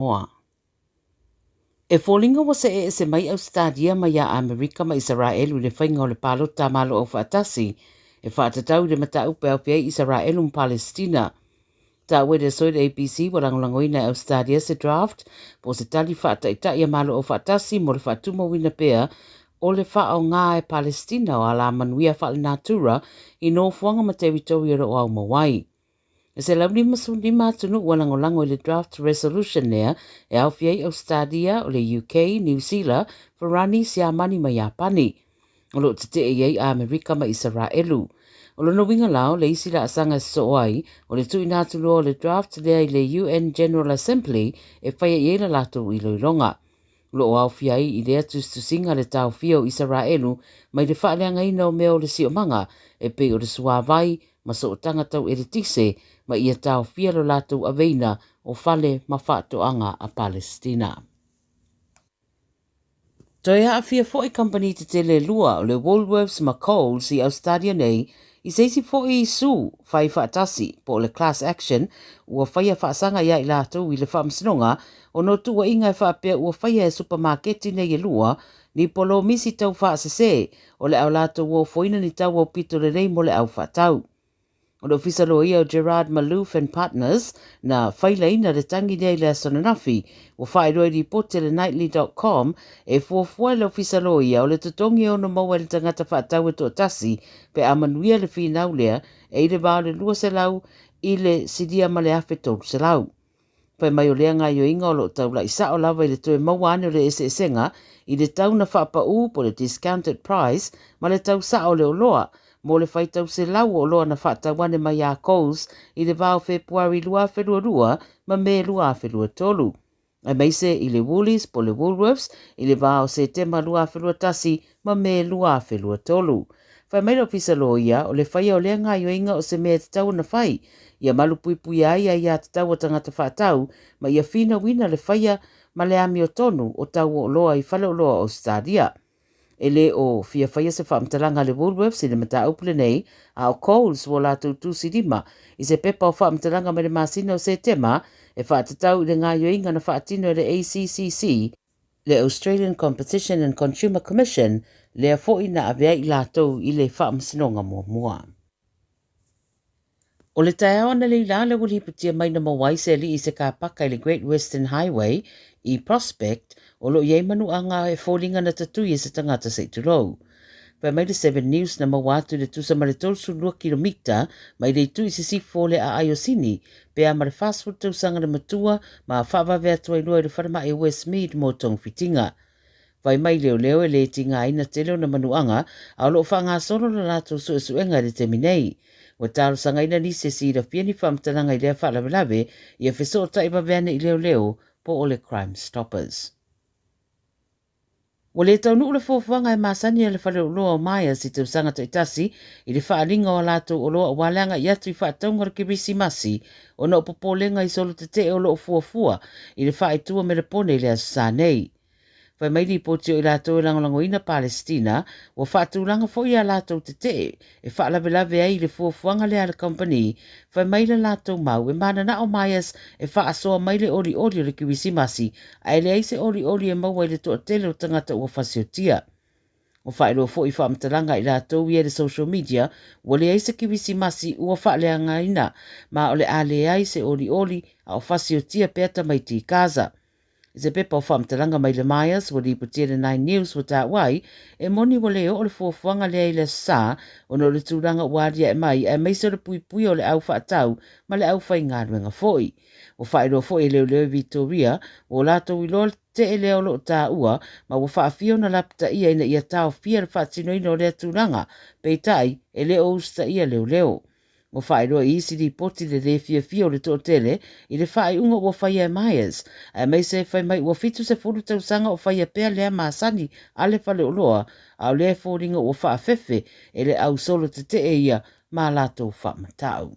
Samoa. E foliga ua seʻe ese mai Ausetalia mai iā Amerika ma Isaraelu i le faiga o le palota a Malo Aufaatasi e faatatau i le mataupu e aofia ai Isaraelu ma Palesitina. Taua i le aso i le ABC ua lagolagoina e Ausetalia se draft po o se tali faataitai a Malo Aufaatasi mo le faatumauina pea o le faaaoga e Palesitina o alamanuia faalenatura i nofoaga ma territory o lo o aumau ai. E 155 atunuu ua lagolago i le draft resolution lea e aofia ai Ausetalia, o le UK, Niu Sila, Farani, Siamani ma Iapani. O lo o tetee i ai Amerika ma Isaraelu. O lona uiga la, o le isi laasaga e sosoo ai, o le tuuina atu loa o le draft lea i le UN General Assembly e faia i ai la latou iloiloga. O lo o aofia ai i lea tusitusiga le taofia o Isaraelu mai le faaleagaina o mea o le siomaga e pei o le suavai ma sootaga tau eletise ma ia taofia lo latou aveina o fale ma faatoaga a Palesitina. Toe aafia foi kamupani tetele e lua o le Woolworths ma Coles i Ausetalia nei i se isi foi sue fai faatasi po o le class action ua faia faasaga ia i latou i le faamasinoga ona o tuuaiga e faapea ua faia e supamaketi nei e lua ni polomisi tau faasese o le a latou ofoina ni tau aupito lelei mo le au faatau. O le ofisa loia o Gerard Malouf and Partners na failaina le tangi lea i le aso ananafi, ua faailoa i lipoti a le Nightly dot com e fuafua e le ofisa loia o le totogi e ono maua e le tagata faatau e toatasi pe a manuia le finau lea e i le va o le 200 i le silia ma le 1300. Fai mai o lea gaoioiga o lo o taula'i sa'o lava i le toe maua ane o le eseesega i le tau na faapaū po o le discounted price ma le tau sa'o o le oloa mo le faitau selau o oloa na faatau ane mai iā Coles i le va o Fepuari 2022 ma Me 2023 aemaise i le Woolies po o le Woolworths i le va o Setema 2021 ma Me 2023. Fai mai le Ofisa Loia, o le faia o lea gaoioiga o se mea e tatau ona fai, ia malupuipuia ai aiatatau a tagata faatau ma ia finauina le faia ma le amiotonu o tau o oloa i faleoloa o Ausetalia. E le o fia faia se faamatalaga a le Woolworths i le mataupu lenei, a o Coles ua latou tusilima i se pepa o faamatalaga mai le masina o Setema e faatatau i le gaoioiga na faatino e le ACCC, le Australian Competition and Consumer Commission, lea foi na ave ai i latou i le faamasinoga muamua. O le taeao analeila lea ua lipotia mai na maua ai se alii i se kāpaka i le Great Western Highway i Prospect o lo o i ai manuaga e foliga na tatui e se tagata se i tulou. Fai mai le Seven News na maua atu i le tusa ma le 32 kilomita mai le itu i sisifo o le aai o Sini, pea ma le 40 tausaga le matua ma faavave atu ai loa i le falemai o Westmead mo togafitiga. Fai mai leoleo e le tigaina tele ona manuaga a o lo o faagasolo la latou suesuega i le taimi nei. Ua talosagaina nisi e silafia ni faamatalaga i lea faalavelave ia fesootai vave ane i leoleo po o le Crime Stoppers. Ua le taunuu le fuafuaga e masani a le Faleoloa o Myers i tausaga taitasi i le faaaliga o a latou oloa aua le agai atu i faatauga o le Kerisimasi ona o popolega i solo tetee o lo o fuafua i le faaitu o Melepone i le Aso Sa nei. Fai mai lipoti o i latou e lagolagoina Palesitina, ua faatulaga foi a latou tetee e faalavelave ai i le fuafuaga lea a le kamupani, fai mai le latou mau e mananao Myers e faasoa mai le olioli o le Kerisimasi, ae leai se olioli e maua i le toatele o tagata ua fasiotia. Ua faailoa foi i faamatalaga a i latou ia i le social media, ua leai se Kerisimasi ua faaleagaina, ma o le a leai se olioli a o fasiotia pea tamaiti i Gaza. I se pepa o faamatalaga mai le Myers, ua lipotia le Nine News ua taua ai, e moni ua le oo le fuafuaga lea i le Aso Sa ona o le tulaga ua aliae mai aemaise o le puipuia o le au faatau ma le aufaigaluega foi. Ua faailoa foi e leoleo i Victoria ua o latou iloa le tetee lea o lo o taua ma ua faafia ona lapataia ina ia taofia le faatinoina o lea tulaga, peitai, e le o usitaia leoleo. Ua faailoa i isi lipoti le le fiafia o le toatele i le faaiuga ua faia e Myers, aemaise fai mai ua 70 tausaga o faia pea lea masani a le faleoloa, a o lea e foliga ua faafefe e le au solo tetee ia ma a latou faamatau.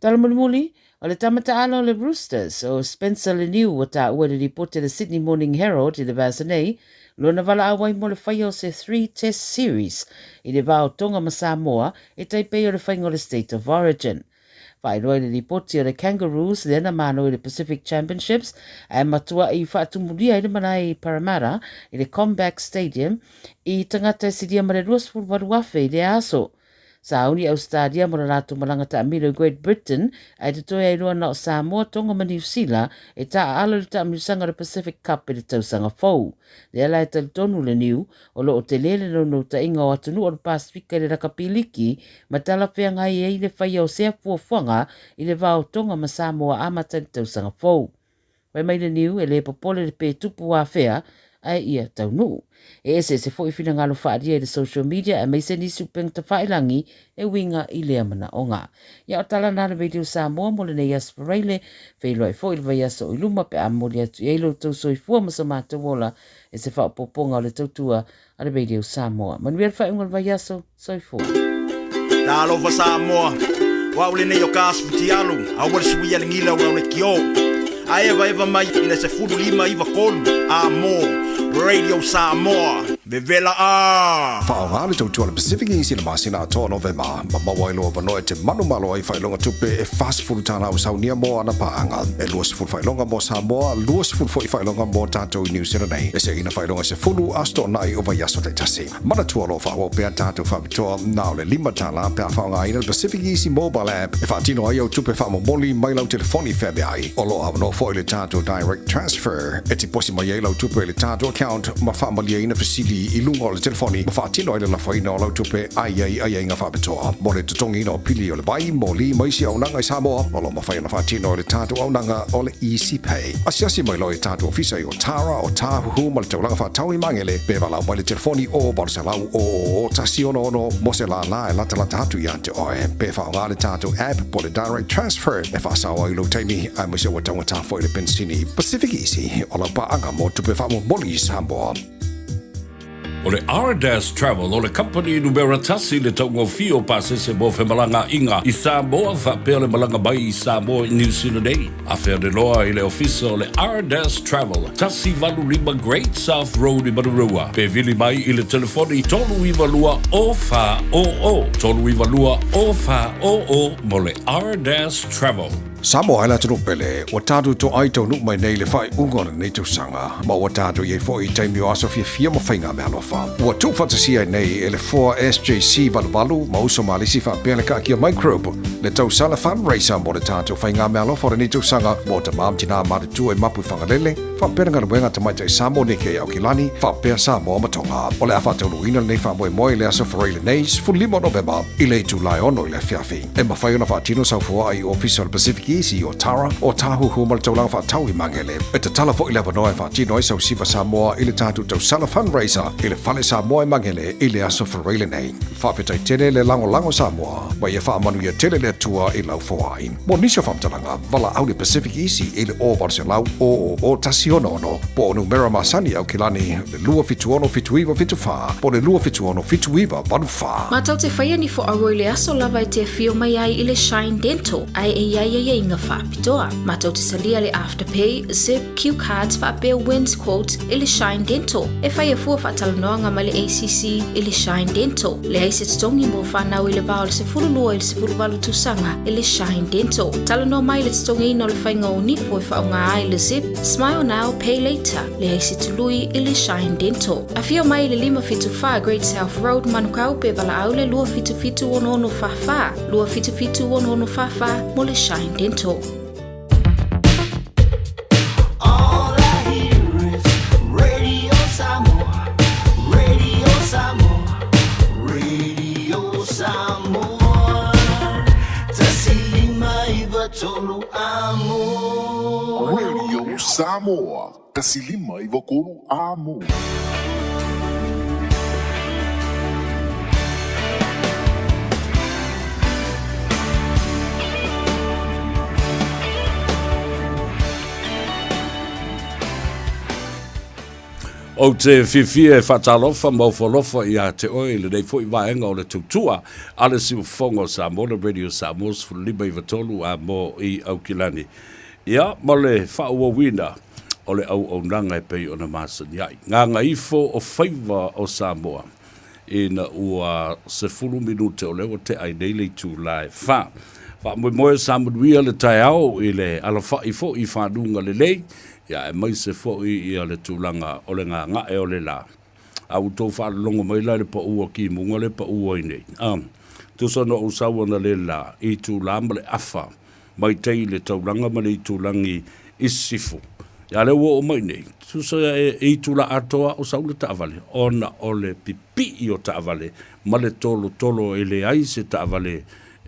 Tala mulimuli, o le tama taalo o le Roosters, o Spencer Leniu ua taua i le lipoti a le Sydney Morning Herald i le vaiaso nei, lona valaau ai mo le faia o se Three Test Series i le va o Tonga ma Samoa e tai pei o le faiga o le State of Origin. Faailoa i le lipoti a le Kangaroos lea na malo i le Pacific Championships ae matua'i faatumulia ai le malae i Parramatta i le CommBank Stadium i tagata e silia ma le 28,000 i lea aso. Sauni Ausetalia mo le latou malaga taamilo i Great Britain ae totoe ai loa na o Samoa, Tonga ma Niu Sila e taaalo i le taamilosaga o le Pacific Cup i le tausaga fou. Lea la e talitonu le Niu o lo o tele le naunautaiga o atunuu o le Pasefika i le lakapi liki ma talafeagai ai le faia o sea fuafuaga i le va o Tonga ma Samoa amata i le tausaga fou. Fai mai le niu, e le popole le pe tupu afea, ae ia taunuu. E eseese foi finagalo faaalia i le social media aemaise nisi upega tafailagi e uiga i lea manaoga. Ia o tala na le Radio Samoa mo lenei aso Faraile, feiloai foi le vaiaso o i luma pe a momoli atu i ai lo outou soifua ma so matou ola e se faaopoopoga o le tautua a le Radio Samoa. Manuia le faaiuga o le vaiaso, soifua. Talofa Samoa, o au lenei o ka Futialu, aua le suia le gila o le kio. A eva eva mai i le 15 93 a mo Radio Samoa. Vevela a! Faaaoga le tautua a le Pacific Easy i le masina atoa o Novema, ma maua ai lou avanoa e te manumalo ai i faailoga tupe e $40 o saunia mo ana paaga, e 20 faailoga mo Samoa, 20 foi faailoga mo tatou i Niu Sila nei, e seina faailoga e 10 aso toonai o vaiaso taitasi. Manatua o lo o faaauau pea tatou faapitoa na o le $5 pe a faaaogaina le Pacific Easy Mobile App e faatino ai au tupe faamomoli mai lau telefoni feaveai. O lo o avanoa foi le tatou Direct Transfer e tiposi mai ai lau tupe i le tatou account ma faamalieina fesili i luga o le telefoni ma faatino ai le lafoina o lau tupe a i ai aiaiga faapitoa mo le totogiina o pili o le vai, moli ma isi auaunaga i Samoa. O lo o mafai ona faatino e le tatou auaunaga o le Easy Pay. Asiasi mai loa i tatou ofisa i Otara, Otāhuhu ma le taulaga faatau i Magele pe valaau mai le telefoni o 800 000 166 mo se lālā e latalata atu ia te oe. Pe faaaoga le tatou app po o le Direct Transfer e faasao ai lou taimi aemaise ua taugata foi le penisini. Pacific Easy, o lau paaga mo tupe faamomoli i Samoa. O le Ardas Travel o le kamupani numera tasi i le taugofie o pasese mo femalagaaiga i Samoa faapea le malaga mai i Samoa i Niu Sila nei. Afea le loa i le ofisa o le Ardas Travel, 185 Great South Road i Manurewa, pe vili mai i le telefoni 392 0400, 392 0400 mo le Ardas Travel. Samoa e le atunuu pele, ua tatou toai taunuu mai nei i le faaiuga o lenei tausaga, ma ua tatou i ai foi i taimi o aso fiafia ma faiga meaalofa. Ua tuufaatasia ai nei e le foa SJC 88 ma uso malisi faapea le kaakia microbe, le tausala fundraiser mo le tatou faiga meaalofa o lenei tausaga mo tamā ma tinā matutua i mapu i Fagalele, faapea le galuega a tamaitai Samoa Nike i Aukilani, faapea Samoa ma Tonga. O le a faataunuuina lenei faamoemoe i le aso Faraile nei, 15 o Novema, i le itula e 6 i le afiafi. E mafai ona faatino sau foaa i Ofisa o le Pacific Easy o Tara, o Tāhuhu ma le taulaga faatau i Magele. E tatala foi le avanoa e faatino ai sau siva Samoa i le tatou tausala fundraiser i le Fale Samoa i Magele i le aso Faraile nei. Faafetai tele le lagolago Samoa, ma ia faamanuia tele le Atua i lau foai. Mo nisi o faamatalaga, valaau le Pacific Easy i le 0800 000 166 po o numera masani Aukilani le 276 7974 po o le 276 7984. Matou te whaia ni fo aua i le aso lava e te awhio mai ai i le Shine Dental ae e iai aiaiga faapitoa. Matou te talia le Afterpay, Zip, Q Cards faapea Wins Quotes i le Shine Dental. E whaia fua faatalanoaga ma le ACC i le Shine Dental. Leai se totogi mo whanau i le va o le 12 i le 18 tausaga i le Shine Dental. Talanoa mai le totogiina o le whainga o nifo e whaonga ai le Zip, Smile Now, Pay Later. Leai se tului i le Shine Dental. Afio mai i le 574 Great South Road, Manukau pe valaau le 277 6644, 277 6644 mo le Shine Dental. All I hear is Radio Samoa, Radio Samoa, Radio Samoa. 105 3 amo. Radio Samoa, 105 3 amo. Ou te fiafia e faatalofa ma ofoalofa ia te oe i lenei foi vaega o le tautua a le Siufofoga o Samoa, le Radio Samoa 15 93 a mo i Aukilani. Ia, ma le faaauauina o le auaunaga e pei ona masani ai. Gagaifo o faiva o Samoa ina ua 10 minute o lea ua tea ai nei le itula e fa. Faamoemoe sa manuia le taeao i le alafa'i fo'i i faluga lelei, ia aemaise fo'i ia le tulaga o le gaga'e o le la. A ua tou faalologo mai la i le pa'u a kimuga le pa'u ai nei, a, tusa na ou sau ana le la i itulā ma le afa mai tai i le taulaga ma le itulagi i sisifo. Ia lea ua oo mai nei, tusa e itulā atoa o sau le taavale ona o le pipi'i o taavale ma le tolotolo e leai se taavale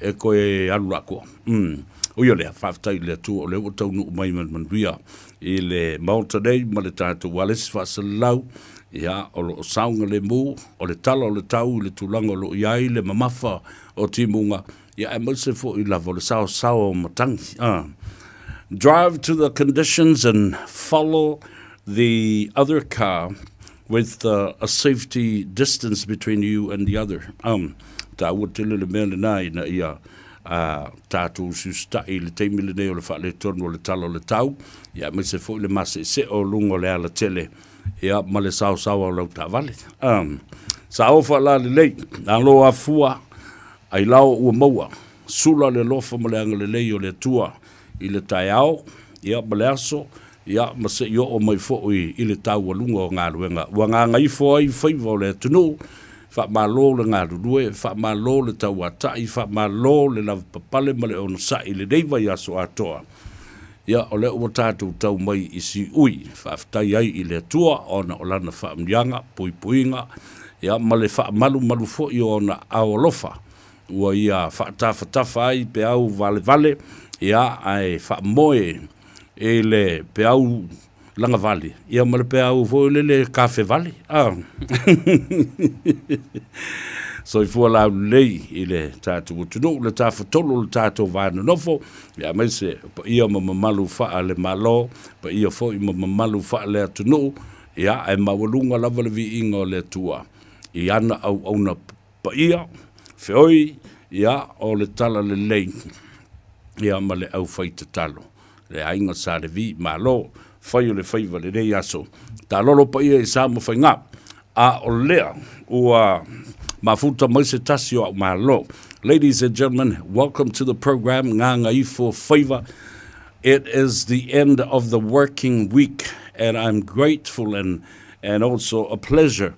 e toe alu lakoa. Umm. Ui o lea, faafetai i le Atua o lea ua taunuu mai ma le manuia i le Maota nei ma le tatou ualesi faasalalau, ia, o lo o saogalemu, o le tala o le tau i le tulaga o lo o i ai le mamafa o timuga, ia aemaise foi lava o le saosaoa o matagi. Ah. Drive to the conditions and follow the other car with uh, a safety distance between you and the other. Um, tāua tele le mea lenā ina ia a tātou usiusita'i i le taimi lenei o le faaletonu o le tala o le tau, ia aemaise foi le mase'ese'e o luga o le alatele, ia ma le saosaoa o lau taavale. Um, sa ofa la lelei, alo afua, ailao ua maua, sula le alofa ma le agalelei o le Atua i le taeao, ia ma le aso, ia ma se i oo mai foi i le taualuga o galuega ua gagaifo ai faiva o le atunuu, faamalo le galulue, faamalo le tauata'i, faamalo le lavapapale ma le onosai i lenei vaiaso atoa. Ia, o lea ua tatou tau mai i siui, faafetai ai i le Atua ona o Lana faamanuiaga, puipuiga, ia ma le faamalumalu foi o Ona ao alofa ua Ia faatafatafa ai peau valevale, ia ae faamoe i le peau lagavale, ia ma le peau foi lele kafe vale. Ah. Soifua laulelei i le tatou atunuu, le tafatolu o le tatou va nonofo, ia aemaise paia ma mamalu faa le Malo, paia foi ma mamalu faa le atunuu, ia ae maualuga lava le viiga o le Atua i ana auauna paia, feoi, ia, o le talalelei, ia, ma le aufaitatalo. Le aiga Sa Levi, malo, fai o le faiva i lenei aso. Taalolo paia i sa ma faiga. A o lea ua mafuta mai se tasi o au malo. Ladies and gentlemen, welcome to the program Gagaifo Faiva. It is the end of the working week and I'm grateful and, and also a pleasure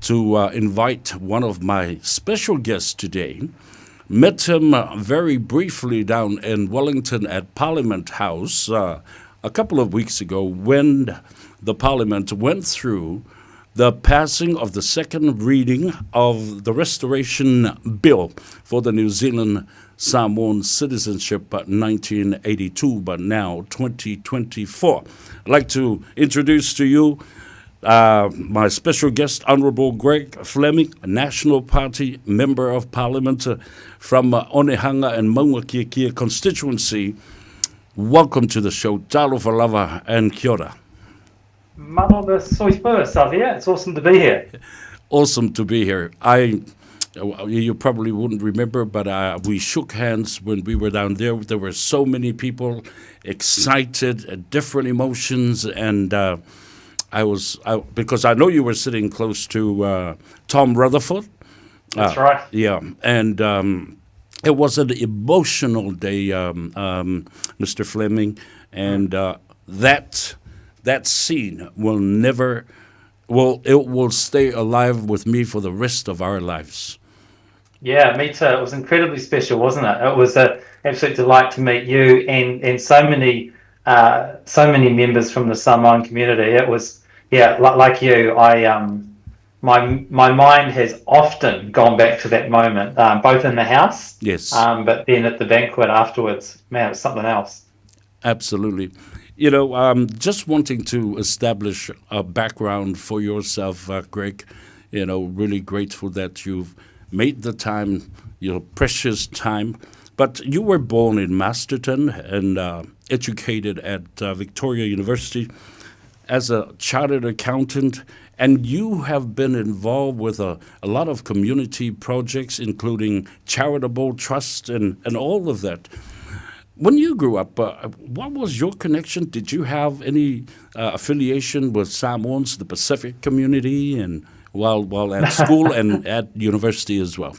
to uh, invite one of my special guests today. Met him uh, very briefly down in Wellington at Parliament House uh, a couple of weeks ago when the Parliament went through the passing of the second reading of the Restoration Bill for the New Zealand Samoan citizenship 1982, but now 2024. I'd like to introduce to you uh, my special guest, Honorable Greg Fleming, National Party Member of Parliament uh, from uh, Onehunga and Maungakiekie constituency. Welcome to the show, Talofa lava and kia ora. Malo soifua, Savia. It's awesome to be here. Awesome to be here. I you probably wouldn't remember, but uh, we shook hands when we were down there. There were so many people excited, uh, different emotions, and uh, I was I, because I know you were sitting close to uh, Tom Rutherford. That's uh, right. Yeah, and um, it was an emotional day, um, um, Mr. Fleming, and uh, that that scene will never, well, it will stay alive with me for the rest of our lives. Yeah, me too. It was incredibly special, wasn't it? It was an absolute delight to meet you and and so many uh, so many members from the Samoan community. It was yeah, like you, I um my my mind has often gone back to that moment, um, both in the house, yes, um, but then at the banquet afterwards. Man, it's something else. Absolutely. You know, um, just wanting to establish a background for yourself, uh, Greg. You know, really grateful that you've made the time, your precious time. But you were born in Masterton and uh, educated at uh, Victoria University as a chartered accountant, and you have been involved with a, a lot of community projects, including charitable trusts and, and all of that. When you grew up, uh, what was your connection? Did you have any uh, affiliation with Samoans, the Pacific community, and while while at school and at university as well?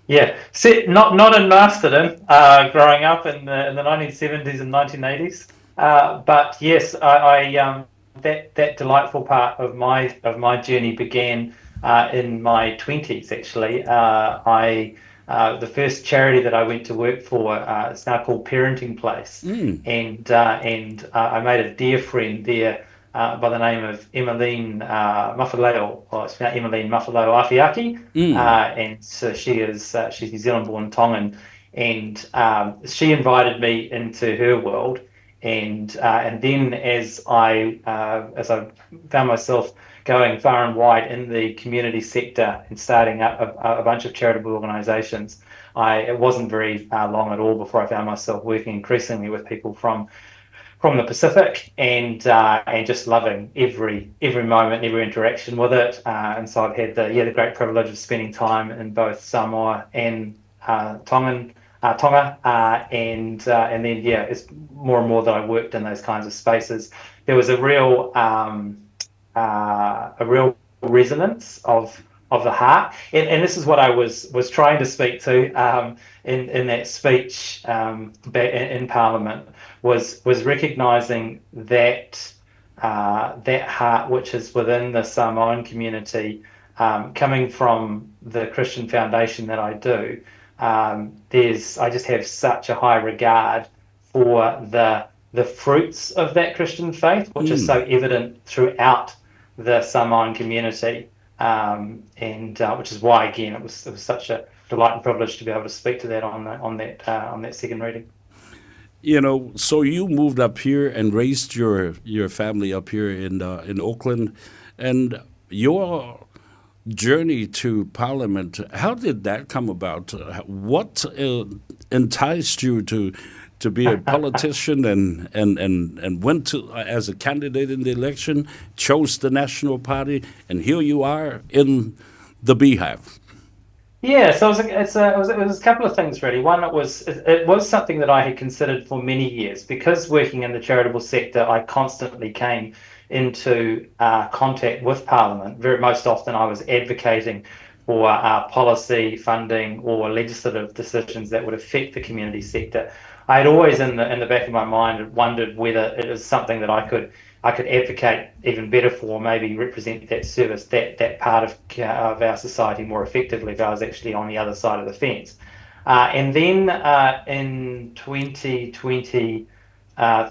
Yeah, see, not in Masterton, growing up in the 1970s and 1980s. But yes, I that delightful part of my journey began in my 20s. Actually, the first charity that I went to work for, it's now called Parenting Place, and I made a dear friend there by the name of Emmeline Mafaleo, or it's now Emmeline Mafaleo Afiaki, and so she is she's New Zealand-born Tongan, and she invited me into her world, and then as I found myself going far and wide in the community sector and starting up a bunch of charitable organisations, it wasn't very long at all before I found myself working increasingly with people from the Pacific, and just loving every moment, every interaction with it. And so I've had the great privilege of spending time in both Samoa and Tonga, and then it's more and more that I worked in those kinds of spaces. There was a real resonance of the heart, and this is what I was trying to speak to in that speech in Parliament, was recognising that that heart which is within the Samoan community, coming from the Christian foundation that I do. I just have such a high regard for the fruits of that Christian faith, which is so evident throughout the Samoan community, and which is why, again, it was such a delight and privilege to be able to speak to that on that second reading. You know, so you moved up here and raised your family up here in Auckland, and your journey to Parliament, how did that come about? What enticed you to be a politician and went to as a candidate in the election, chose the National Party, and here you are in the Beehive? Yeah, so it was a couple of things really. One, it was something that I had considered for many years, because working in the charitable sector, I constantly came into contact with Parliament. Most often I was advocating for policy, funding, or legislative decisions that would affect the community sector. I had always in the back of my mind wondered whether it is something that I could advocate even better for, maybe represent that service, that part of our society more effectively if I was actually on the other side of the fence. And then in 2022, I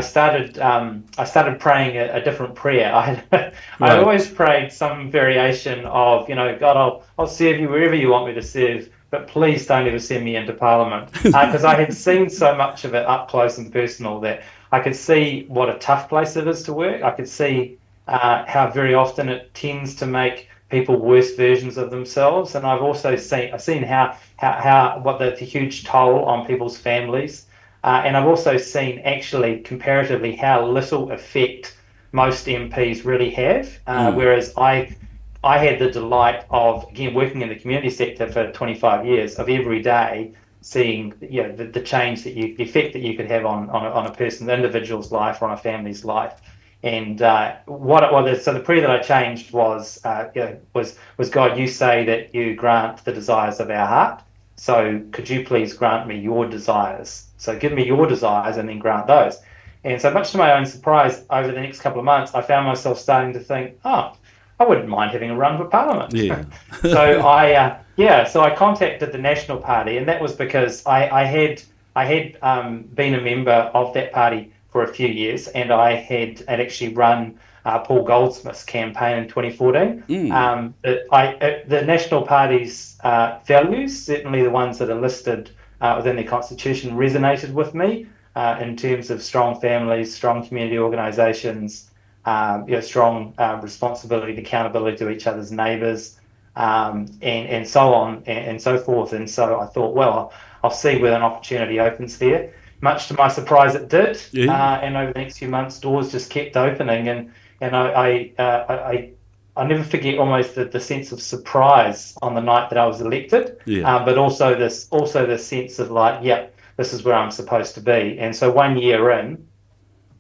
started praying a different prayer. I always prayed some variation of, God, I'll serve you wherever you want me to serve, but please don't ever send me into Parliament, because I had seen so much of it up close and personal that I could see what a tough place it is to work. I could see how very often it tends to make people worse versions of themselves, and I've also seen how what the huge toll on people's families, and I've also seen actually comparatively how little effect most MPs really have, whereas I had the delight of, again, working in the community sector for 25 years, of every day seeing the change that the effect that you could have on a person, the individual's life, or on a family's life. And so the prayer that I changed was God, you say that you grant the desires of our heart, so could you please grant me your desires? So give me your desires and then grant those. And so, much to my own surprise, over the next couple of months, I found myself starting to think, oh, I wouldn't mind having a run for Parliament. Yeah. So I contacted the National Party, and that was because I had been a member of that party for a few years, and I had actually run Paul Goldsmith's campaign in 2014. The National Party's values, certainly the ones that are listed within their constitution, resonated with me in terms of strong families, strong community organisations, strong responsibility and accountability to each other's neighbours, and so on and so forth. And so I thought, well, I'll see whether an opportunity opens there. Much to my surprise, it did. Yeah. And over the next few months, doors just kept opening, and I never forget almost the sense of surprise on the night that I was elected. Yeah. But also this sense of like, yeah, this is where I'm supposed to be. And so 1 year in,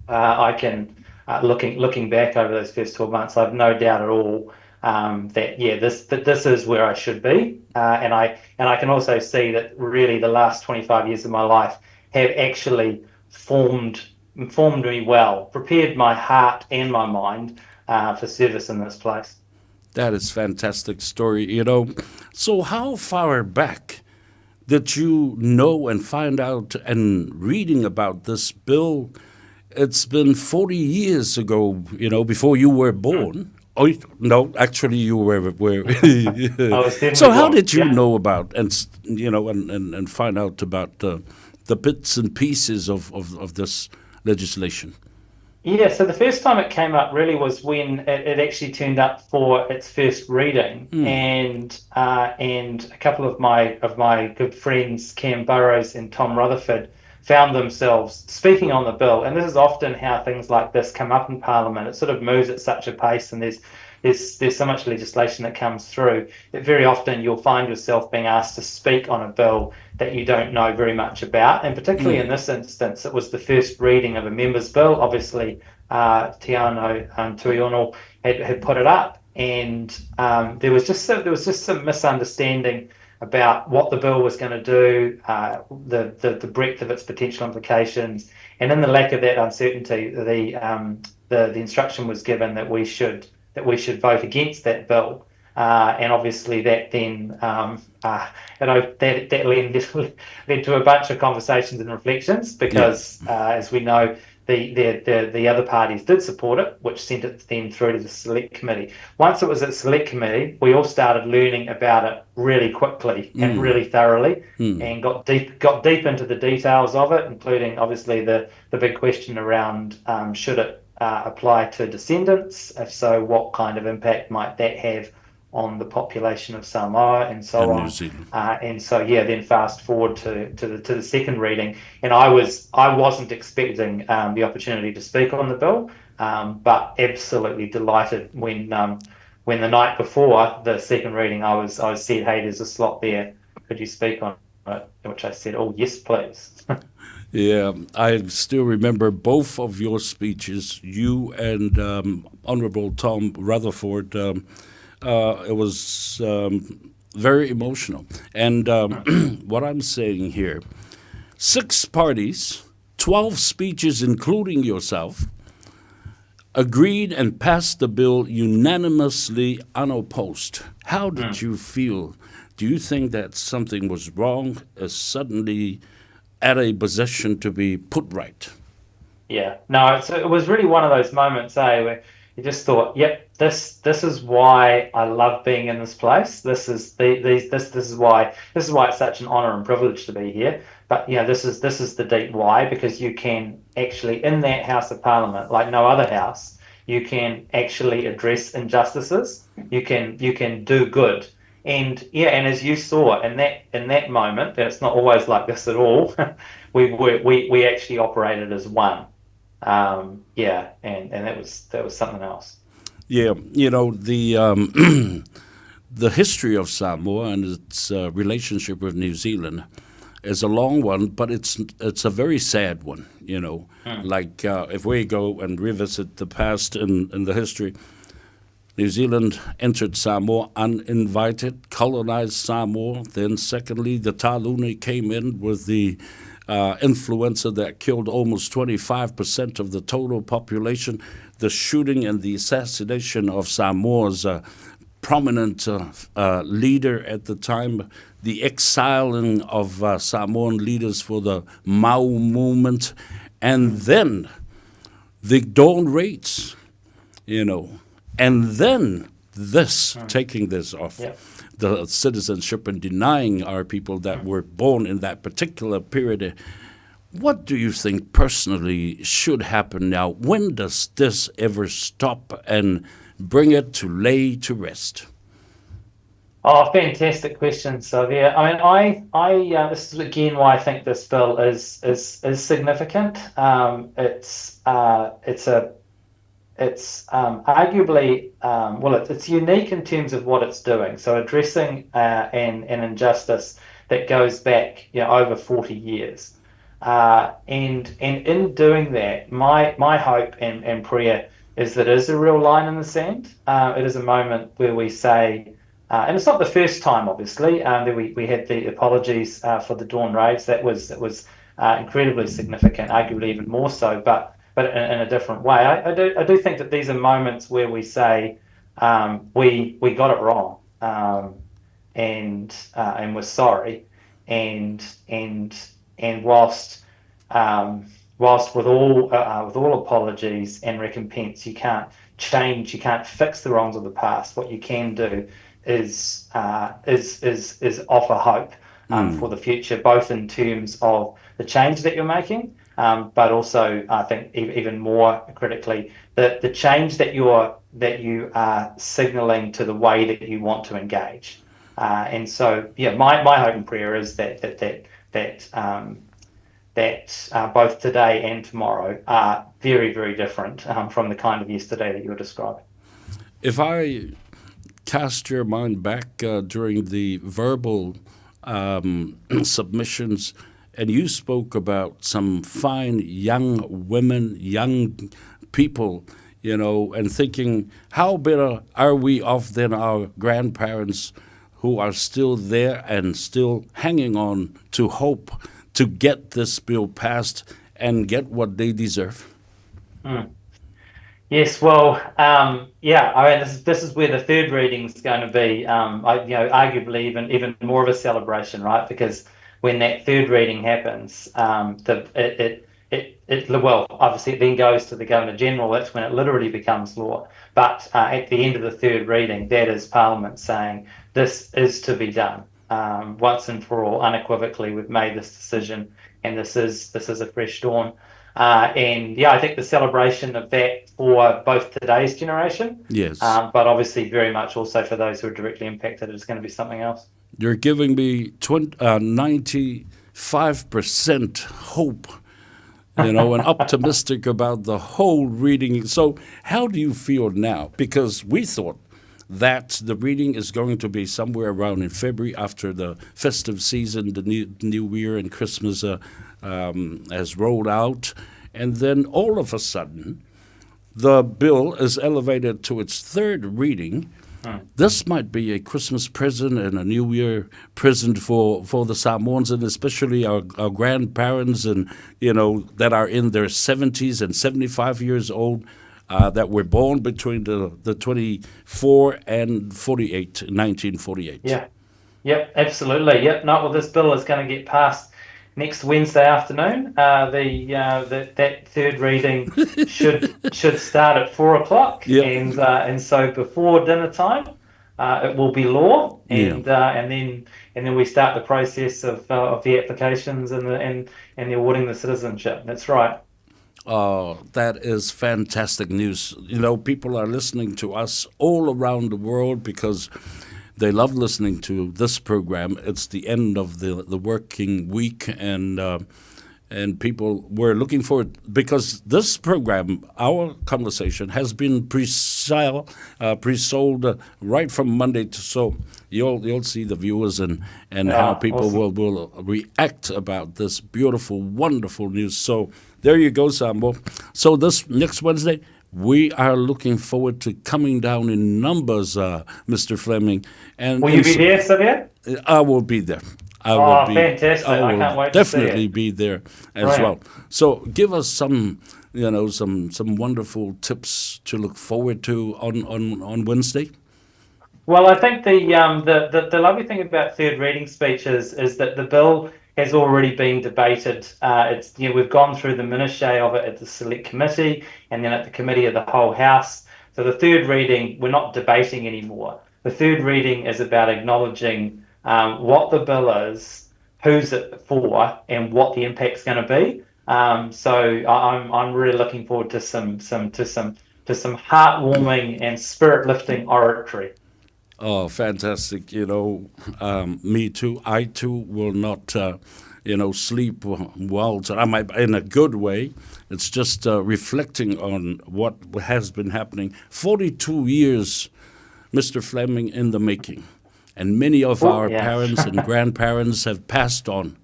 I can looking back over those first 12 months, I've no doubt at all That yeah, this that this is where I should be, and I and I can also see that really the last 25 years of my life have actually formed formed me well, prepared my heart and my mind for service in this place. That is fantastic story, you know. So how far back did you know and find out and reading about this bill? It's been 40 years ago, you know, before you were born. Oh, no, actually you were I was So definitely how born. did you Yeah. know about and you know and find out about the bits and pieces of this legislation? Yeah, so the first time it came up really was when it actually turned up for its first reading, and a couple of my good friends, Cam Burrows and Tom Rutherford, found themselves speaking on the bill. And this is often how things like this come up in Parliament. It sort of moves at such a pace, and there's so much legislation that comes through that very often you'll find yourself being asked to speak on a bill that you don't know very much about. And particularly in this instance, it was the first reading of a member's bill. Obviously, Tiano Tuiono had put it up, and there was just some misunderstanding about what the bill was going to do, the breadth of its potential implications, and in the lack of that uncertainty, the instruction was given that we should vote against that bill. And obviously that then you know, that led to a bunch of conversations and reflections, because as we know, the other parties did support it, which sent it then through to the Select Committee. Once it was at Select Committee, we all started learning about it really quickly and really thoroughly, and got deep into the details of it, including obviously the big question around should it apply to descendants? If so, what kind of impact might that have on the population of Samoa and so And on. New Zealand. And so, yeah, then fast forward to the second reading, and I wasn't expecting the opportunity to speak on the bill, but absolutely delighted when the night before the second reading, I was said, hey, there's a slot there, could you speak on it? Which I said, oh yes, please. Yeah, I still remember both of your speeches, you and Honorable Tom Rutherford. It was very emotional. And what I'm saying here, 6 parties, 12 speeches, including yourself, agreed and passed the bill unanimously unopposed. How did you feel? Do you think that something was wrong, suddenly at a position to be put right? Yeah, no, it was really one of those moments, where you just thought, yep, this is why I love being in this place. This is this is why it's such an honor and privilege to be here. But you know, this is the deep why, because you can actually, in that House of Parliament, like no other house, you can actually address injustices. You can do good. And yeah, and as you saw in that moment, and it's not always like this at all, we actually operated as one. And that was something else. Yeah, you know, the the history of Samoa and its relationship with New Zealand is a long one, but it's a very sad one, you know. Like if we go and revisit the past and the history, New Zealand entered Samoa uninvited, colonized Samoa. Then secondly, the Talune came in with the influenza that killed almost 25% of the total population. The shooting and the assassination of Samoa's prominent leader at the time, the exiling of Samoan leaders for the Mau movement, and then the Dawn raids, you know. And then this, taking this off, the citizenship and denying our people that were born in that particular period. What do you think personally should happen now? When does this ever stop and bring it to lay to rest? Oh, fantastic question, Sylvia. I mean, I this is again why I think this bill is significant. It's arguably, it's unique in terms of what it's doing. So addressing an injustice that goes back, you know, over 40 years. And in doing that, my hope and prayer is that it is a real line in the sand. It is a moment where we say, and it's not the first time, obviously, that we had the apologies for the dawn raids. That was incredibly significant, arguably even more so, but in a different way. I do think that these are moments where we say we got it wrong, and we're sorry, and whilst with all apologies and recompense, you can't change, you can't fix the wrongs of the past. What you can do is offer hope for the future, both in terms of the change that you're making, but also I think even more critically, the change that you are signalling to the way that you want to engage. And so, yeah, my hope and prayer is that both today and tomorrow are very, very different from the kind of yesterday that you're describing. If I cast your mind back during the verbal submissions, and you spoke about some fine young women, young people, you know, and thinking, how better are we off than our grandparents who are still there and still hanging on to hope to get this bill passed and get what they deserve? Mm. Yes, well, yeah, I mean, this is where the third reading is going to be, arguably even more of a celebration, right? Because when that third reading happens, well, obviously it then goes to the Governor General. That's when it literally becomes law. But at the end of the third reading, that is Parliament saying this is to be done once and for all, unequivocally. We've made this decision, and this is a fresh dawn. And yeah, I think the celebration of that for both today's generation, yes, but obviously very much also for those who are directly impacted, is going to be something else. You're giving me 95% hope, you know, and optimistic about the whole reading. So how do you feel now? Because we thought that the reading is going to be somewhere around in February after the festive season, the new year and Christmas has rolled out. And then all of a sudden, the bill is elevated to its third reading. This might be a Christmas present and a New Year present for the Samoans, and especially our grandparents and, you know, that are in their 70s and 75 years old, that were born between the 24 and 48, 1948. Yeah, yep, absolutely. Yep. No, well, this bill is going to get passed next Wednesday afternoon. That third reading should start at 4:00, yep. and so before dinner time, it will be law, and yeah. and then we start the process of the applications and the awarding the citizenship. That's right. Oh, that is fantastic news. You know, people are listening to us all around the world because they love listening to this program. It's the end of the working week, and people were looking forward because this program, our conversation, has been pre-sold right from Monday to so you'll see the viewers and how people awesome. will react about this beautiful, wonderful news. So there you go, Sambo. So this next Wednesday, we are looking forward to coming down in numbers, Mr. Fleming. And will you be there, Savea? I will be there. I will be, fantastic. I can't wait to see it. Definitely be there as well. So give us some, you know, some wonderful tips to look forward to on Wednesday. Well, I think the lovely thing about third reading speeches is that the bill has already been debated. It's, you know, we've gone through the minutiae of it at the select committee and then at the committee of the whole house. So the third reading, we're not debating anymore. The third reading is about acknowledging what the bill is, who's it for, and what the impact's going to be. So I'm really looking forward to some heartwarming and spirit-lifting oratory. Oh, fantastic. You know, me too. I too will not, sleep well. So I might, in a good way. It's just reflecting on what has been happening. 42 years, Mr. Fleming, in the making. And many of our parents and grandparents have passed on.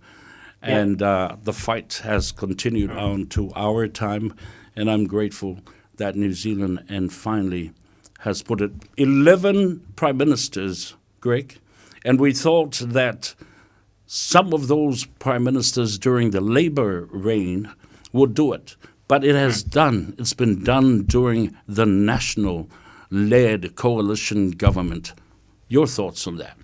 And the fight has continued on to our time. And I'm grateful that New Zealand and finally has put it 11 prime ministers, Greg, and we thought that some of those prime ministers during the Labour reign would do it. But it has done, it's been done during the national led coalition government. Your thoughts on that?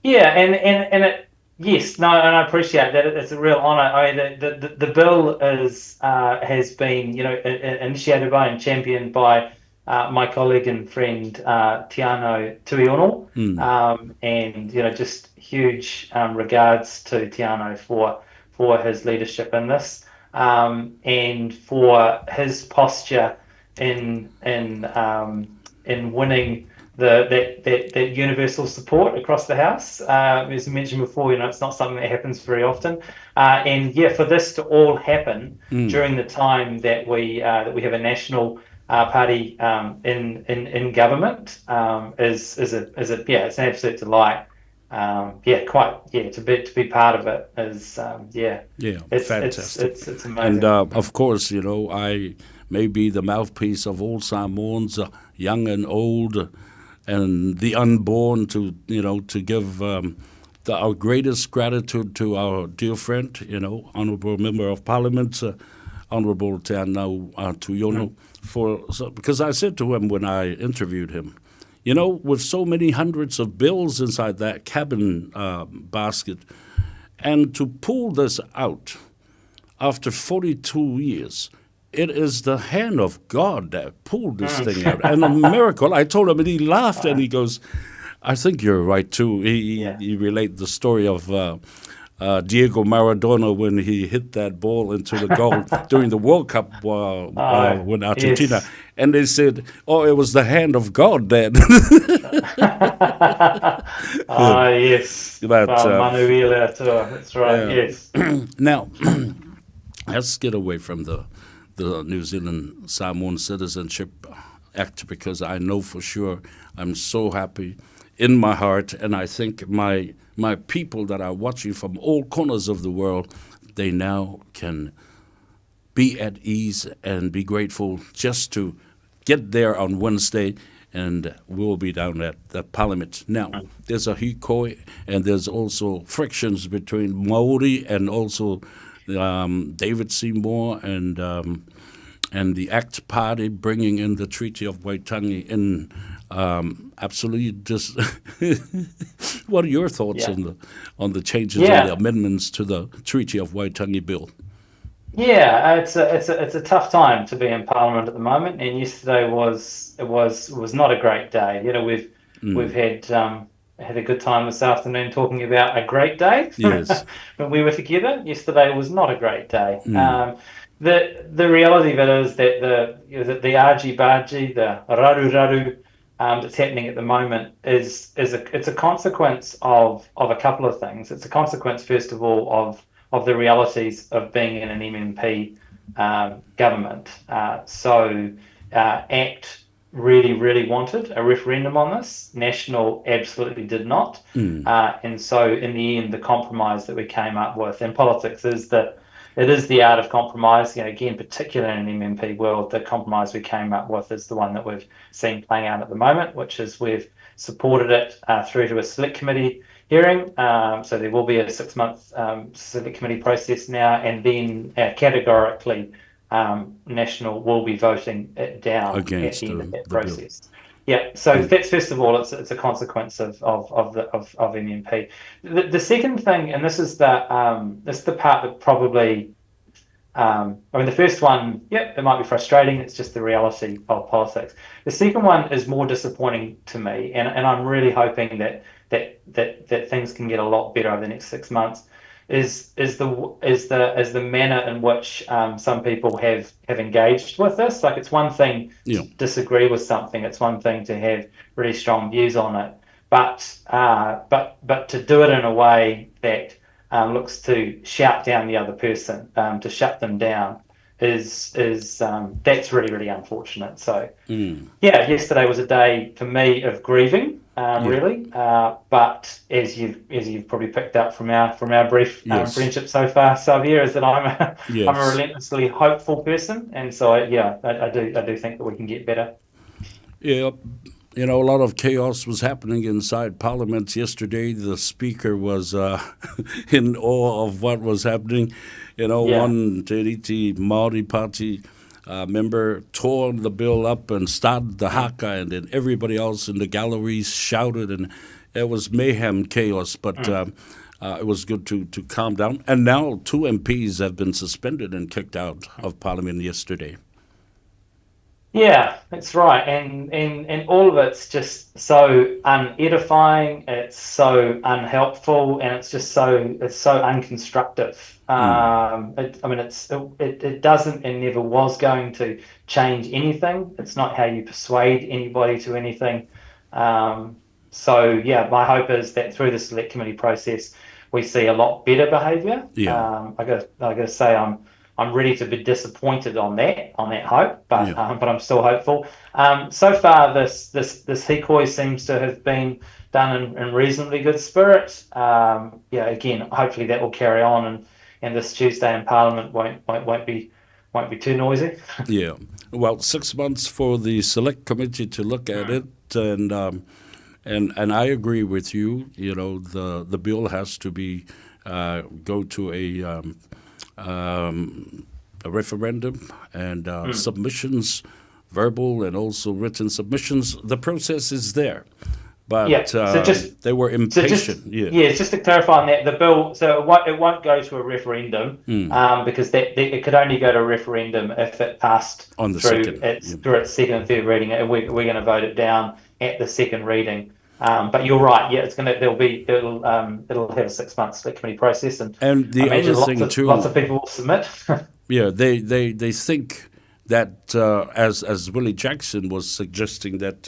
Yeah, and, and, and it, yes, no, and I appreciate that. It's a real honour. I mean, the, the, the bill is uh, has been, you know, initiated by and championed by uh, my colleague and friend uh, Tiano Tuiono, mm. um, and you know, just huge um, regards to Tiano for for his leadership in this um, and for his posture in in um, in winning the that, that that universal support across the house. Uh, as mentioned before, you know, it's not something that happens very often. Uh, and yeah, for this to all happen mm. during the time that we uh, that we have a national uh, party um, in, in in government um, is is a is a yeah, it's an absolute delight. Um, yeah, quite yeah to be to be part of it is um, yeah yeah it's, fantastic. It's, it's, it's amazing. And uh, of course, you know, I may be the mouthpiece of all Samoans, uh, young and old, and the unborn to you know to give um, the, our greatest gratitude to our dear friend, you know, honourable member of parliament, uh, honourable Teanau uh, Tuiono, mm. for so, because I said to him when I interviewed him, you know, with so many hundreds of bills inside that cabin uh, basket, and to pull this out after 42 years, it is the hand of God that pulled this mm. thing out. And a miracle. I told him, and he laughed, and he goes, I think you're right, too. He, yeah. he related the story of uh, uh, Diego Maradona when he hit that ball into the goal during the World Cup uh, uh, when Argentina. Yes. And they said, oh, it was the hand of God then. Ah, yes. But, uh, Manuela, that's right, yeah. yes. now, let's get away from the, the New Zealand Samoan Citizenship Act because I know for sure I'm so happy in my heart, and I think my my people that are watching from all corners of the world, they now can be at ease and be grateful just to get there on Wednesday and we'll be down at the parliament. Now, there's a hikoi and there's also frictions between Maori and also um, David Seymour and um, and the ACT Party bringing in the Treaty of Waitangi in um, absolutely just what are your thoughts yeah. on the on the changes yeah. and the amendments to the Treaty of Waitangi bill? Yeah, it's a it's a it's a tough time to be in Parliament at the moment, and yesterday was it was was not a great day. You know, we've mm. we've had um, had a good time this afternoon talking about a great day. Yes, when we were together yesterday was not a great day. Mm. Um, the the reality of it is that the you know, the, the argy bargy, the raru raru um, that's happening at the moment is is a it's a consequence of of a couple of things. It's a consequence, first of all, of of the realities of being in an MMP um, government. Uh, so uh, ACT really, really wanted a referendum on this. National absolutely did not. Mm. Uh, and so in the end, the compromise that we came up with in politics is that it is the art of compromise. You know, again, particularly in an MMP world, the compromise we came up with is the one that we've seen playing out at the moment, which is we've supported it uh, through to a select committee hearing. Um, so there will be a six-month um, select committee process now, and then uh, categorically, um, National will be voting it down against at the end the, of that the bill. process. Yeah, so that's first of all, it's it's a consequence of of of the of, of MMP. The, the second thing, and this is the um, this is the part that probably, um, I mean, the first one, yeah, it might be frustrating. It's just the reality of politics. The second one is more disappointing to me, and and I'm really hoping that that that that things can get a lot better over the next six months. Is is the is the is the manner in which um, some people have have engaged with this? Like, it's one thing yeah. to disagree with something; it's one thing to have really strong views on it, but uh, but but to do it in a way that um, looks to shout down the other person, um, to shut them down, is is um, that's really really unfortunate. So mm. yeah, yesterday was a day for me of grieving. really. But as you've as you've probably picked up from our from our brief Yes. friendship so far, Xavier, is that I'm a, I'm a Yes. relentlessly hopeful person, and so I, yeah, I do I do think that we can get better. Yeah, you know, a lot of chaos was happening inside Parliament yesterday. The Speaker was in awe of what was happening. You know, Yeah. one Te Riti Māori Party member tore the bill up and started the haka, and then everybody else in the galleries shouted, and it was mayhem, chaos. But it was good to calm down. And now two MPs have been suspended and kicked out of Parliament yesterday. Yeah, that's right. And all of it's just so unedifying, it's so unhelpful, and it's just so it's so unconstructive. I mean, it doesn't and never was going to change anything. It's not how you persuade anybody to anything. So yeah, my hope is that through the select committee process, we see a lot better behaviour. Yeah. I gotta say I'm ready to be disappointed on that hope, but Yeah. but I'm still hopeful. So far, this hikoi seems to have been done in reasonably good spirit. Yeah, again, hopefully that will carry on, and this Tuesday in Parliament won't be too noisy. Yeah. Well, 6 months for the select committee to look at it, and I agree with you. You know, the bill has to be go to a referendum and submissions, verbal and also written submissions. The process is there, Yeah. but So just they were So just impatient. Yeah. yeah, just to clarify on that, the bill, so it won't go to a referendum, because that it could only go to a referendum if it passed On the through second. its Yeah. through its second and third reading, and we're going to vote it down at the second reading. But you're right, yeah, it's gonna there'll be it'll it'll have a 6 month select committee process, and And I the imagine other thing lots too, of people will submit. yeah, they think that as Willie Jackson was suggesting that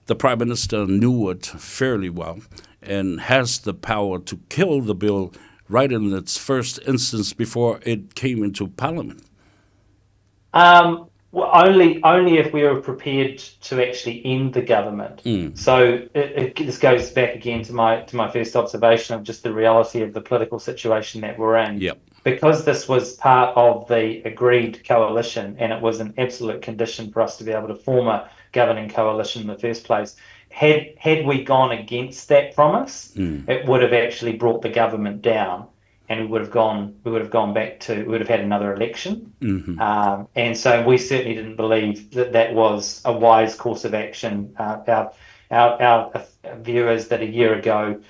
the prime minister knew it fairly well and has the power to kill the bill right in its first instance before it came into parliament. Well, only if we were prepared to actually end the government. So this goes back again to my first observation of just the reality of the political situation that we're in. Yep. Because this was part of the agreed coalition, and it was an absolute condition for us to be able to form a governing coalition in the first place. Had we gone against that promise, it would have actually brought the government down, and we would have gone back to we would have had another election. And so we certainly didn't believe that that was a wise course of action. Our view is that a year ago,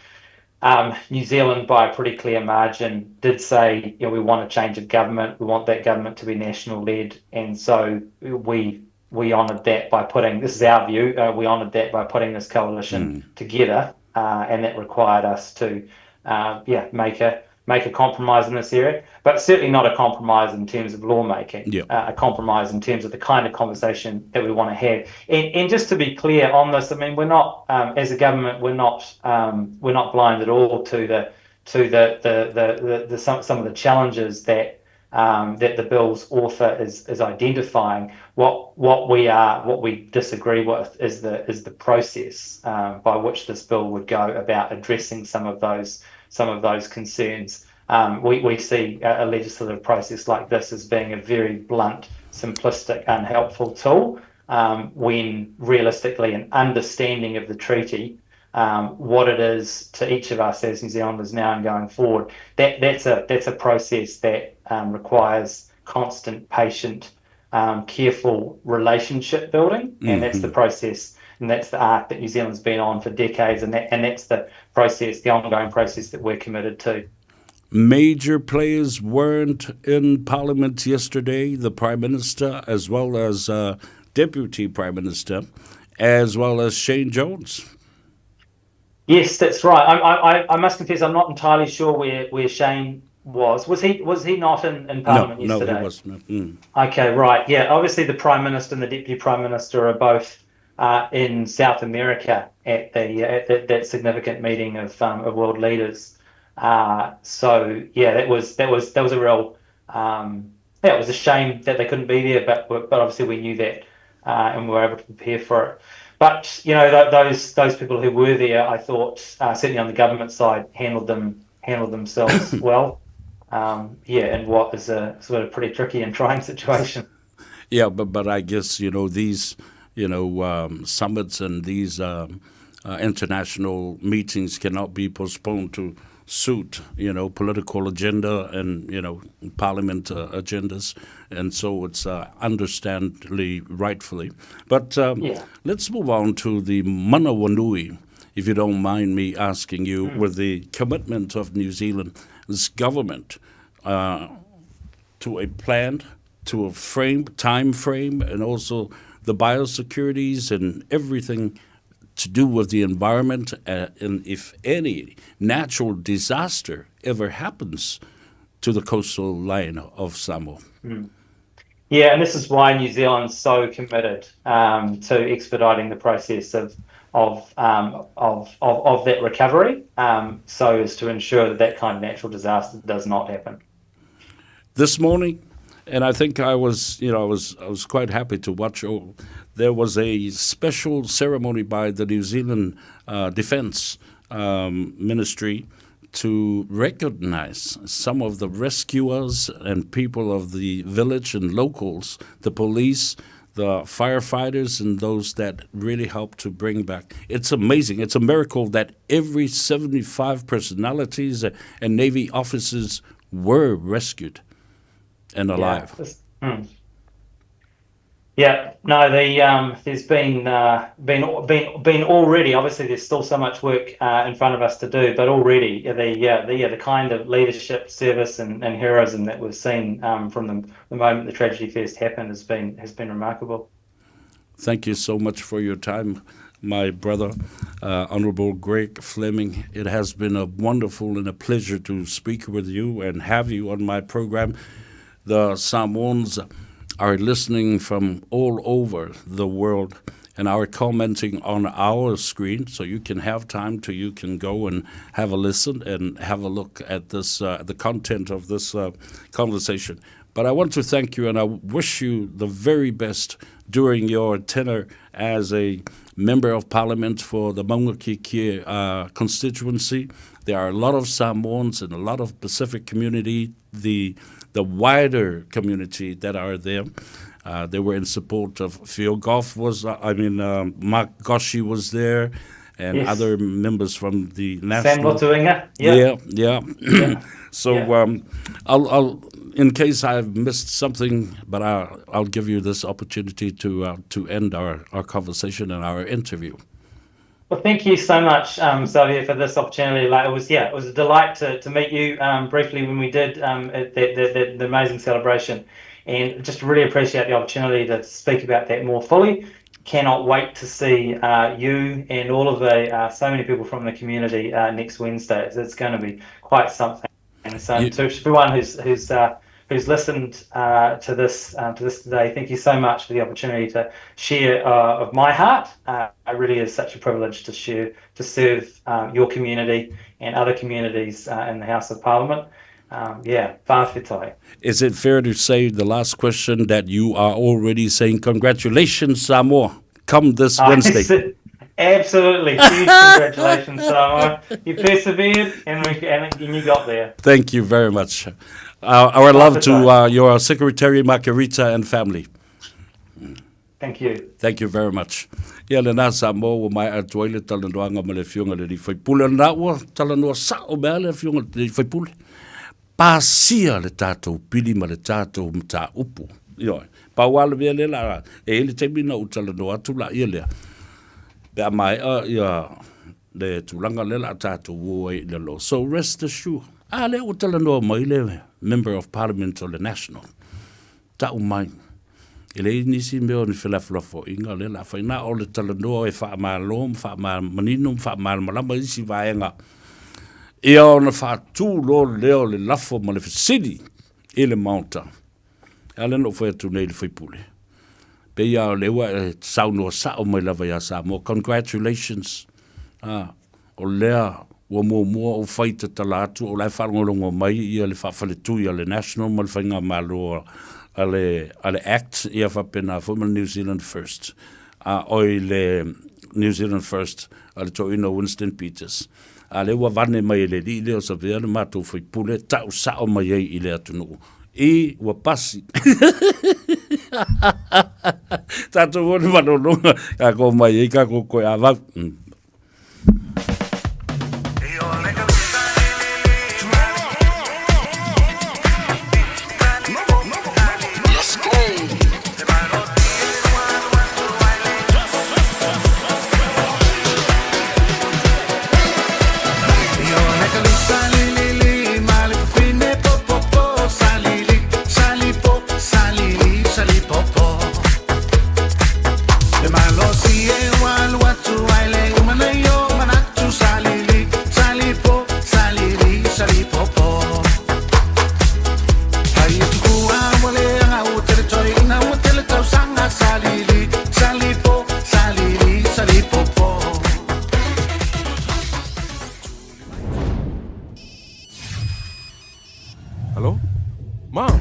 New Zealand, by a pretty clear margin, did say, you know, we want a change of government. We want that government to be national led, and so we honoured that by putting, this is our view, we honoured that by putting this coalition together, and that required us to make a compromise in this area, but certainly not a compromise in terms of lawmaking, Yeah. a compromise in terms of the kind of conversation that we want to have. And just to be clear on this, I mean, we're not, as a government, we're not blind at all to the some of the challenges that that the bill's author is identifying. What we disagree with is the process by which this bill would go about addressing some of those concerns. We see a legislative process like this as being a very blunt, simplistic, unhelpful tool, when realistically an understanding of the treaty, what it is to each of us as New Zealanders now and going forward, that's a process that requires constant, patient, careful relationship building, and that's the process, and that's the arc that New Zealand's been on for decades, and that's the process, the ongoing process that we're committed to. Major players weren't in Parliament yesterday, the Prime Minister as well as Deputy Prime Minister, as well as Shane Jones. Yes, that's right. I must confess, I'm not entirely sure where Shane was. Was he not in Parliament yesterday? No, he wasn't. Mm. Okay, right. Yeah, obviously the Prime Minister and the Deputy Prime Minister are both in South America at the that significant meeting of world leaders. So yeah, that was a real yeah, it was a shame that they couldn't be there, but obviously we knew that and we were able to prepare for it. But you know, th- those those people who were there, I thought, certainly on the government side, handled them handled themselves well. Yeah, in what is a sort of pretty tricky and trying situation. Yeah, but I guess, you know, these, you know, summits and these international meetings cannot be postponed to suit, you know, political agenda and, you know, parliament agendas. And so it's understandably rightfully. But let's move on to the Manawanui, if you don't mind me asking you, with the commitment of New Zealand's government to a plan, to a frame, time frame, and also the biosecurities and everything to do with the environment. And if any natural disaster ever happens to the coastal line of Samoa. Yeah, and this is why New Zealand's so committed to expediting the process of that recovery, so as to ensure that that kind of natural disaster does not happen. This morning, and I think I was, you know, I was quite happy to watch. Oh, there was a special ceremony by the New Zealand Defence Ministry to recognize some of the rescuers and people of the village and locals, the police, the firefighters, and those that really helped to bring back. It's amazing. It's a miracle that every 75 personalities and Navy officers were rescued and alive. Yeah, no, there's been already. Obviously, there's still so much work in front of us to do, but already the kind of leadership, service, and heroism that we've seen from the moment the tragedy first happened has been remarkable. Thank you so much for your time, my brother, Honorable Greg Fleming. It has been a wonderful and a pleasure to speak with you and have you on my program. The Samoans are listening from all over the world and are commenting on our screen, so you can have time to you can go and have a listen and have a look at this the content of this conversation. But I want to thank you and I wish you the very best during your tenure as a member of parliament for the Maungakiekie constituency. There are a lot of Samoans and a lot of Pacific community, the wider community that are there. They were in support of Phil Goff was, I mean, Mark Goshi was there, and other members from the Sam national. Lotuinga, Yeah. So I'll, in case I've missed something, but I'll give you this opportunity to end our conversation and our interview. Well, thank you so much, Xavier, for this opportunity. Like yeah, it was a delight to meet you briefly when we did at the amazing celebration, and just really appreciate the opportunity to speak about that more fully. Cannot wait to see you and all of the so many people from the community next Wednesday. It's going to be quite something. And so, to everyone who's listened to this today, thank you so much for the opportunity to share of my heart. It really is such a privilege to share to serve your community and other communities in the House of Parliament. Yeah, fa'afetai. Is it fair to say the last question that you are already saying congratulations, Samoa, come this Wednesday? Absolutely. Huge congratulations, Samoa. You persevered and you got there. Thank you very much. Our love to your secretary, Margarita, and family. Thank you. Thank you very much. Ia lena Samoa ua maea atu ai le talanoaga ma le afioga i le sui usufono lena ua talanoa sa'o mea le afioga i le sui usufono. Pasia le tatou pili ma le tatou mataupu. Ioe. Pau lava le mea lea la e i ai le taimi na ou talanoa atu laia lea. Pe a maea ia le tulaga lea la tatou o ai i lalo. So rest assured. A lea ua talanoa mai le Member of Parliament o le National. Ta'u mai. E leai nisi mea o ni felafolafoaiga lea la fai na o le talanoa e faamalo ma faamanino ma faamalamalama isi vaega ia ona faatū loa lea o le lafo ma le fesili i le Maota. A lea na ou fai atu nei i le sui usufono. Pei lava o lea ua e saunoa sa'o mai lava iā Samoa. Congratulations. Ah, o lea ua muamua ou fai tatala atu o la e faalogologo mai ia le faafaletui a le National ma le faigamalo a le ACT ia faapena foi ma le New Zealand First. a oi le New Zealand First a le toeaina o Winston Peters. A lea ua vane mai e le alii lea o Savea le matou faipule, tau sao mai ai i le atunuu. I ua pasi. Tatou o le malologa, kakou mai ai kakou koe avau. Hello? Mom?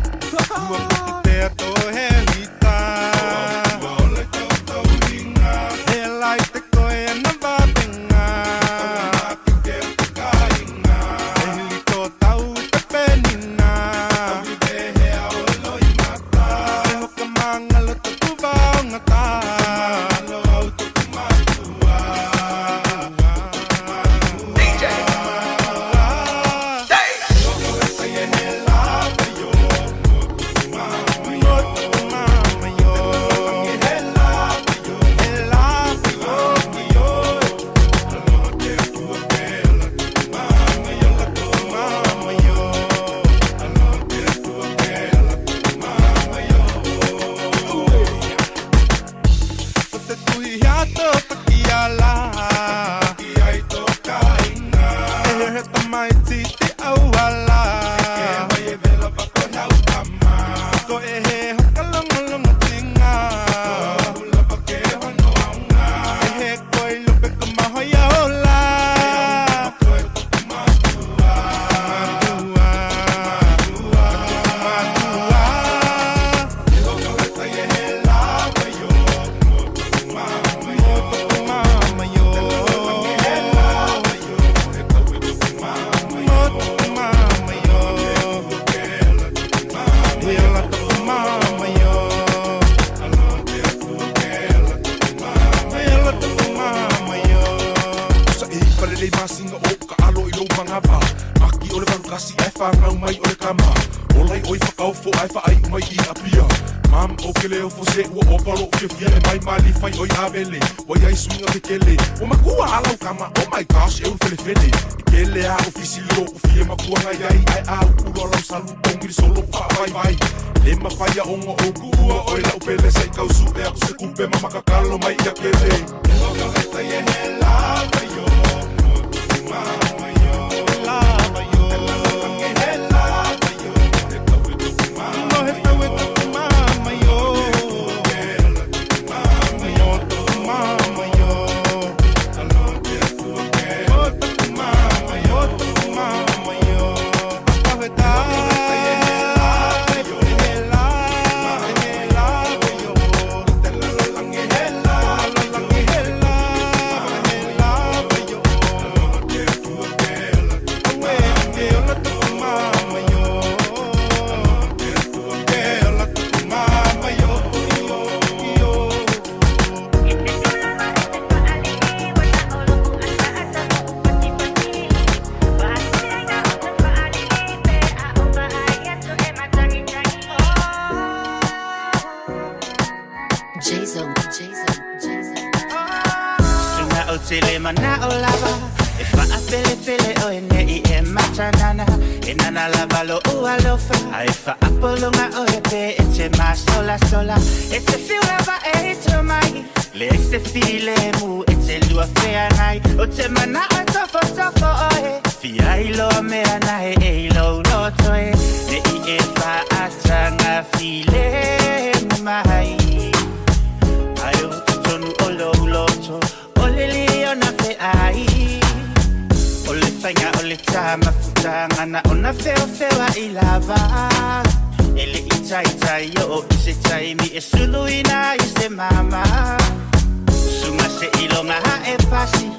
lunga se ilonga ha e pasi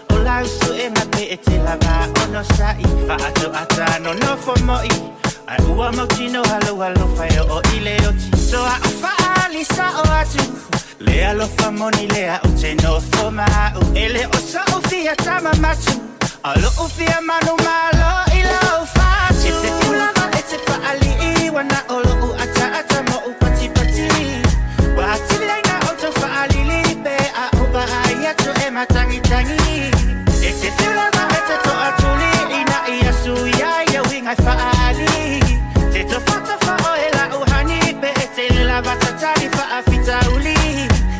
O lau suʻega pe e te lava onosaʻi Faatoata nonofo moʻi Ae ua mautino halau alofa e oo i le oti So a o faaali saʻo atu Le alofa moni lea ou te nofo ma aʻu E le o soʻu fia tama matu A o loʻu fia manumalo i lou fatu E te fiu lava e te faalii Ua na o loʻu ataata moʻu patipati Ua atili ai na outou faalili Pe a ou vaai atu e matagitagi E te fiu lava e te toatuli Ina ia suia ia uiga e faaali Te tofatofa oe lau hani Pe e te le lava tatali faafitauli.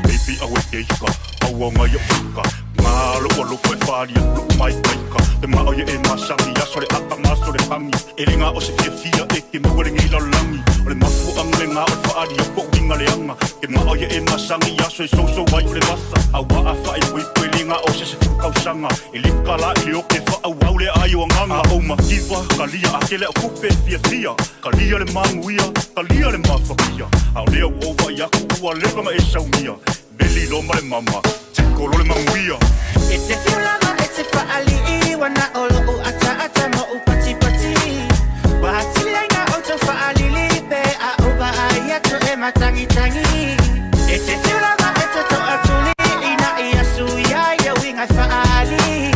Baby awe keika, aua ngai o fika Ngā lo alofa e whāri aku lo'u māikaika Te mao ia e masangi, aso le aka maso le hangi E le ngā o se fiafia e ke maua lenei lalolagi O le mafuaʻaga le ngā o le whaari aku o uiga leaga Ke mao ia e masangi, aso e sousou ai o le vasa Aua a whaepoepoe le ngā o se sefulu kausaga E le kala i le oke whaauau le ai o anganga A o makiva, kalia a kele o kupe fiafia Kalia le manuia, kalia le mafakia A o lea ua ou vaai aku ua leva ona e saunia Meli loa ma le mama, teko loa le manuia. E te whiu lava e te faalii Ua na o loʻu ataata moʻu patipati Ua atili ai na outou faalili Pe a ou vaai atu e matagitagi E te whiu lava e te toatuli Ina ia suia ia uiga e faaali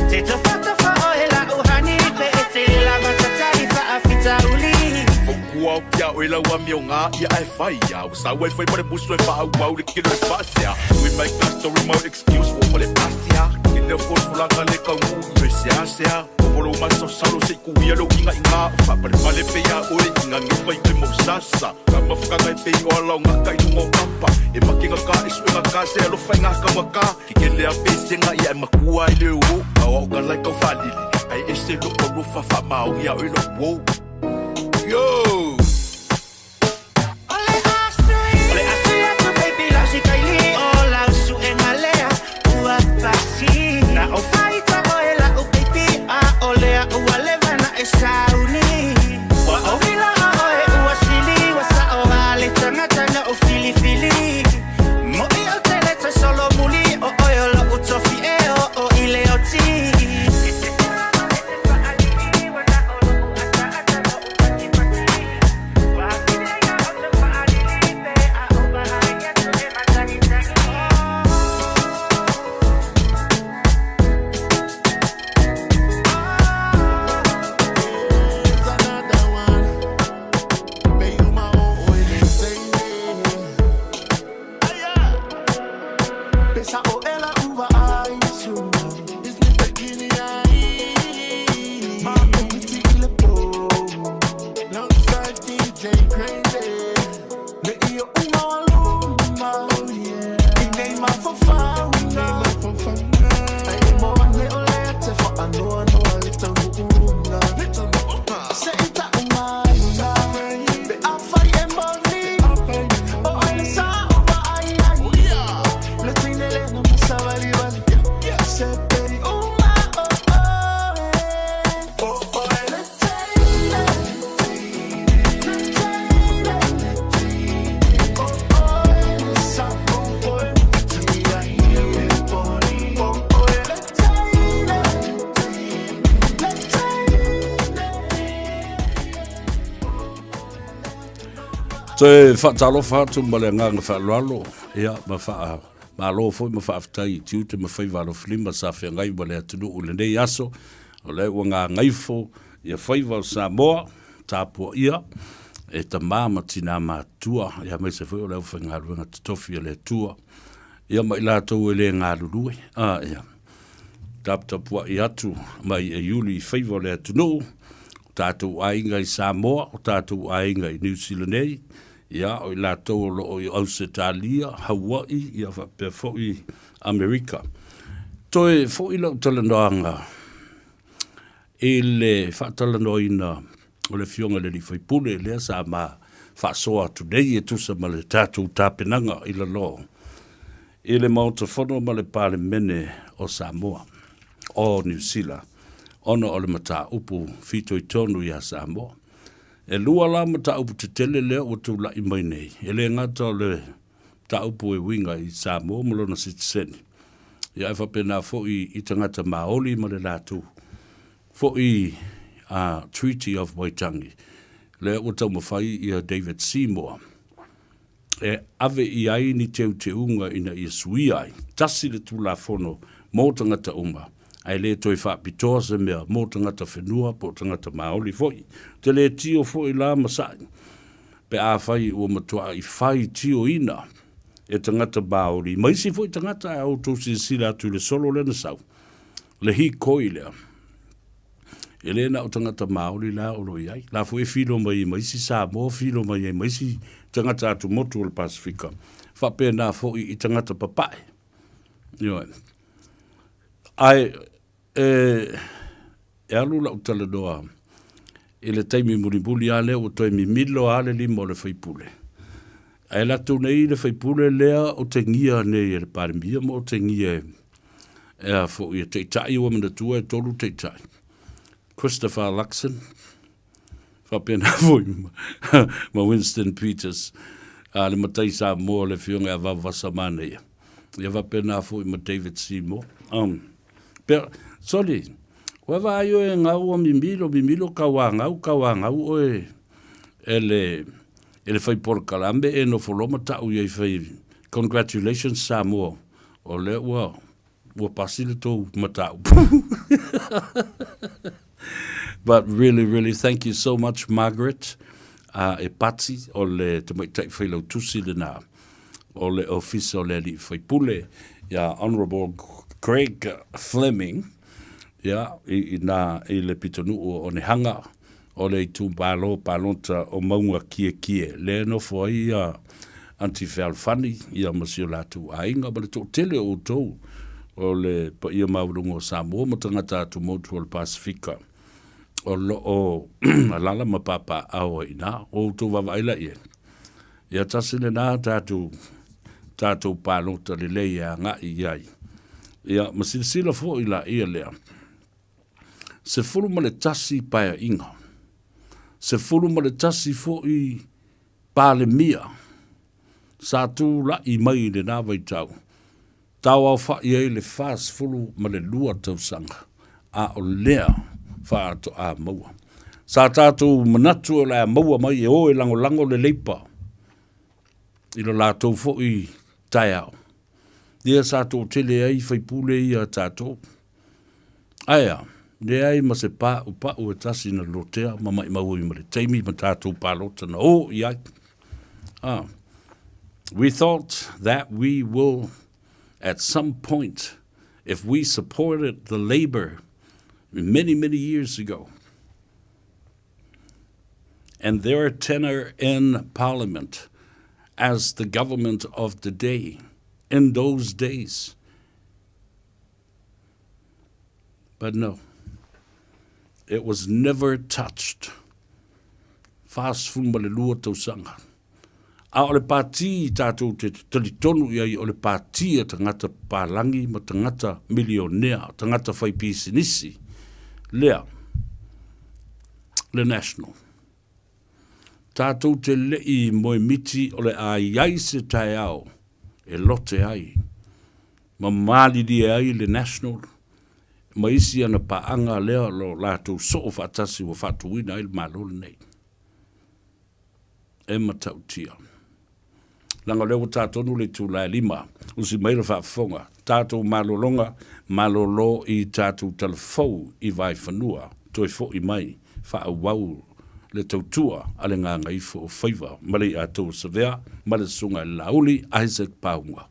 Te tofatofa oe lau hani Pe e te lava tatali faafitauli. Fautua o kia oe lau amioga ia ae fai ia Ua sau ai fai ma le musu e faaauau le kino e faasea We make a story mo excuse ua ova le pasia Ke leo folafolaga le kaunuu i oe seasea Ua lou masalosalo se i kuia lou ingainga O faapalepale pe ia oe i gage fai oe mo sasa Ka mafakaga e pei o ala o gaka i luga o papa E make gaka e sue gaka se alofa i gaka maka Ke kele a pesega ia e makua ai le o Ao ao ka lai kau faalili Ae ese lou alofa faamaoni ia oe lou uo Yo! O le asu atu baby lau sikaili O lau suʻega lea ua pasi Na ou faita oe lau baby A o lea ua leva na e sauni Ua ou ilaga oe ua sili Ua sao a le tagata na ou filifili Moʻi ou te le toe solomuli O oe o loʻu tofi e oo i le oti Toe faatalofa atu ma le agaga faaaloalo, ia, ma faa malo foi ma faafetai i tiute ma faiva alofilima sa feagai ma le atunuu i lenei aso, o lea ua gagaifo ia faiva o Samoa, tapuaia e tama ma tina matutua, ia aemaise foi o le aufaigaluega totofi a le Atua, ia ma i latou e le galulue, a ia taputapuai atu mai e Iuli i faiva o le atunuu, o tatou aiga i Samoa, o tatou aiga i Niu Sila nei, ia o i latou o lo o i Ausetalia, Hawaii, ia faapea foi Amerika. Toe foi lau talanoaga i le faatalanoaina o le Afioga i le Alii Faipule lea sa ma faasoa atu nei e tusa ma le tatou tapenaga i lalo i le Maota Fono ma le Palemene o Samoa o Niu Sila ona o le mataupu fitoitonu iā Samoa. E lua la mataupu tetele lea ua tulai mai nei, e le gata o le mataupu e uiga i Samoa ma lona sitiseni. Ia ae faapena foi i tagata Māori ma le latou foi a Treaty of Waitangi, lea ua taumafai ia David Seymour e ave i ai ni teuteuga ina ia suia ai tasi le Tulafono mo tagata uma, ae le toe faapitoa se mea mo tagata whenua po o tagata Māori foi. Te le tio foi la ma sa'i, pe afai ua matua'i whai tioina e tagata Māori, ma isi foi tagata a outou silasila atu i le solo lea na sau, le hikoi lea. E le na o tagata Māori la o lo o i ai. La foi e filo mai ai ma isi Samoa, filo mai ai ma isi tagata atumotu o le Pasifika. Faapena foi i tagata papae. Ioe. Ae e, e alu lau talanoa i le taimi mulimuli lava lea ua toe mimilo lava le lima o le faipule. Ae latou nei le faipule lea o tegia nei e le Palemia ma o tegia e, e a foi e taitai ua manatua e tolu taitai. Christopher Luxon, faapena foi ma, ma Winston Peters, a le matai Samoa le afioga ia Vaovasa Manaia. Ia faapena foi ma David Seymour. Um, pe, sorry, ua vaai oe gau ua mimilo, mimilo kauāgau, kauāgau oe e le, e le fai polokalame e nofo loa ma ta'u i ai fai congratulations Samoa o lea ua ua pasi le tou mataupu. But really, really, thank you so much, Margaret. E Pati o le tamaitai failautusi lena o le Ofisa o le Alii Faipule, ia Honourable Greg Fleming, ia, i, i nā i le pitonuu o Onehanga, o le itumalo palota o Mauga Kiekie, lea e nofo ai ia Aunty Fealofani ia ma si o latou aiga ma le toatele o outou o le paia maualuga o Samoa ma tagata atumotu o le Pasifika o lo o alaala ma papaaao ai i ina. O outou vaavaai la i ai. Ia tasi lena tatou tatou palota lelei e agai i ai. Ia ma silasila foi laia lea. 11 paeaiga, 11 foi Palemia sa tulai mai i lena vaitau, tauaofa'i ai le 42 tausaga, a o lea faatoa maua. Sa tatou manatu o le a maua mai e o e lagolago le Leipa i lo latou foi taeao, lea sa toatele ai faipule ia a tatou. Ae a, leai ma se pāupau e tasi na lotea ma maimau ai ma le taimi ma tatou palota na o i ai. Ah, we thought that we will at some point, if we supported the Labour many, many years ago, and their tenure in Parliament as the government of the day in those days, But no, it was never touched. 42 tausaga. A o le pātī tātou te talitonu i ai o le pātī a tagata papālagi ma tagata milionea, tagata whai pisinisi, lea, le National. Tātou te le'i moemiti o le a i ai se taeao e lote ai ma malilie ai le National ma isi ana paaga lea o lo latou soo faatasi ua faatuina ai le Malo lenei. E matautia. Leaga o lea ua ta tonu le itula e lima, usi mai le faafofoga, tatou malologa, malolo i tatou talafou i Vaefanua, toe foi mai, faaauau le tautua a le Gagaifo o Faiva ma le Iatoa Savea ma le Susuga i le Laauli Isaac Pauga.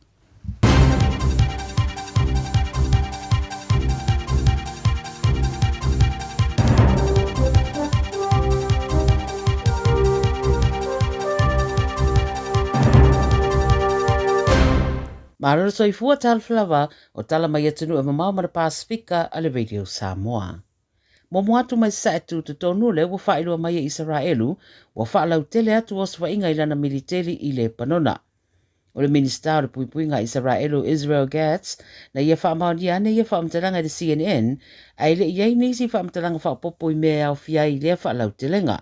Malo le soifua talofa lava o tala mai atunuu e mamao ma le Pasifika a le Radio Samoa. Muamua atu mai sae tu totonu lea ua faailoa mai e Isaraelu ua faalautele atu osofaiga i lana militeli i Lepanona. O le Minisita o le Puipuiga a Isaraelu o Israel Gatz na ia faamaonia ane ia faamatalaga i le CNN, ae le i i ai nisi faamatalaga faaopoopo i mea e aofia ai i lea faalautelega.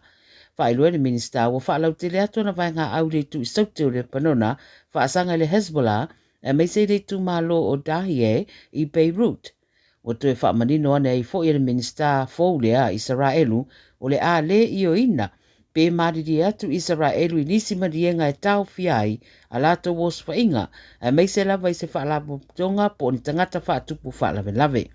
Faailoa e le Minisita ua faalautele atu ana vaegaau i le itu i Saute o Lepanona, faasaga i le Hezbollah, aemaise i le itumalo o Dahieh i Beirut. Ua toe faamanino ane ai foi e le Minisita fou lea a Isaraelu o le a le ioeina pe malilie atu Isaraelu i nisi maliega e taofia ai a latou osofaiga, aemaise lava i se faalapotopotoga po o ni tagata faatupu faalavelave.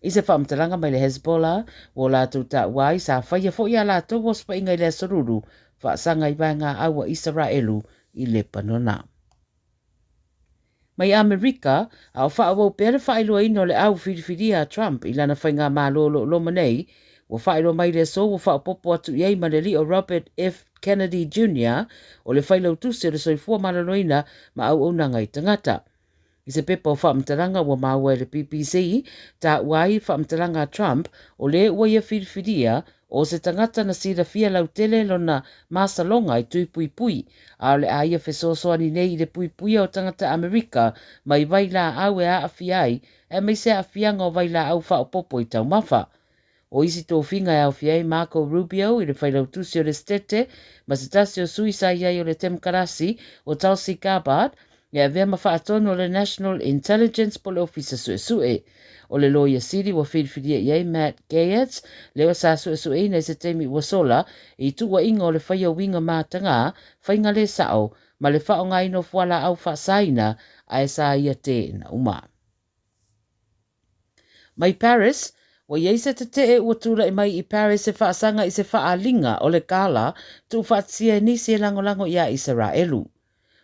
I se faamatalaga mai le Hezbollah, ua latou taua ai sa faia foi a latou osofaiga i le Aso Lulu faasaga i vaega au a Isaraelu i Lepanona. Mai Amerika, a o faaauau pea le faailoaina o le au filifilia a Trump i lana faigamalo o lo o loma nei, ua faailoa mai le aso ua faaopoopo atu i ai ma le alii o Robert F. Kennedy Jr. o le Failautusi o le Soifua Maloloina ma Auaunaga i Tagata. I se pepa o faamatalaga ua maua e le BBC, taua ai faamatalaga a Trump o le ua ia filifilia o se tagata na silafia lautele lona masaloga i tui puipui, a o le a ia fesoasoani nei i le puipuia o tagata Amerika mai vailaau e aafia ai aemaise aafiaga o vailaau faaopoopo i taumafa. O isi tofiga e aofia ai Marco Rubio i le Failautusi o le Setete ma se tasi o sui sa i ai o le Temokarasi, o Tulsi Gabbard, e avea ma faatonu o le National Intelligence po o le Ofisa Suesue. O le Loia Sili ua filifilia i ai Matt Gaetz, lea sa suesueina i se taimi ua sola i tuuaiga o le faia uiga matagā, faiga lē sa'o, ma le faaaogaina o fualaau faasaina ae sa ia teena uma. Mai Paris, ua i ai se tetee ua tulai mai i Paris e faasaga i se faaaliga o le gala tuufaatasia e nisi e lagolago iā Isaraelu.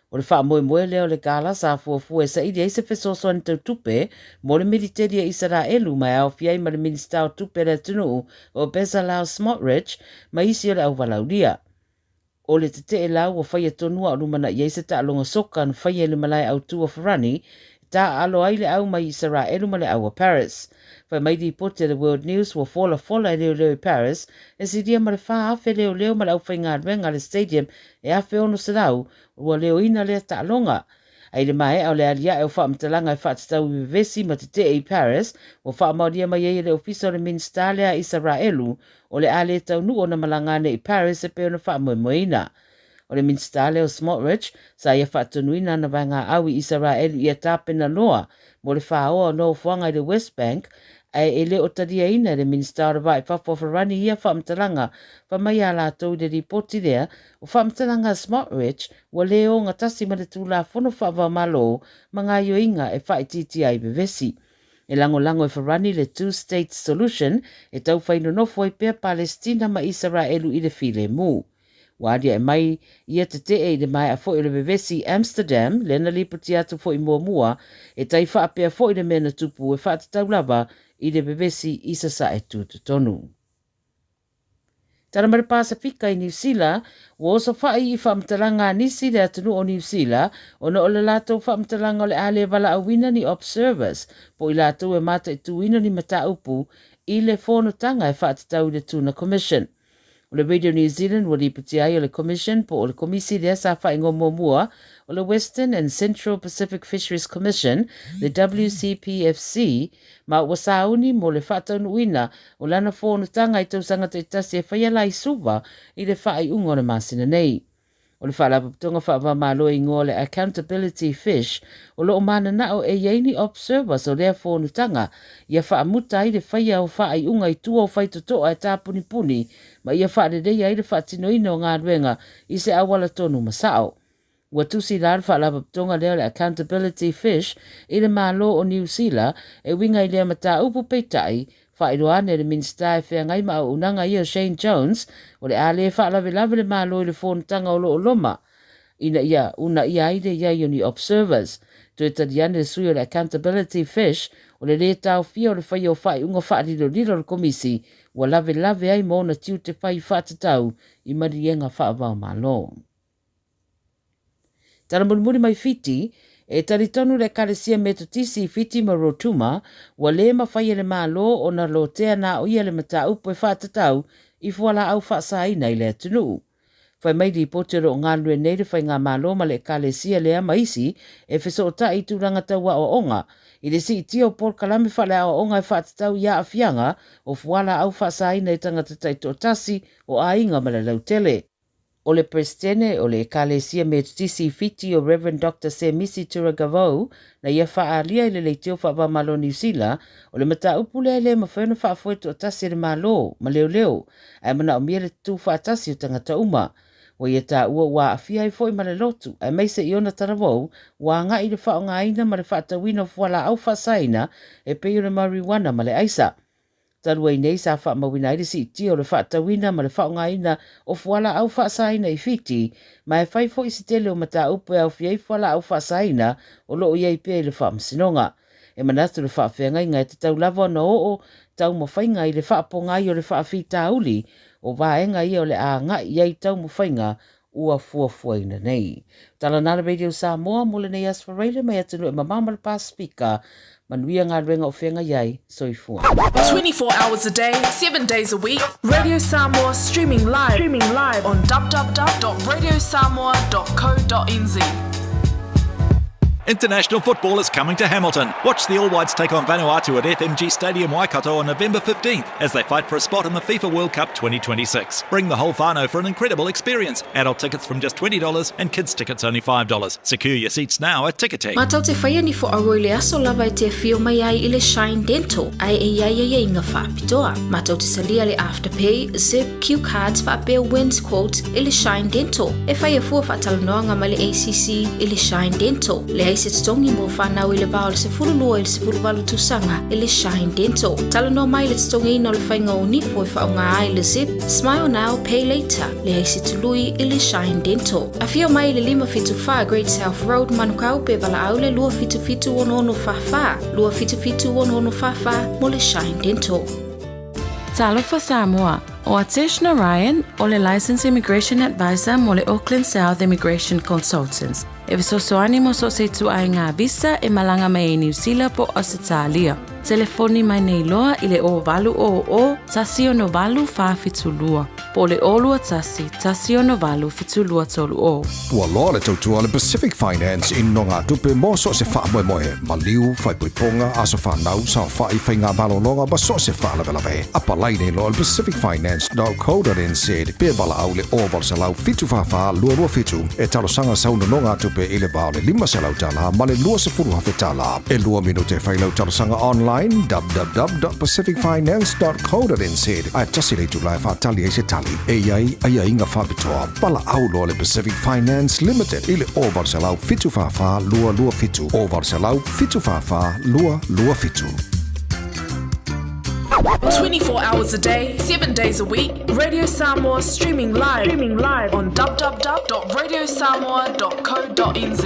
O le faamoemoe lea o le gala sa fuafua e saili ai se fesoasoani tau tupe mo le militeli a Isaraelu ma e aofia ai ma le Minisita o Tupe a le atunuu o Bezalel Smotrich ma isi o le auvalaulia. O le tetee la ua faia tonu a o lumanai ai se taaloga soka na faia i le malae autu o Farani e taaalo ai le au mai Isaraelu ma le au a Paris. Fai mai lipoti a le World News ua folafola e leoleo i Paris e silia ma le 4,000 leoleo ma le aufaigaluega a le stadium e 1,600 ua leoina lea taaloga. A i le maea o le aliae o faamatalaga e faatatau i vevesi ma tetee i Paris, ua faamaonia mai ai e le Ofisa o le Minisita lea a Isaraelu o le a le taunuu ona malaga ane i Paris e pei ona faamoemoeina. O le Minisita lea o Smotrich, sa ia faatonuina ana vaegaau i Isaraelu ia tapena loa mo le faoa o nofoaga i le West Bank, ae e le o taliaina e le Minisita o le Vaa i Fafo a Farani ia faamatalaga. Fai mai a latou i le lipoti lea, o faamatalaga a Smotrich ua le ogatasi ma le Tulafono Faava-o-Malo ma gaoioiga e faaitiitia ai vevesi. E lagolago e Farani le Two State Solution e taufai nonofo ai pea Palesitina ma Isaraelu i le filemu. Ua aliae mai ia tetee i le maea foi o le vevesi i Amsterdam, lea na lipotia atu foi muamua, e tai faapea foi le mea na tupu e faatatau lava i le vevesi i Sasae Tutotonu. Tala mai le Pasefika i Niu Sila, ua osofai i faamatalaga a nisi le atunuu o Niu Sila ona o le latou faamatalaga o le a le valaauina ni observers po o i latou e mataituina ni mataupu i le fonotaga e faatatau i le Tuna Commission. O le Radio New Zealand ua lipotia ai o le Commission po o le Komisi lea sa faaigoa muamua o le Western and Central Pacific Fisheries Commission, le WCPFC, ma ua sauni mo le faataunuuina o lana fonotaga i tausaga taitasi e faia la i Suva i le faaiuga o le masina nei. O le Faalapotopotoga Faava-o-Malo e igoa o le Accountability Fish o lo o mananao e i ai ni observers o lea fonotaga ia faamuta ai le faia o faaiuga i tua o faitotoa e tāpunipuni ma ia faaleleia ai le faatinoina o galuega i se auala tonu ma sao. Ua tusi la le faalapotopotoga lea o le Accountability Fish i le Malo o Niu Sila e uiga i lea mataupu peitai, faailoa ane e le Minisita e feagai ma auaunaga ia o Shane Jones o le a le faalavelave le Malo i le fonotaga o lo o loma ina ia uunaia ai le i ai o ni observers. Toe tali ane le sui o le Accountability Fish o le lē taofia o le faia o faaiuga faalilolilo a le Komisi ua lavelave ai ma ona tiute fai faatatau i maliega faava-o-Malo. Tala mulimuli mai Fiti, E talitonu le Ekalesia Metotisi i Fiti ma Rotuma, ua lē mafai e le Malo ona lotea na o ia le mataupu e faatatau i fualaau faasaina i le atunuu. Fai mai lipoti o lo o galulue nei le Faigamalo ma le Ekalesia lea ma isi e fesootai i tulaga tau aoaoga i le siitia o polokalame faaleaoaoga e faatatau i aafiaga o fualaau faasaina i tagata taitoatasi, o aiga ma le lautele. O le Peresetene o le Ekalesia Metotisi i Fiti o Rev Doctor Semisi Turagavou na ia faaalia i le leitio faava-o-Malo o Niu Sila, o le mataupu lea e le mafai ona faafoe toatasi e le Malo ma leoleo, ae manaomia le tutu faatasi o tagata uma. Ua ia taua ua aafia ai foi ma le lotu, aemaise i ona talavou, ua agai i le faaaogaina ma le faatauina o fualaau faasaina e pei o le marijuana ma le aisa. Talu ai nei sa faamauina ai le siitia o le faatauina ma le faaaogaina o fualaau faasaina i Fiti, ma e fai foi se tele o mataupu e aofia ai fualaau faasaina o lo o i ai pea i le faamasinoga. E manatu le faafeagaiga e tatau lava ona oo taumafaiga i le faapogai o le faafitauli o vaega ia o le a agai i ai taumafaiga ua fuafuaina nei. Tala na le Radio Samoa mo lenei aso faraile mai atunuu e mamao ma le Pasefika. Manuia galuega o feagai ai. Soifua. 24 hours a day, 7 days a week, Radio Samoa streaming live, streaming live on www.radiosamoa.co.nz. International football is coming to Hamilton. Watch the All Whites take on Vanuatu at FMG Stadium Waikato on November 15th as they fight for a spot in the FIFA World Cup 2026. Bring the whole whānau for an incredible experience. Adult tickets from just $20 and kids tickets only $5. Secure your seats now at Ticketek. Mātou te whai ani fo aua i le aso lava e te awhio mai ai i le Shine Dental, ae e iai ai inga whaapitoa. Mātou te salia le Afterpay, Zip, Cue Cards whaapea Wins Quote i le Shine Dental. E whai a fua whaatalanoanga mai le ACC i le Shine Dental. Leai se totogi mo whanau i le va o le 12 i le 18 tausaga i le Shine Dental. Talanoa mai le totogiina o le faiga o nifo e faaaoga ai le Zip, Smile Now, Pay Later, leai se tului i le Shine Dental. Afio mai i le 574 Great South Road, Manukau, pe valaau le 277 6644, 277 6644 mo le Shine Dental. Talofa Samoa, ʻO Atesh Narayan, ʻo le Licensed Immigration Advisor mo le Auckland South Immigration Consultants. E fesoasoani mo so o se ituaiga visa e malaga mai ai Niu Sila po o Ausetalia. Telefoni mai nei loa i le 0800 168 472 po o le 021 168 7230. Ua loa le tautua a le Pacific Finance i nogatupe mo so o se faamoemoe, maliu, faaipoipoga, aso fanau, saofai, faiga malologa ma so o se faalavelave. Apalai nei loa i le pacificfinance.co.nz pe valaau i le 0800 744 227 e talosaga sau nonogatupe i le va o le $500 ma le $20,000. E lua minute e fai lau talosaga online www.pacificfinance.co.nz ae tasi le itula e faatali ai se tali. E i ai aiaiga faapitoa. Valaau loa le Pacific Finance Limited i le 0800 744 227, 0800 744 227. 24 hours a day, 7 days a week, Radio Samoa streaming live, streaming live on www.radiosamoa.co.nz.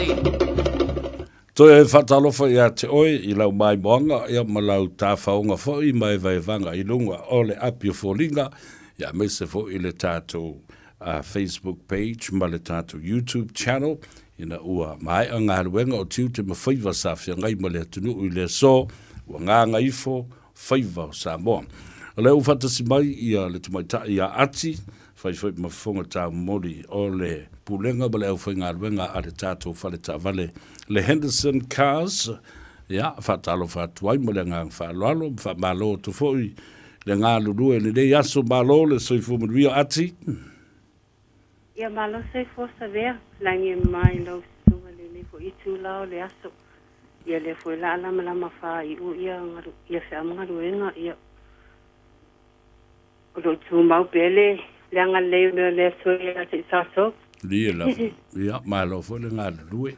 Toe faatalofa ia te oe i lau maimoaga ia ma lau tafaoga foi ma evaevaga i luga o le api o foliga, ia aemaise foi le tatou Facebook page ma le tatou YouTube channel ina ua maea galuega o tiute ma faiva sa feagai ma le atunuu i le aso ua gagaifo faiva o Samoa. O lea ua faatasi mai ia le tamaitai ia Ati, fai foi ma fofoga taumoli o le Pulega ma le aufaigaluega a le tatou fale taavale le Henderson Cars, ia, faatalofa atu ai ma le agaga faaaloalo ma faamalo atu foi le galulue i lenei aso. Malo le soifua manuia Ati. Ia malo soifua Savea, lagi e mai lau susuga lenei foi itula o le aso. Ia lea foi la a lamalama fa iu ia galu ia feau ma galuega ia o loo tumau pea le le agalelei o mea o le Atua ia te i tatou. Lie lava. Ia, malo foi le galulue.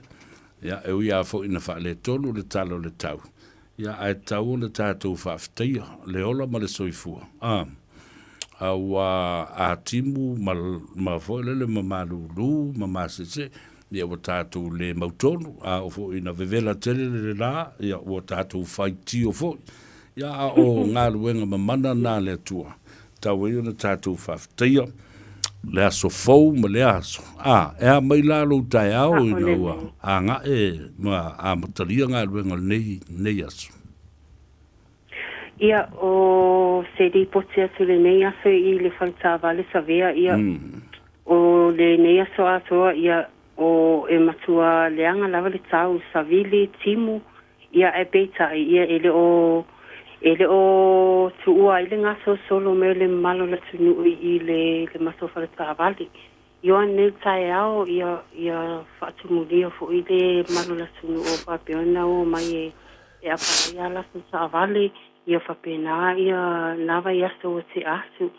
Ia, e ui lava foi ina faaletonu le tala o le tau, ia, ae tatau ona tatou faafetaia le ola ma le soifua. A, a ua a timu ma, ma foi lele ma malūlū ma masese, ia ua tatou le mautonu, a oo foi ina vevela tele le la, ia ua tatou faitio foi. Ia, a o galuega mamana na a le Atua, tau ai ona tatou faafetaia le aso fou ma lea aso. A, e a mai la lou taeao ina ua agae ma amatalia galuega o lenei, lenei aso? Ia, o se lipoti atu lenei aso i le fale taavale Savea, ia, o lenei aso atoa, ia, o e matua leaga lava le tau savili, timu, Ia, ae peitai, ia, e le o, e le o tuua ai le gasolosolo mai o le mamalu o le atunuu i le, le matou faletaavale. Ioane nei taeao, ia, ia faatumulia foʻi le mamalu o le atunuu o faapea ona o mai e e apalai a latou taavale, ia faapena ia na vaiaso ua tea atu.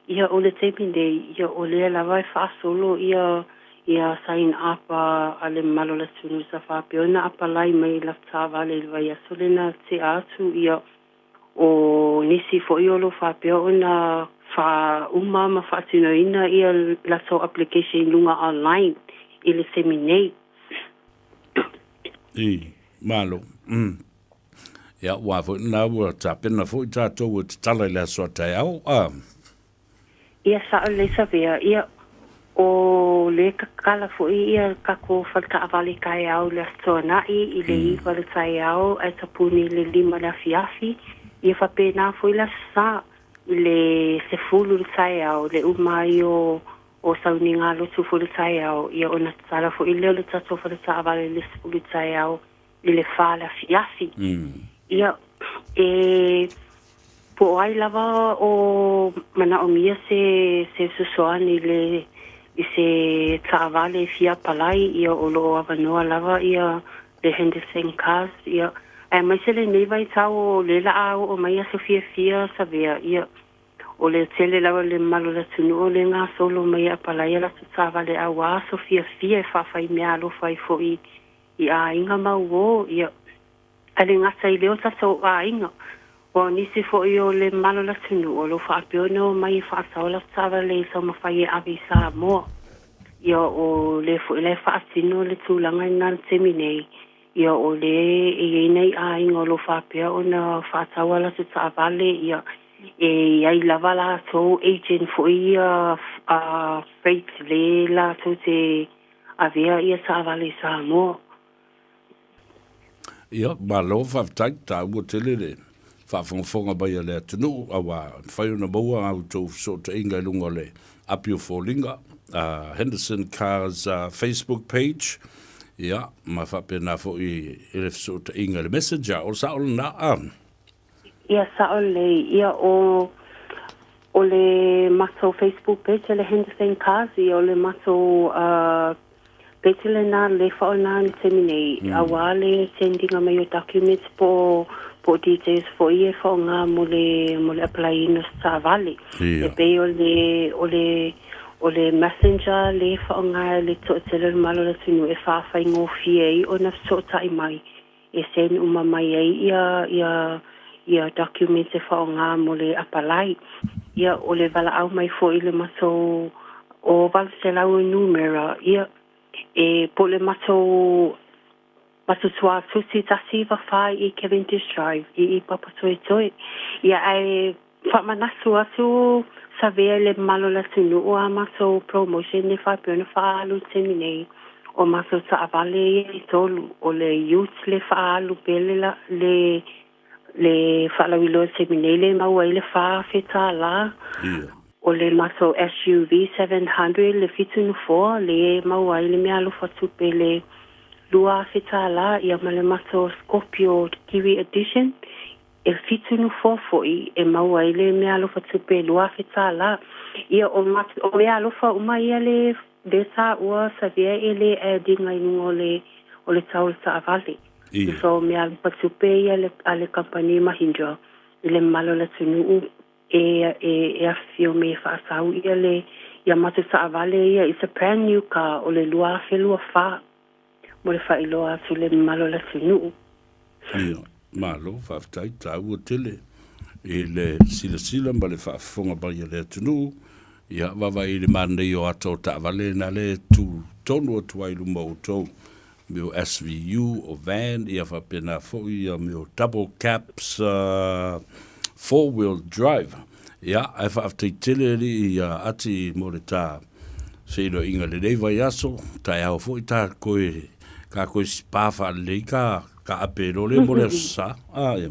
Ia o le taimi nei, ia o lea lava e faasolo ia ia sign up a le mamalu o le atunuu sa faapea ona apalai mai i latou taavale i le vaiaso lena tea atu, ia O nisi foi o lo o faapea ona faauma ma faatinoina ia latou application i luga online i le taimi nei. I, malo. Mm. Ia, ua foi lena ua tapena foi tatou e tatala i le aso a taeao. Ah. Ia sao lelei Savea, ia o le kakala foi ia tatou fale taavale taeao i le Aso Toonai i le 9 le taeao ae tapuni i le 5 le afiafi, ia faapena foi le Aso Sa i le 10 le taeao le uma ai o o sauniga lotu foi le taeao, ia ona tatala foi lea o le tatou fale taavale i le 10 le taeao i le 4 le afiafi. Ia, e po o ai lava o manaomia se se fesoasoani i le i se taavale e fia apalai, ia o lo o avanoa lava ia le Henderson Cars, ia aemaise lenei vaitau o lea la a oo mai aso fiafia Savea, ia o le tele lava le mamalu o le atunuu o le gasolo mai e apalai a latou taavale auā aso fiafia e faafaimeaalofa ai foi i aiga ma uō, ia, ae le gata i lea o tatou aiga, aua o nisi foi o le mamalu o le atunuu o lo o faapea ona omai e faasao latou taavale i taumafai e ave i Samoa. Ia, o lea foi la e faatino le tulaga lena i le taimi nei, ia, o lea e i ai nai aiga o lo o faapea ona faatau a latou taavale, ia, e i ai lava latou agent foi ia freight le latou te avea ia taavale i Samoa. Ia, malo faafetai, taua tele le faafogafoga mai a le atunuu, aua e mafai ona maua a outou fesootaiga i luga o le api o foliga, Henderson Cars Facebook page, ia, ma faapena foi i le fesootaiga i le Messenger, o le sao lena, a? Ia, sao lelei. Ia, o, o le matou Facebook page le Henderson Cars, ia o le matou uh, page lena le faaaoga i le taimi nei, mm. auā le sendinga mai o documents po po o details foi e faaaoga mo le mo le apply-ina o se taavale. Ia. E pei o le o le o le messenger le faaaoga e le toatele o le mamalu o le atunuu e faafaigofie ai ona fesootai mai e send uma mai ai ia ia ia documents e faaaoga mo le apalai. Ia o le valaau mai foi i le matou o 800 numera, ia e po o le matou matou tuatusi 194 i Cavendish Drive i i Papatoetoe. Ia ae faamanatu atu Savea i le mamalu o le atunuu a matou promotion e faapea ona faaalu i le taimi nei o matou taavale ia e tolu, o le ute le faaalu pea le le le faalauiloa i le taimi nei le maua ai le $4,000. O le matou SUV 700 le fitu nofoa le maua ai le meaalofa tupe le $2,000 ia ma le matou Scorpio Kiwi Edition E fitu nofoa foi e maua ai le meaalofa tupe $2,000. Ia, o o meaalofa uma ia le le taua Savea e le add ina i luga o le o le tau o le taavale. Ia. So, meaalofa tupe ia le a le kamupani Mahindra i le mamalu o le atunuu e e e afifio mai e faasau ia le ia matou taavale ia it's a brand new car o le 2024 mo le faailoa atu i le mamalu o le atunuu. Ia, malo, faafetai, taua tele i le silasila ma le faafofoga mai a le atunuu. Ia, vaavaai i le manaia o ata o taavale na lea e tu tonu atu ai i luma o outou, mea o SVU, o van, ia faapena foi ia mea o double caps, four wheel drive. Ia, ae faafetai tele alii ia Ati mo le ta feiloaiga i lenei vaiaso, taeao foi ta koe, ka koe spa faalelei ka, ka ape loa lea mo le aso sa. Ah, ia.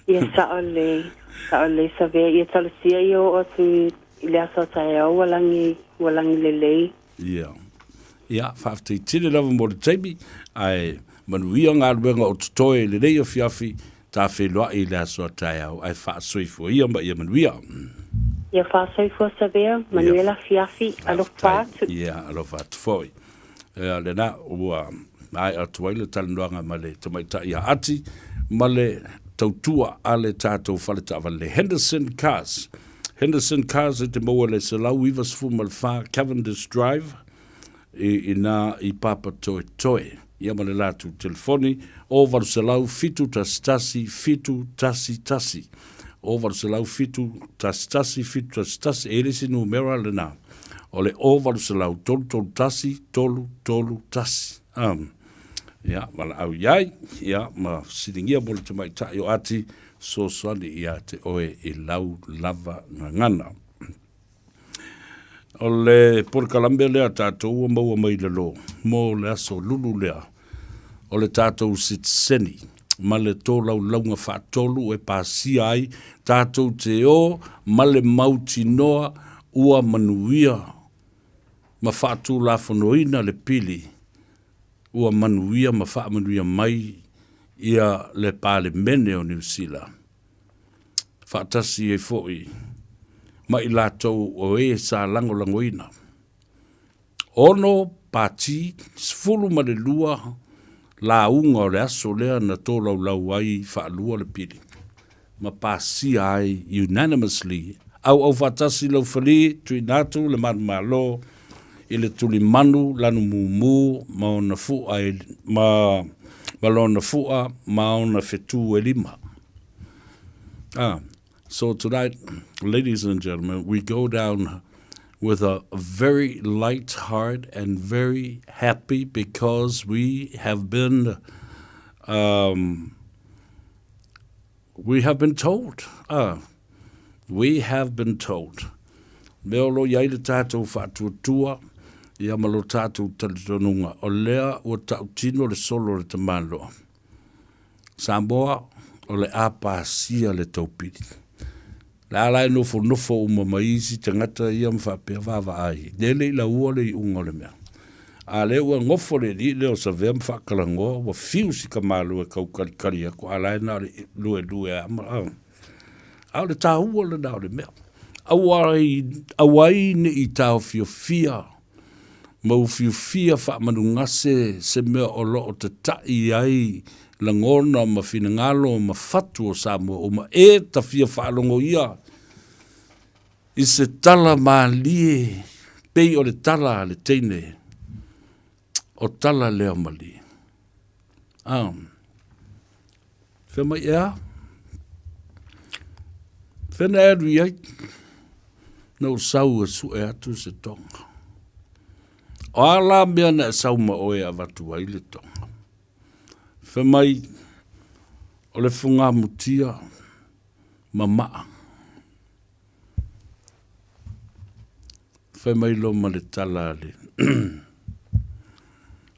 Ia, sao lelei, sao lelei Savea. Ia talosia ia oo atu i le aso a taeao ua lagi, ua lagi lelei. Ia. Ia, faafetai tele lava mo le taimi, ae manuia galuega o totoe i lenei afiafi, ta feiloai i le aso a taeao, ae faasoifua ia ma ia manuia. Ia faasoifua Savea, manuia le afiafi, alofa atu. Ia, alofa atu foi. Ia, lena ua maea atu ai le talanoaga ma le tamaitai ia Ati ma le tautua a le tatou fale taavale, le Henderson Cars. Henderson Cars e te maua i le 194 Cavendish Drive i ina i Papatoetoe. Ia ma le latou telefoni o 800 711 711. O 800 711 711 e le isi numera lena. O le o 800 331 331. Um, ia, valaau i ai, ia, ma fesiligia mo le tamaitai o Ati, soasoani ia te oe i lau lava gagana. O le polokalame lea tatou ua maua mai le lo mo le aso lulu lea o le tatou sitiseni ma le tolaulauga faatolu e pasia ai tatou te o ma le mautinoa ua manuia ma faatulafonoina le pili ua manuia ma faamanuia mai ia le Palemene o Niu Sila faatasi ai foi ma i latou o e sa lagolagoina. 6 pati, 12 lauga o le aso lea na tolaulau ai faalua le pili ma pasia ai unanimously, auau faatasi Laufali, tuuina atu le manumalo i le tulimanu lanumumu ma ona fua e, ma, ma lona fua ma ona fetu e lima. Ah, so tonight, ladies and gentlemen, we go down with a very light heart and very happy because we have been um, we have been told uh, we have been told mea o lo i ai le tātou faatuatua ia ma lo tātou talitonuga o lea ua tautino le solo o le tamaloa Samoa o le a pasia le taupili. Le a la e nofonofo uma mai isi tagata ia ma faapea vaavaai, lea le i laua le iuga o le mea. A lea ua nofo le alii lea o Savea ma faakalagoa, ua fiu si tamaloa e tau kalikali atu, a la e na o le luelue lava ma, a. A o le taua lena o le mea. Aua ai, aua ai ne i taofiofia ma ufiufia faamanugase se mea o lo o tataʻi ai lagona ma finagalo ma fatu o Samoa uma e ta fia faalogoia i se tala malie pei o le tala a le teine o tala lea malie. Ah. Fea mai ea? Fea na e alu i ai? Na ou sau e sue atu se tonga. O a la mea na e sau ma oe e avatu ai le tonga? Fai mai, o le fugamutia ma maa. Fai mai loa ma le tala a le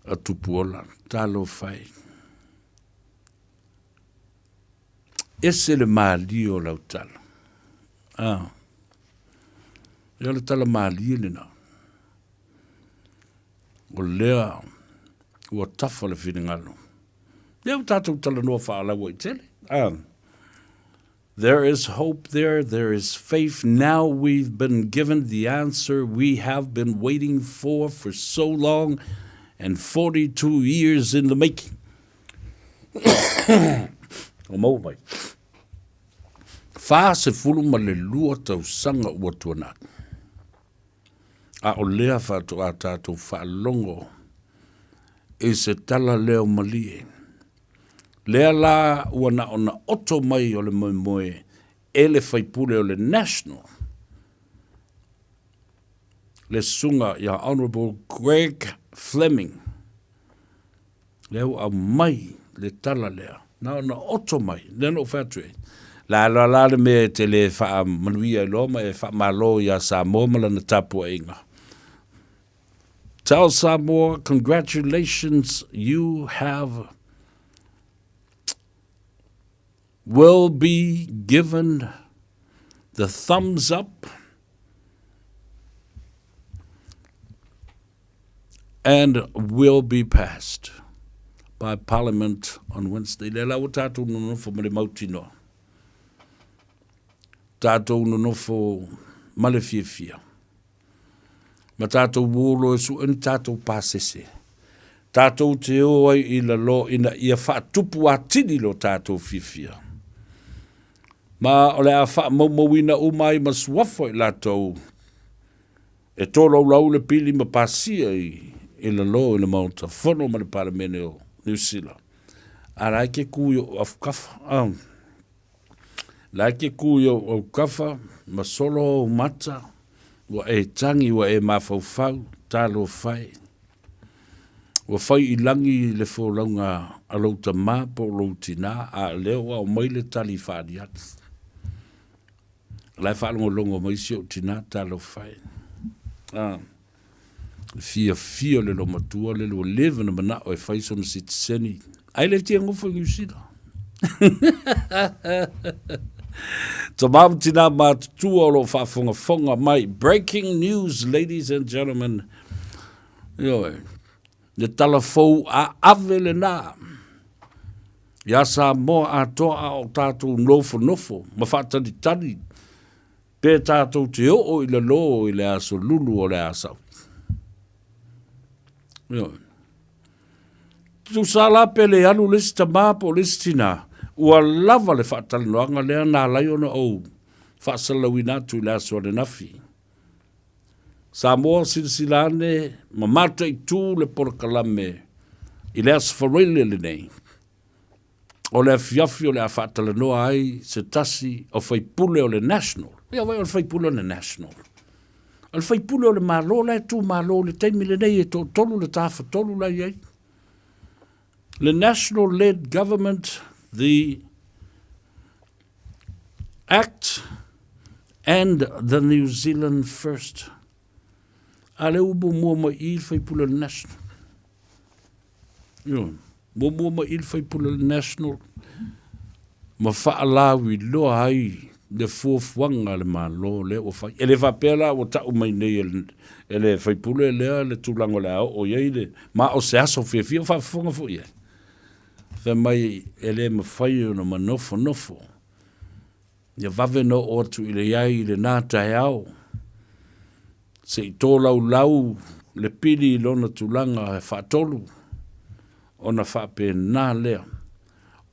a Tupuola, talofa e. Ese le malie o lau tala. Ah. Ia o le tala malie lena. O lea ua tafa le finagalo. Ia ua tatou talanoa faalauaitele. Ah. There is hope there, there is faith. Now we've been given the answer we have been waiting for for so long and 42 years in the making. O maua mai. 42 tausaga ua tuanai. A o lea faatoa tatou faalogo i se tala leo malie. Lea la ua na ona oto mai o le moemoe e le faipule o le National, le susuga ia Honourable Greg Fleming, lea ua aumai le tala lea, na ona oto mai, lea na ou fai atu ai, la loa la le mea e te le faamanuia ai loa ma e faamalo iā Samoa ma lana tapuaiga. Tell Samoa, congratulations, you have will be given the thumbs up and will be passed by Parliament on Wednesday. Lea la ua tātou nonofo ma le mautinoa. Tātou nonofo ma le fiafia. Ma tatou ō loa e sue ni tatou pasese. Tatou te ō ai i lalo ina ia faatupu atili lo tatou fiafia. Ma o le a faamaumauina uma ai ma suafa i latou e tolaulau le pili ma pasia i, i lalo i le Maota Fono ma le Palemene o Niu Sila. A la e ke ku i o afukafa. Ah. La e ke ku i o aukafa ma solo ou mata, ua e tangi, ua e mafaufau, talofa e. Ua fai i lagi le folauga a lou tamā po o lou tinā, a lea ua aumai le tali faaaliali. O la e faalogologo mai si ou tinā, talofa e. Ah. Le fiafia o le loomatua lele ua leva ona manao e fai sona sitiseni, ae le fia nofo i Niu Sila. Tamā ma tinā matutua o lo o faafogafoga mai. Breaking news, ladies and gentlemen. Ioe, le tala fou a ave lenā iā Samoa atoa a o tatou nofonofo ma faatalitali Pe tatou te oo i lalo i le aso lulu o le asau. Ioe. Tusa la pe le alu le isi tamā po o le isi tinā, ua lava le faatalanoaga lea na ala ai ona ou faasalalauina atu i le aso ananafi. Samoa silasila ane ma mataitu le polokalame i le Aso Faraile lenei. O le afiafi o le a faatalanoa ai se tasi o faipule o le National. Ia vai o le faipule o le National. O le faipule o le Malo la e tumalo i le taimi lenei e toatolu le tafatolu la i ai. Le National led government, the Act and the New Zealand First. A le upu mua mai i le faipule o le National. Ioe. Muamua mai i le faipule o le National ma faalauiloa ai le fuafuaga a le Malo lea ua fai. E le faapea la ua tau mai nei e le, e le faipule lea le tulaga o le a oo i ai le, ma o se aso fiafia o faafofoga foi i ai. Fai mai e le mafai ona manofonofo Ia vave ona oo atu i le ai i lenā taeao, se i tolaulau le pili i lona tulaga e faatolu, ona faapena lea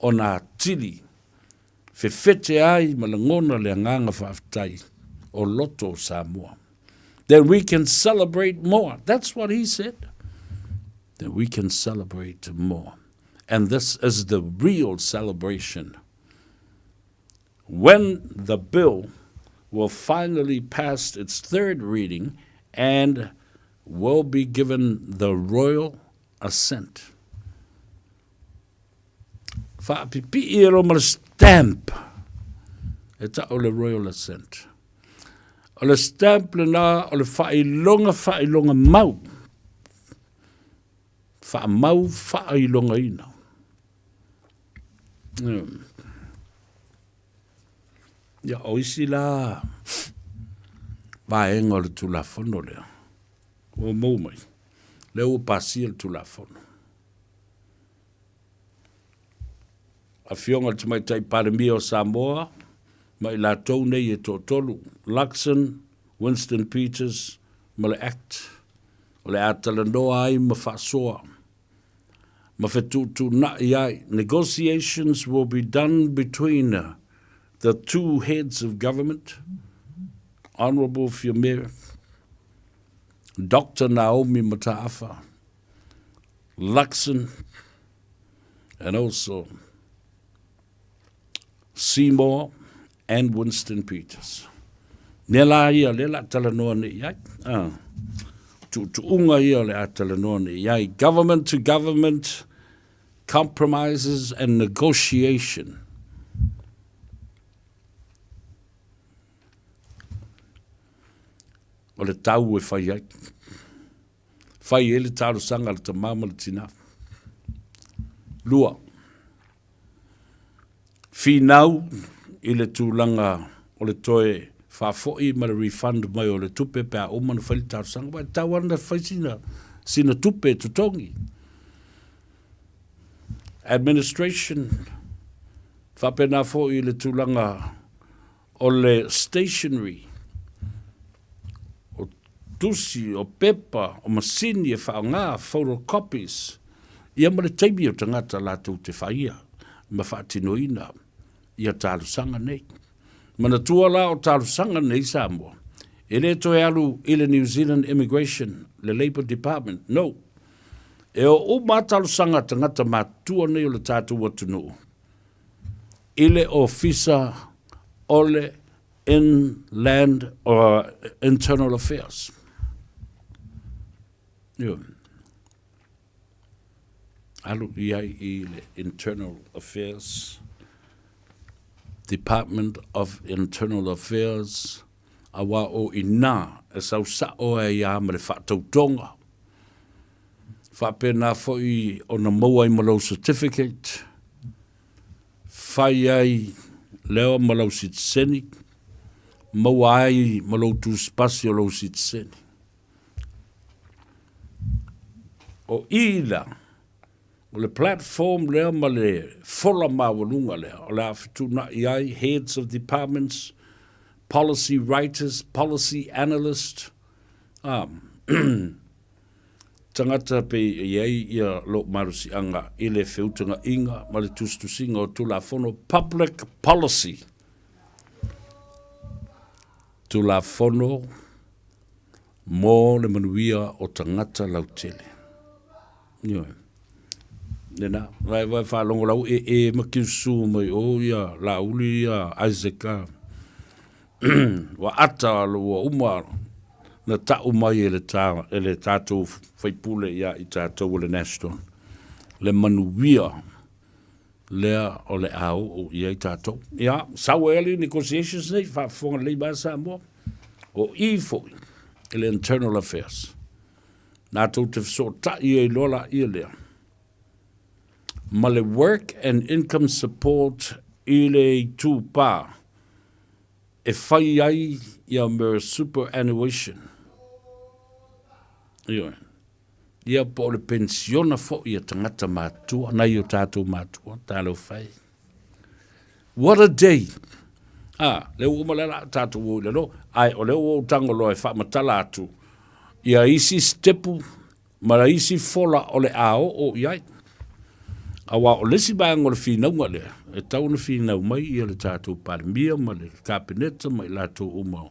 ona atili fefete ai ma lagona le agaga faafetai o loto o Samoa. Then we can celebrate more. That's what he said. That we can celebrate more. And this is the real celebration. When the bill will finally pass its third reading and will be given the royal assent. Faapipii e lo ma le stamp e ta'u le royal assent. O le stamp lenā o le faailoga faailoga mau, faamau faailogaina. Ia, o isi la vaega o le Tulafono lea, ua maua mai, lea ua pasia le Tulafono. Afioga i le Tamaitai Palemia o Samoa ma i latou nei e toatolu, Luxon, Winston Peters ma le Act, o le a talanoa ai ma faasoa ma fetuutuunai ai, negotiations will be done between the two heads of government, Honourable Fiamere, Doctor Naomi Mataafa, Luxon, and also Seymour and Winston Peters. Mea la ia, lea la talanoa nei i ai. Ah. Tuutuuga ia o le a talanoa nei i ai. Government to government compromises and negotiation. O le tau e fai ai. Fai ai le talosaga a le tamā ma le tinā. Lua. Finau i le tulaga o le toe faafoi ma le refund mai o le tupe pe a uma ona fai le talosaga, aua e tatau lava ona fai sina, sina tupe e totogi. Administration, faapena foi i le tulaga o le stationery. tusi, o pepa, o masini e faaaoga, photocopies, ia ma le taimi o tagata latou te faia ma faatinoina ia talosaga nei. Manatua la o talosaga nei Samoa, e le toe alu i le New Zealand Immigration, le Labour Department, no. E o uma lava talosaga a tagata matutua nei o le tatou atunuu i le Ofisa o le Inland or Internal Affairs. Ioe. Alu i ai i le Internal Affairs, Department of Internal Affairs, auā o inā e sau sa'o ai a ma le faatautoga. Faapena foi ona maua ai ma lou certificate, fai ai lea ma lau sitiseni, maua ai ma lou tusipasi o lou sitiseni. O i la, o le platform lea ma le fola maualuga lea o le a fetuunai ai heads of departments, policy writers, policy analyst, a, tagata pei e i ai ia lou malosiaga i le feutagaiga ma le tusitusiga o Tulafono Public Policy, Tulafono mo le manuia o tagata lautele. Ioe. Lena, vai vai faalogo lau e e ma kiusu mai o ia Laauli ia Isaac a. Ua ata ua uma na ta'u mai e le ta, e le tatou faipule ia i tatou o le National, le manuia lea o le a oo i ai tatou. Ia, sau ai ali negotiations nei, faafofoga lelei mai Samoa, o i foi i le Internal Affairs. Natou te fesootai ai loa laia lea ma le Work and Income Support i le itupā e fai ai ia mea superannuation. Ioe. Ia po o le penisiona foi a tagata matutua, nai o tatou matua, talofa e. What a day! A, lea ua uma lea la tatou o i lalo, ae o lea ua ou tago loa e faamatala atu ia isi sitepu ma isi fola o le a oo i ai. Aua o le isi vaega o le finauga lea, e tatau ona finau mai ia le tatou Palemia ma le Kapeneta ma i latou uma,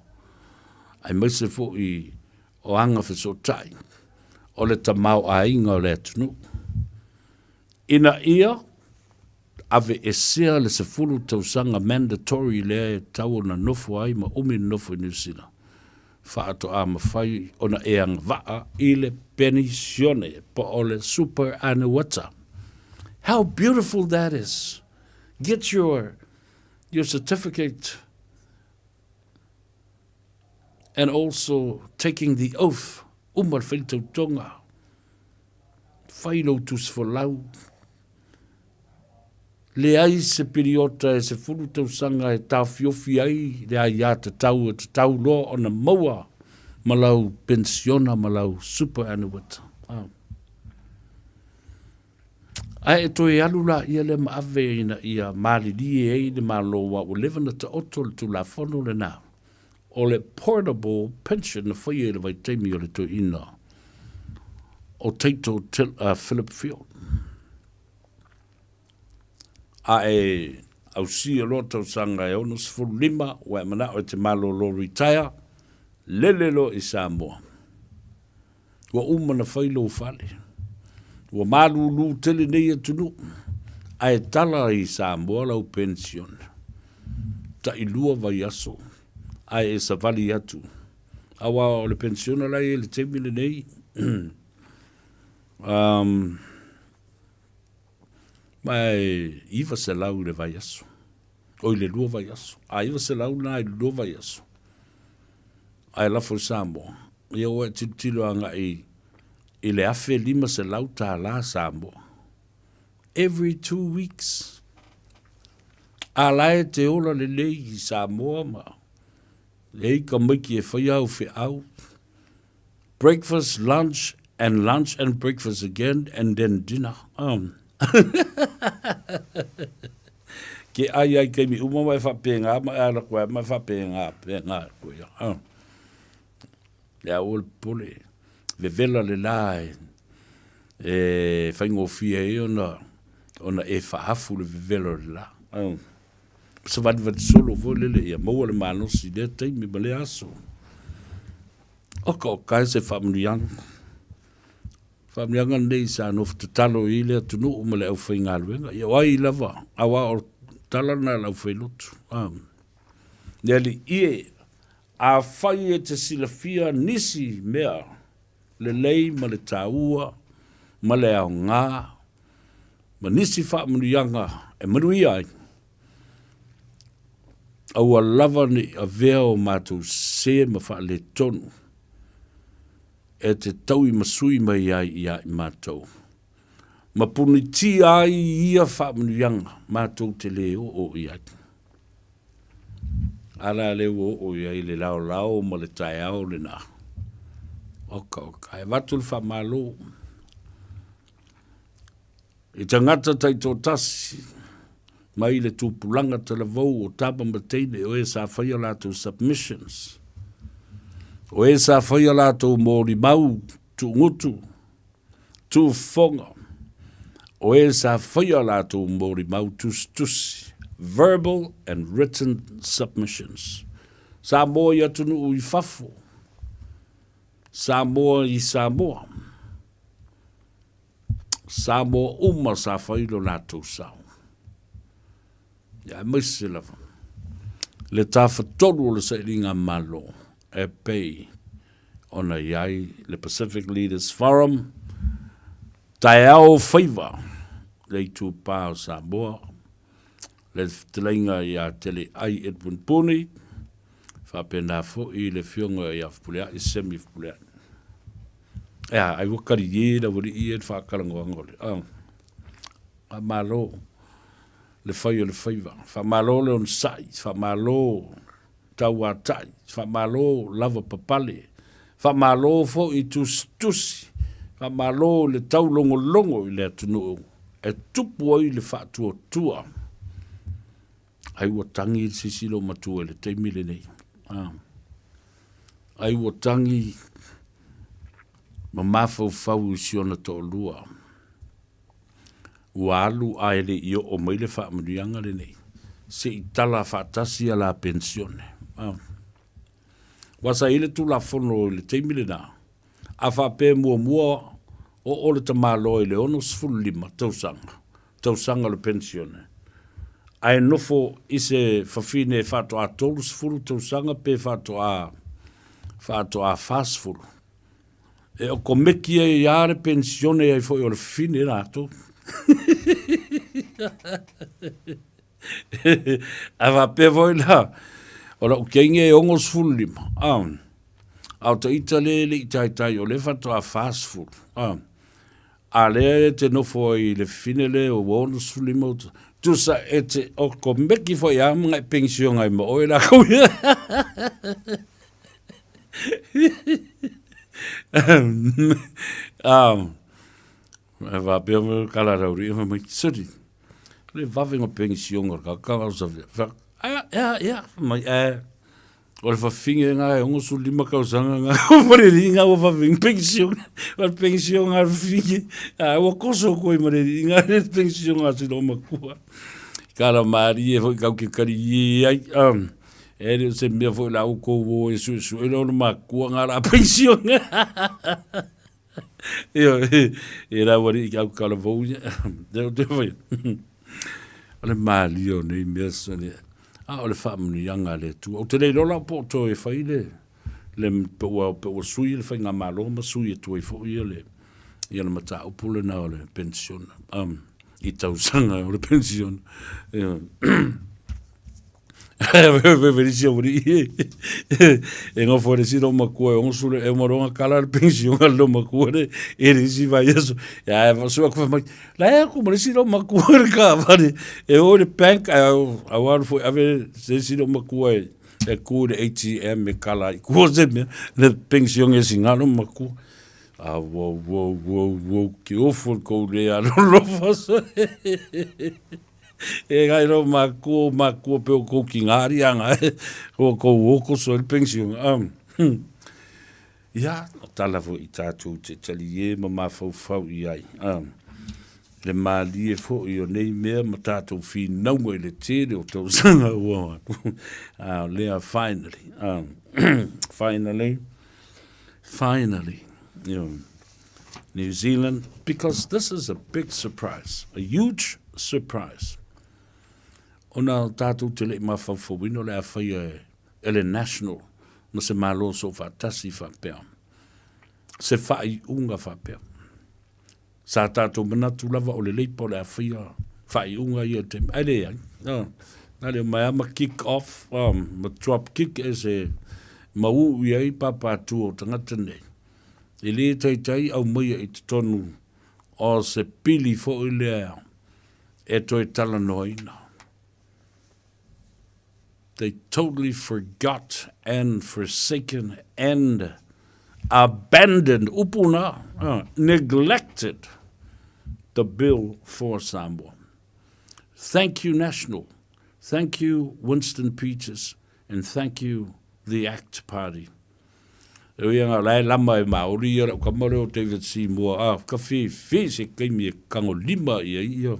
aemaise foi o aga fesootai o le tamaoaiga o le atunuu, ina ia aveesea le 10 tausaga mandatory lea e tatau ona nofo ai ma umi le nofo i Niu Sila, faatoa mafai ona e agavaa i le penisione po o le superannuata. How beautiful that is! Get your your certificate and also taking the oath, uma le fai le tautoga, fai lou tusi folau, leai se piriota e 10 tausaga e taofiofi ai le aiatatau e tatau loa ona maua ma lau penisiona ma lau superannuita. Ah. Ae e toe alu laia lea ma ave ina ia malilie ai le Malo aua ua leva ona taoto le Tulafono lena o le Portable Pension na faia i le vaitaimi o le toeaina o Taito Philip Field. A e ausia loa tausaga e 65 ua e manao e te malolo retire, lele loa i Samoa. Ua uma na fai lou fale. Ua malūlū tele nei atunuu, ae tala i Samoa lau pension. Tailua vaiaso, ae e savali atu. Aua o le pensiona la e i ai i le taimi lenei, um, ma e 900 i le vaiaso. Oi le lua vaiaso. A 900 lena i le lua vaiaso. Ae lafo i Samoa. Ia ua e tilotilo agai i le $1,500 Samoa. Every 2 weeks. A la e te ola lelei i Samoa ma e i ka maiki e whai au wheau. Breakfast, lunch, and lunch and breakfast again, and then dinner. Ke ai ai keimi uma mai whapenga, mai ala koe, mai whapenga, penga koe. Le aua le popole, vevela le la e, e faigofie ai ona, ona e faahafu le vevela o le la. Savalivali solo foi lele ia maua le malosi i lea taimi ma lea aso. Oka oka e se faamanuiaga. Faamanuiaga lenei sa nofo tatalo i le atunuu ma le aufaigaluega. Ia o ai lava, aua o tala lena a le aufailotu. Le Alii e, afai e te silafia nisi mea lelei ma le taua ma le aoga ma nisi faamanuiaga e manuia ai, aua lava ne i avea o matou sē ma faaletonu e te tauimasui mai ai ia i matou, ma punitia ai ia faamanuiaga matou te lē oo i ai. A la lea ua oo i ai le laolao ma le taeao lena. Oka oka, e avatu le faamalo i tagata taitoatasi mai le tupulaga talavou o tama ma teine o e sa faia latou submissions, o e sa faia latou molimau tuugutu, tuufofoga, o e sa faia latou molimau tusitusi, verbal and written submissions. Samoa i atunuu i fafo, Samoa i Samoa. Samoa uma sa fai lo latou sao. Ia aemaise lava le tafatolu o le sailiga Malo e pei ona i ai le Pacific Leaders Forum, taeao faiva le itupa o Samoa, le fetalaiga ia Teleai Edwin Puni, faapena foi le afioga ia Fepuleai Semi Fepuleai. Ea, ai ua kali e le aualii ia i le faakalagoaga o le, ah, faamalo le fai o le faiva, faamalo le onosai, faamalo tauatai, faamalo lava papale, faamalo foi tusitusi, faamalo le taulogologo i le atunuu e tupu ai le faatuatua. Ai ua tagi le sisi lou matua i le taimi lenei. Ah. Ai ua tagi ma mafaufau i si ona toalua. Ua alu ae le i oo mai le faamanuiaga lenei, se i tala faatasi a la penisione. Ah. Aua sa i ai le Tulafono i le taimi lena, a faapea muamua oo le tamaloa i le 65 tausaga, tausaga o le penisione, ae nofo i se fafine faatoa 30 tausaga pe faatoa faatoa 40, e okomeki ai lava le penisione ai foi o le fafine latou. A faapea foi la, o lau teine e 65, a, a o ta ita lea e le i taitai o lea faatoa 40, a, a lea e te nofo ai i le fafine lea ua 65, tusa e te okomeki foi lava ma gae penisione ai ma oe lakou ia. A, e faapea mai kala rauri, e fai mai, sori, le vave nga penisione o le kakanga o sa fia. Fa, ea, ea, ea, mai, e, o le fafine nga e 65 tausaga nga o mareri nga ua vave penisione, o le penisione a le fafine, a ua koso koe mareri nga le penisione a si lo makua. Kala marie foi kau ke kari i ai, e le o se mea foi la oukou o e suesue le ona makua nga la penisione. Ioe, e rau alii ki au kalavou ia. Te o te whai. O le malie o nei mea sone. A o le faamanuiaga a le Atua. Ou te le iloa la po o toe fai le, le pe ua, pe ua sui le faigamalo ma sui atu ai foi ia le, ia le mataupu lena o le penisione. I tausaga o le penisione. Ioe. Felisi o muri e ngofo le silo makua e ongosu le e maronga kala le pension al lo makua le e le si vai aso ya e fasu aku mai la e aku le silo makua le ka vale e o le bank a a wa fo ave se silo makua e e ku le ATM e kala i ku se me le pension e singalo makua a wo wo wo wo ki ofo ko le a lo faso E ngai rau makua o makua pe o kou ki ngā arianga e, o kou oko so le pension. Ia, o tala foi i tatou te taliē ma mafaufau i ai, a, le malie foi o nei mea ma tatou finauga i le tele o tausaga ua o atu. A o lea finally, a, finally, finally, you know, New Zealand, because this is a big surprise, a huge surprise. Ona tatou te le i mafaufauina o le a faia e le National ma se Malo Soofaatasi faapea, se faaiuga faapea. Sa tatou manatu lava o le Labour o le a faia faaiuga ia i le taimi, ae leai. Na le omai lava ma kick off ma drop kick e se mau'u i ai papātua o tagata nei. E le taitai aumaia i totonu o se pili foi lea e toe talanoaina. They totally forgot and forsaken and abandoned, upu na, neglected the bill for Samoa. Thank you National, thank you Winston Peters and thank you the ACT Party. E ui ana la e lama e Maori ia lau kama lea o David Seymour, a ka whewhe se kaimi e kango lima ia ia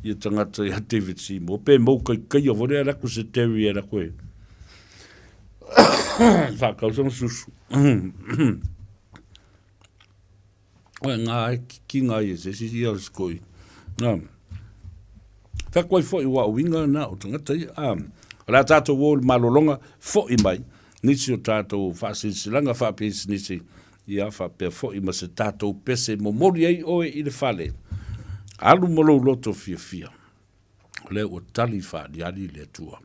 ia tangata ia David Seymour. Pe mau kai kai a vore ala ko se Terry ala koe. Whakausanga susu. Oe ngā e ki ngā i e se sisi ia se koi. Ngā. Wha koe fo i wā uinga nā o tangata ia. Ā, o la tātou o le malolonga fo i mai. Nisi o tātou whaasilsilanga whaapisinisi ia whaapea fo i ma se tātou pese momori ai oe i le whale. Alu ma lou loto fiafia. O lea ua tali whaaliali le Atua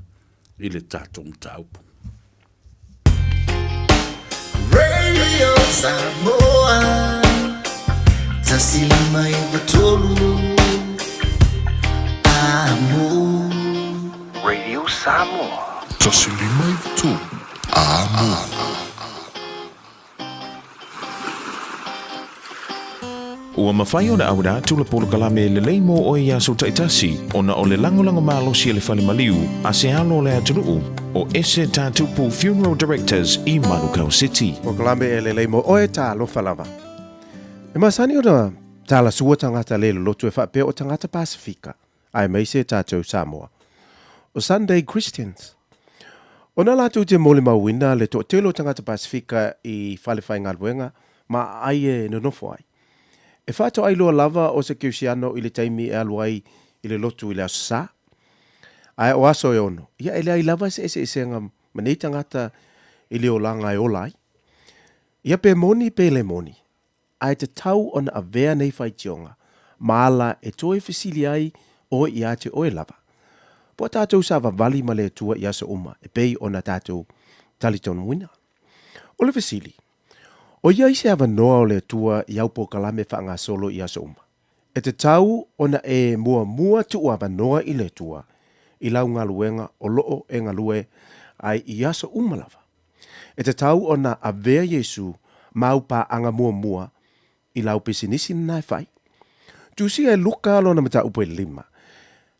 i le tātou mataupu. Radio Samoa 153 Amo. Radio Samoa. 153 Amo. Ua mafai ona auina atu le polokalame lelei mo oe i aso taitasi ona o le lagolago malosi a le fale maliu a se alo o le atunuu o Ese Tatupu Funeral Directors i Manukau City. Polokalame e lelei mo oe talofa lava. E masani ona talasua tagata le loloto e faapea o tagata Pasifika aemaise tatou Samoa. O Sunday Christians. Ona latou te molimauina le toatele o tagata Pasifika i fale faigaluega ma aai e nonofo ai. E faatoai loa lava o se Kerisiano i le taimi e alu ai i le lotu i le Aso Sa. Ae o aso e ono, ia e leai lava se eseesega ma nei tagata i le olaga e ola ai. Ia pe moni pe le moni, Ae tatau ona avea nei faitioga ma ala e toe fesili ai oe ia te oe lava. Po o tatou savavali ma le Atua i aso uma e pei ona tatou talitonuina. O le fesili, O i ai se avanoa o le Atua i au polokalame faagasolo i aso uma? E tatau ona e muamua tuu avanoa i le Atua i lau galuega o loo e galue ai i aso uma lava. E tatau ona avea Iesu ma au paaga muamua i lau pisinisi na e fai. Tusia e Luka lona mataupu e lima,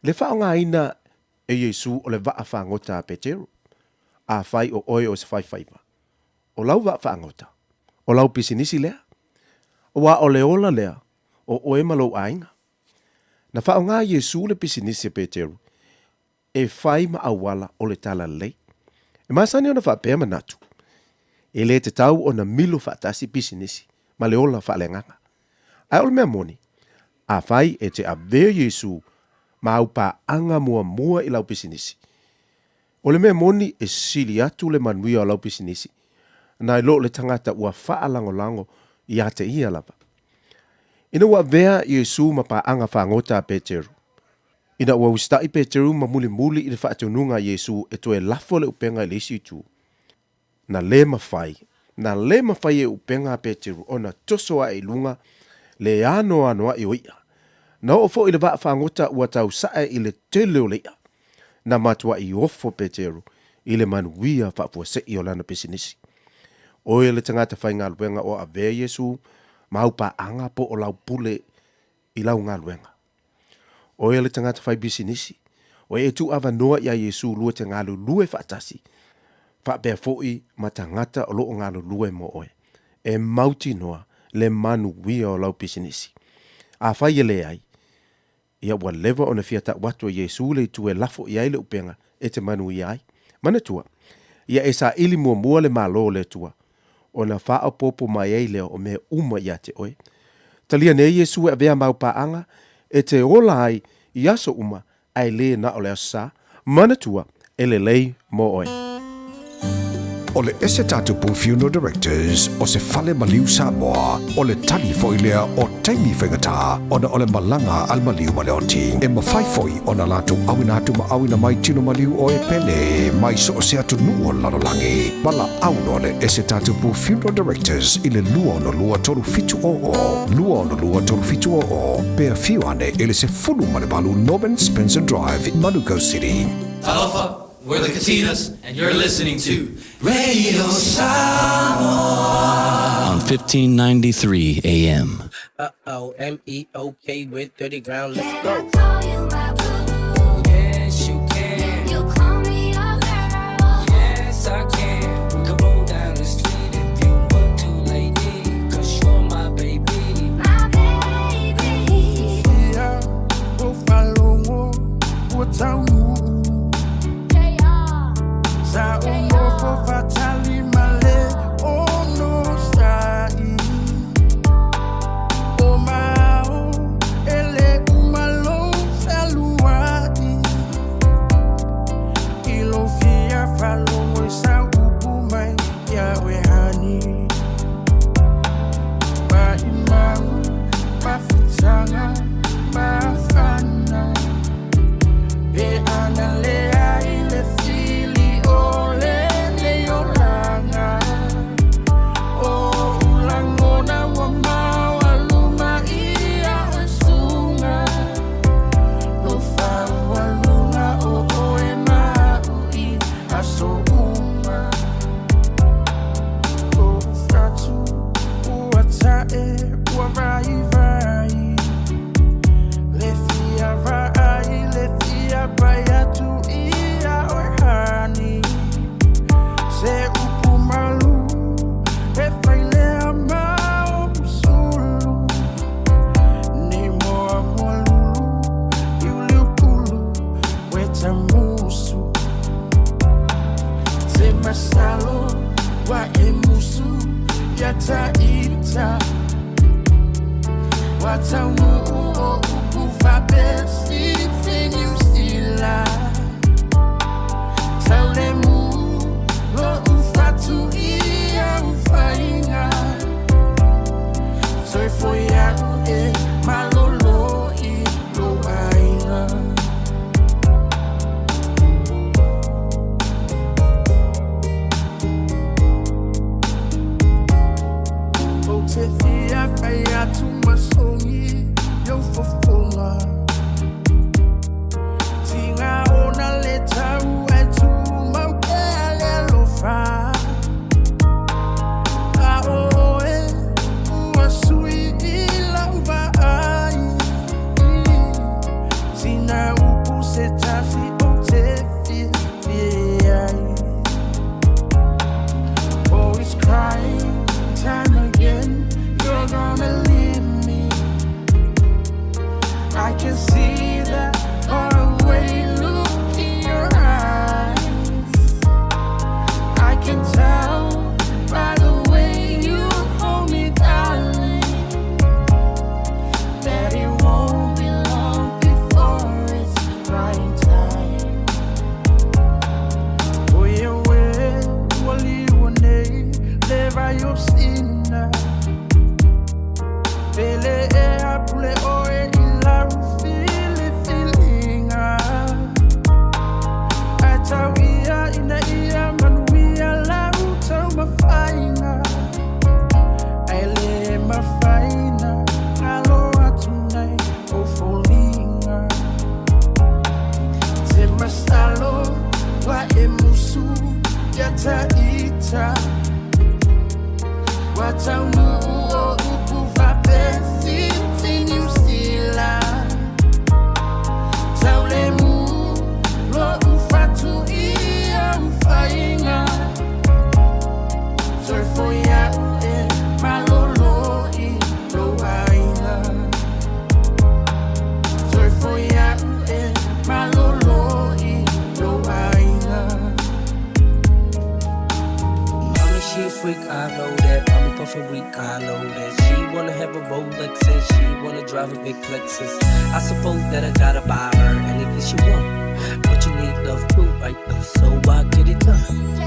le faaaogaina e Iesu o le vaa fagota a Peteru. Afai o oe o se faifaiva, o lau vaa faagota, o lau pisinisi lea, aua o le ola lea o oe ma lou aiga. Na faaaoga Iesu le pisinisi a Peteru e fai ma auala o le talalelei. E masani ona faapea manatu, e le tatau ona milo faatasi pisinisi ma le ola faaleagaga. Ae o le mea moni, afai e te avea Iesu ma au paaga muamua i lau pisinisi, o le mea moni e sili atu le manuia o lau pisinisi nai lo le tagata ua faalagolago ia te ia lava. Ina ua avea Iesu ma paaga fagota a Peteru, Ina ua usitai Peteru ma mulimuli i le faatonuga a Iesu e toe lafo le upega i le isi itu, na le mafai, na le mafai e upega a Peteru ona toso ae i luga le anoanoai o i'a. Na oo foi le vaa fagota ua tau sae i le tele o le i'a. Na matuai ofo Peteru i le manuia faafuasei o lana pisinisi. O ia le tagata faigaluega o avea Iesu ma au paaga po o lau pule i lau galuega. O ia le tagata fai pisinisi, o e tuu avanoa iā Iesu lua te galulue faatasi, faapea foi ma tagata o lo o galulue mo oe. e mautinoa le manuia o lau pisinisi. Afai e leai, ia ua leva ona fia tau atu e Iesu le itu e lafo i ai le upega e te manuia ai. Manatua, ia e saili muamua le Malo o le Atua, ona faaopoopo mai ai lea o mea uma ia te oe. Talia nei Iesu e avea mau paaga e te ola ai i aso uma ae le na o le Aso Sa. Manatua, e lelei mo oe. O le Ese Tatupu Funeral Directors o se fale maliu Samoa, o le tali foi lea o taimi faigata ona o le malaga a le maliu ma le oti. E mafai foi ona latou auina atu ma auina mai tino maliu o e pele mai so o se atunuu o le lalolagi. Valaau loa le Ese Tatupu Funeral Directors i le 262 3700, 262 3700, pe afio ane i le 18 Norman Spencer Drive, Manukau City. Talofa, we're the Katinas, and you're listening to Radio Samoa on 1593 AM. Uh oh, M E O K with 30 ground. Let's go. Yes, you can. You call me a girl. Yes, I can. We can roll down the street if you want to, lady. Cause you're my baby. My baby. Yeah, puffin' weak. I know that she wanna have a Rolex and she wanna drive a big Lexus. I suppose that I gotta buy her anything she want. But you need love too, right? So I get it done.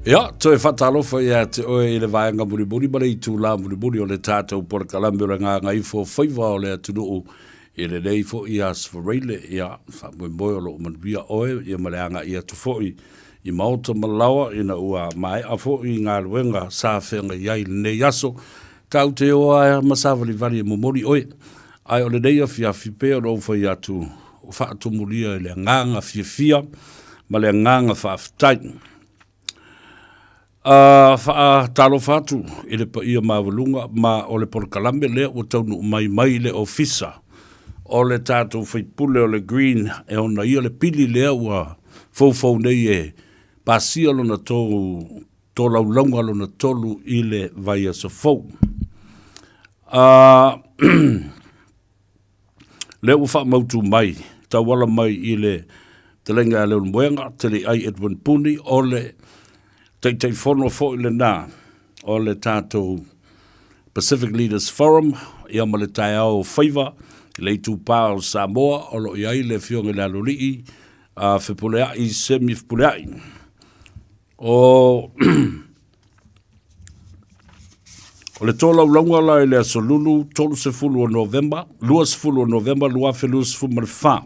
Ia, toe faatalofa ia te oe i le vaega mulimuli ma le itulā mulimuli o le tatou polokalame o le Gagaifo Faiva o le atunuu I lenei foi Aso Faraile, ia, faamoemoe o lo o manuia oe, ia ma le agai atu foi i maota ma laoa ina ua maea foi galuega sa feagai ai i lenei aso. Tatou te o lava ma savalivali e momoli oe. Ae o lenei afiafi pei ona ou fai atu, ua faatumulia i le agaga fiafia ma le agaga faafetai. A faatalofa atu i le paia maualuga ma o le polokalame lea ua taunuu mai mai le Ofisa o le tatou faipule o le Green e ona ia le pili lea ua foufou nei e pasia lona tou tolaulauga lona tolu i le vaiaso fou. A lea ua faamautu mai, tauala mai i le fetalaiga ia Leulumoega Teleiai Edwin Puni, o le Taitaifono foi lena o le tatou Pacific Leaders Forum, ia ma le taeao o faiva i le itupa o Samoa, o lo o i ai le Afioga i le Aloalii a Fepuleai Semi Fepuleai. O O le tolaulauga la i le aso Lulu 30 o Novema, 20 o Novema 2024.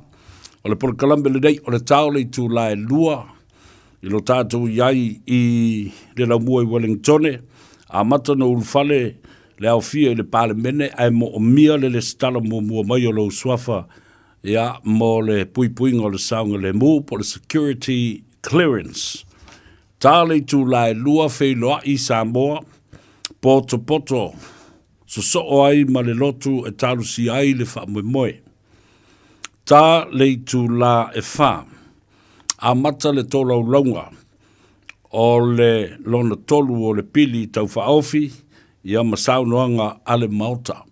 O le polokalame lenei o le ta o le itula e 2 i lo tatou i ai i le laumua i Wellingtone, amata ona ulufale le aofia i le Palemene ae moomia le lesitala muamua mai o lou suafa ia, mo le puipuiga o le saogalemu po o le security clearance. Ta le itula e 2 feiloai Samoa, potopoto sosoo ai ma le lotu e talosia ai le faamoemoe. Ta le itula e 4, amata le tolaulauga o le lona tolu o le pili taufaaofi ia ma saunoaga a le Maota.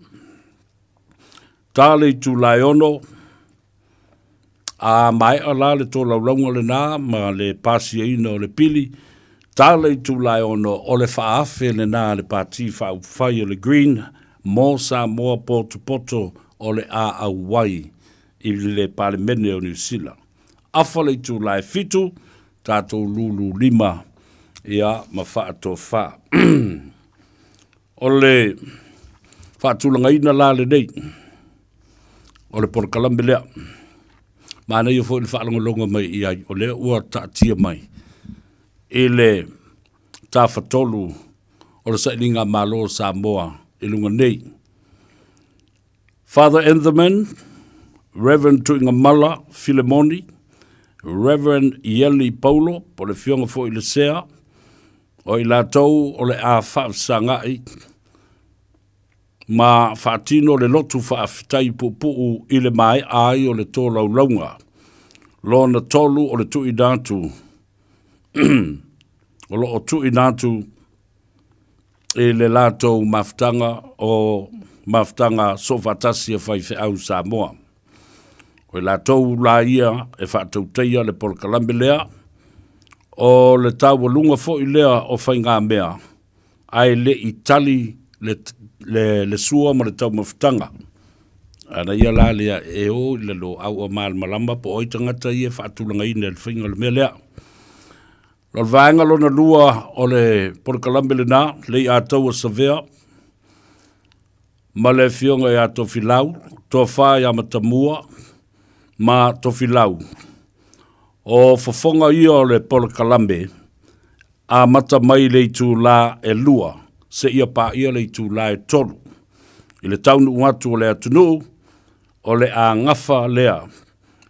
Ta le itula e 6, A maea la le tolaulauga lena ma le pasiaina o le pili, ta le itula e 6 o le faaafe lena a le Pati Faaupufai o le Green mo Samoa potopoto o le a auai i le Palemene o Niu Sila. Afa le itula e 7, tatou lulu lima ia ma faatofa. O le faatulagaina la lenei o le polokalame lea, manaia foi le faalogologo mai i ai, o lea ua taatia mai i le Tafatolu o le Sailiga Malo o Samoa i luga nei. Father Entheman, Reverend Tuigamala Filemoni, Reverend Ieli Paulo, po o le Afioga foi i le Sea, O i latou o le a faafesagai ma faatino le lotu faafetai puupuu i le maea ai o le tolaulauga lona tolu o le tuuina atu o lo o tuuina atu i le latou mafutaga o mafutaga soofaatasi a faifeau Samoa. O i latou la ia e faatautaia le polokalame lea, o le taualuga foi lea o faigamea, ae le i tali le, le, le sua ma le taumafataga. Ana ia la lea e o i lalo a ua malamalama po o ai tagata ia e faatulagaina i le faiga o le mea lea. O le vaega lona lua o le polokalame lena, Leiataua Savea, ma le Afioga ia Tofilau, Tofa ia Matamua ma Tofilau. O fofoga ia o le polokalame, amata mai le itulā e 2 seia paia le itulā e 3. I le taunuu atu o le atunuu, o le a gafa lea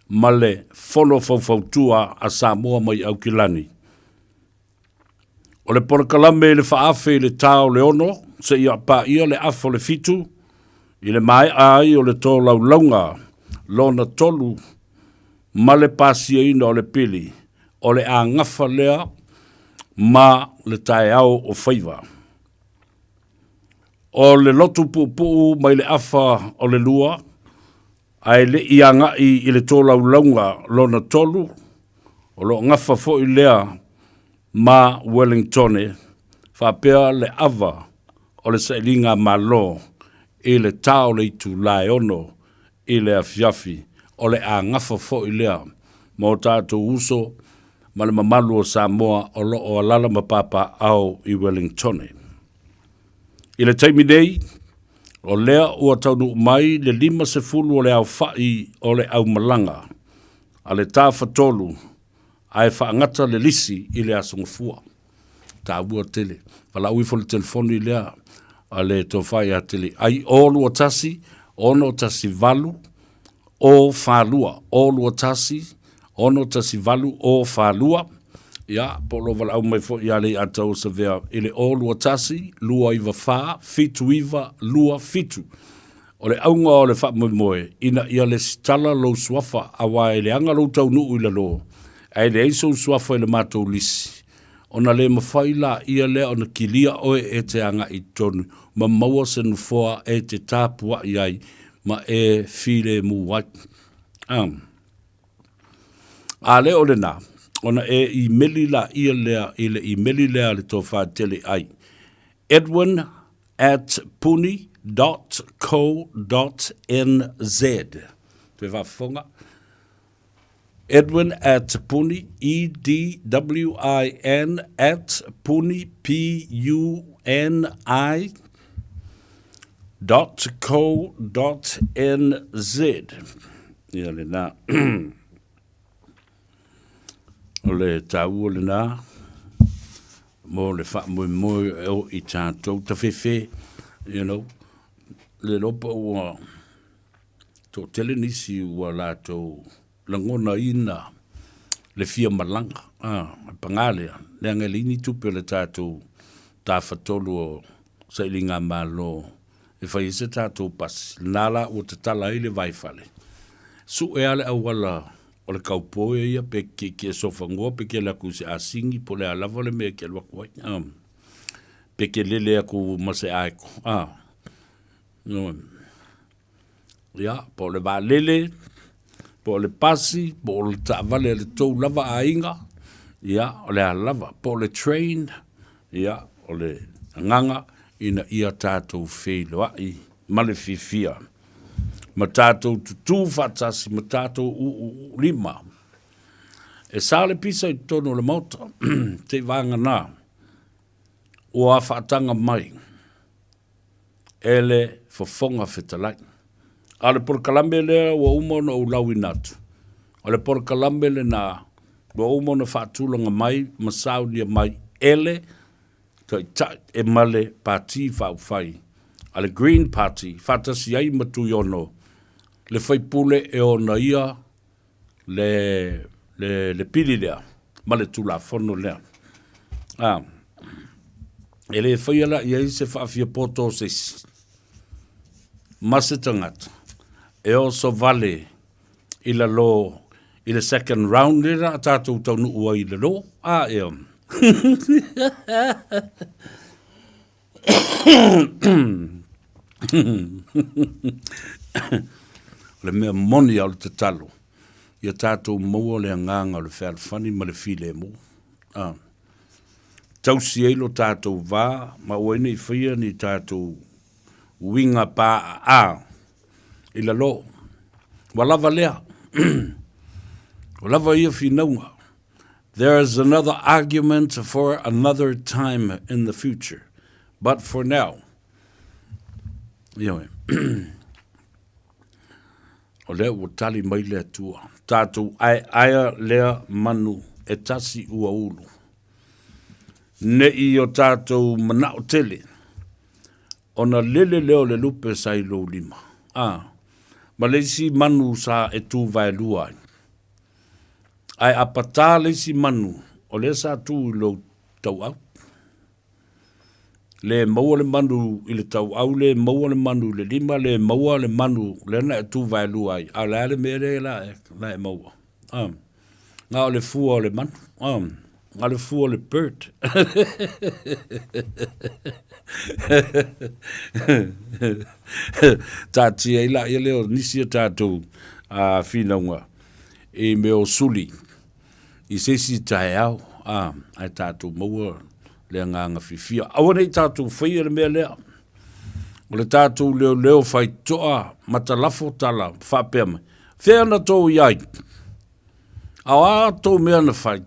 ma le Fono Faufautua a Samoa mai Aukilani. O le polokalame i le faaafe i le tā o le 6 seia paia le afa o le 7 i le maea ai o le tolaulauga lona tolu ma le pasiaina o le pili, o le a gafa lea ma le taeao o faiva. O le lotu puupuu mai le afa o le 2 Ae le i agai i le tolaulauga lona tolu, o lo o gafa foi lea ma Wellingtone faapea le ava o le sailiga Malo i le ta o le itula e 6 i le afiafi, o le a gafa foi lea ma o tatou uso ma le mamalu o Samoa o lo o alala ma papaaao i Wellingtone. I le taimi nei, O lea ua taunuu mai le 50 o le aofa'i o le aumalaga a le Tafatolu ae faagata le lisi i le Aso Gafua. Taua tele. Valaau ifo le telefoni lea a le Tofa ia Tele'ai, 0 21 6 18 0 42, 0 21 6 18 0 42. Ia, po o lo valaau mai foi ia Leiataua Savea i le 0 21 294 79 27. O le auga o le faamoemoe, ina ia lesitala lou suafa, aua e leaga lou taunuu i lalo, ae leai sou suafa i le matou lisi, ona le mafai laia lea ona kilia oe e te agai i totonu ma maua se nofoa e te tapuai ai ma e filemu ai. A le o lena, ona e imeli laia lea i le imeli lea a le Tofa Tele ai, Edwin at puni dot co dot nz. Toe faafofoga, Edwin at puni, E D W I N at puni, P U N I dot co dot nz. Ia lena. O le taua lena mo le faamoemoe o i tatou tafefe, you know, le lopa ua toatele nisi ua latou lagonaina le fia malaga. Ah, paga lea, leaga e leai ni tupe o le tatou tafatolu o sailigamalo e fai ai se tatou pasi, lena la ua tatala ai le vaifale. Sue lava le auala o le kaupoe ia pe kiekie sofanua pe ke alu atu i se asigi po o le a lava le mea e ke alu atu ai. Pe ke lele atu ma se aeko. Ia, po o le vaalele, po o le pasi, po o le taavale a le tou lava aiga, ia, o le a lava, po o le train, ia, o le agaga ina ia tatou feiloai ma le fiafia, ma tatou tutū faatasi ma tatou ūū lima. E sa le pisa i totonu o le Maota, seiavagana ua faataga mai e le Fofoga Fetalai. A o le polokalame lea ua uma ona ou lauina atu, o le polokalame lena ua uma ona faatulaga mai ma saunia mai e le Taitai e ma le Pati Faaupufai a le Green Party faatasi ai ma Tuiono le faipule e ona ia le, le, le pili lea ma le Tulafono lea. A, e le faia la i ai se faafiapoto o se isi ma se tagata e oso vale i lalo i le second round lea la a tatou taunuu ai i lalo. A, ea. O le mea moni a o le tatalo, ia tatou maua le agaga o le fealofani ma le filemu. A. Tausi ai lo tatou va ma aua ai ne i faia ni tatou uiga paaa i lalo. Ua lava lea. Ua lava ia finauga. There is another argument for another time in the future. But for now, ioe, o lea ua tali mai le Atua, tatou aeaea lea manu e tasi ua ulu. Ne i o tatou manao tele, ona lele lea o le lupe sa i lou lima. A, ma le isi manu sa e tu vaelua ai. Ae a patā le isi manu, o lea sa tu i lou tauau. Le maua le manu i le tauau, le maua le manu i le lima, le maua le manu lea na e tu vaelua ai. A o le a le mea lea la e, la e maua? Na o le fua o le manu. Na o le fua o le bird. Taatia ai laia lea o nisi o tatou finauga i mea o suli i se isi taeao, a, ae tatou maua le agaga fiafia. Aua ne i tatou faia le mea lea, o le tatou leoleo faitotoa matalafo tala faapea mai, fea na tou i ai? A o a tou mea na fai?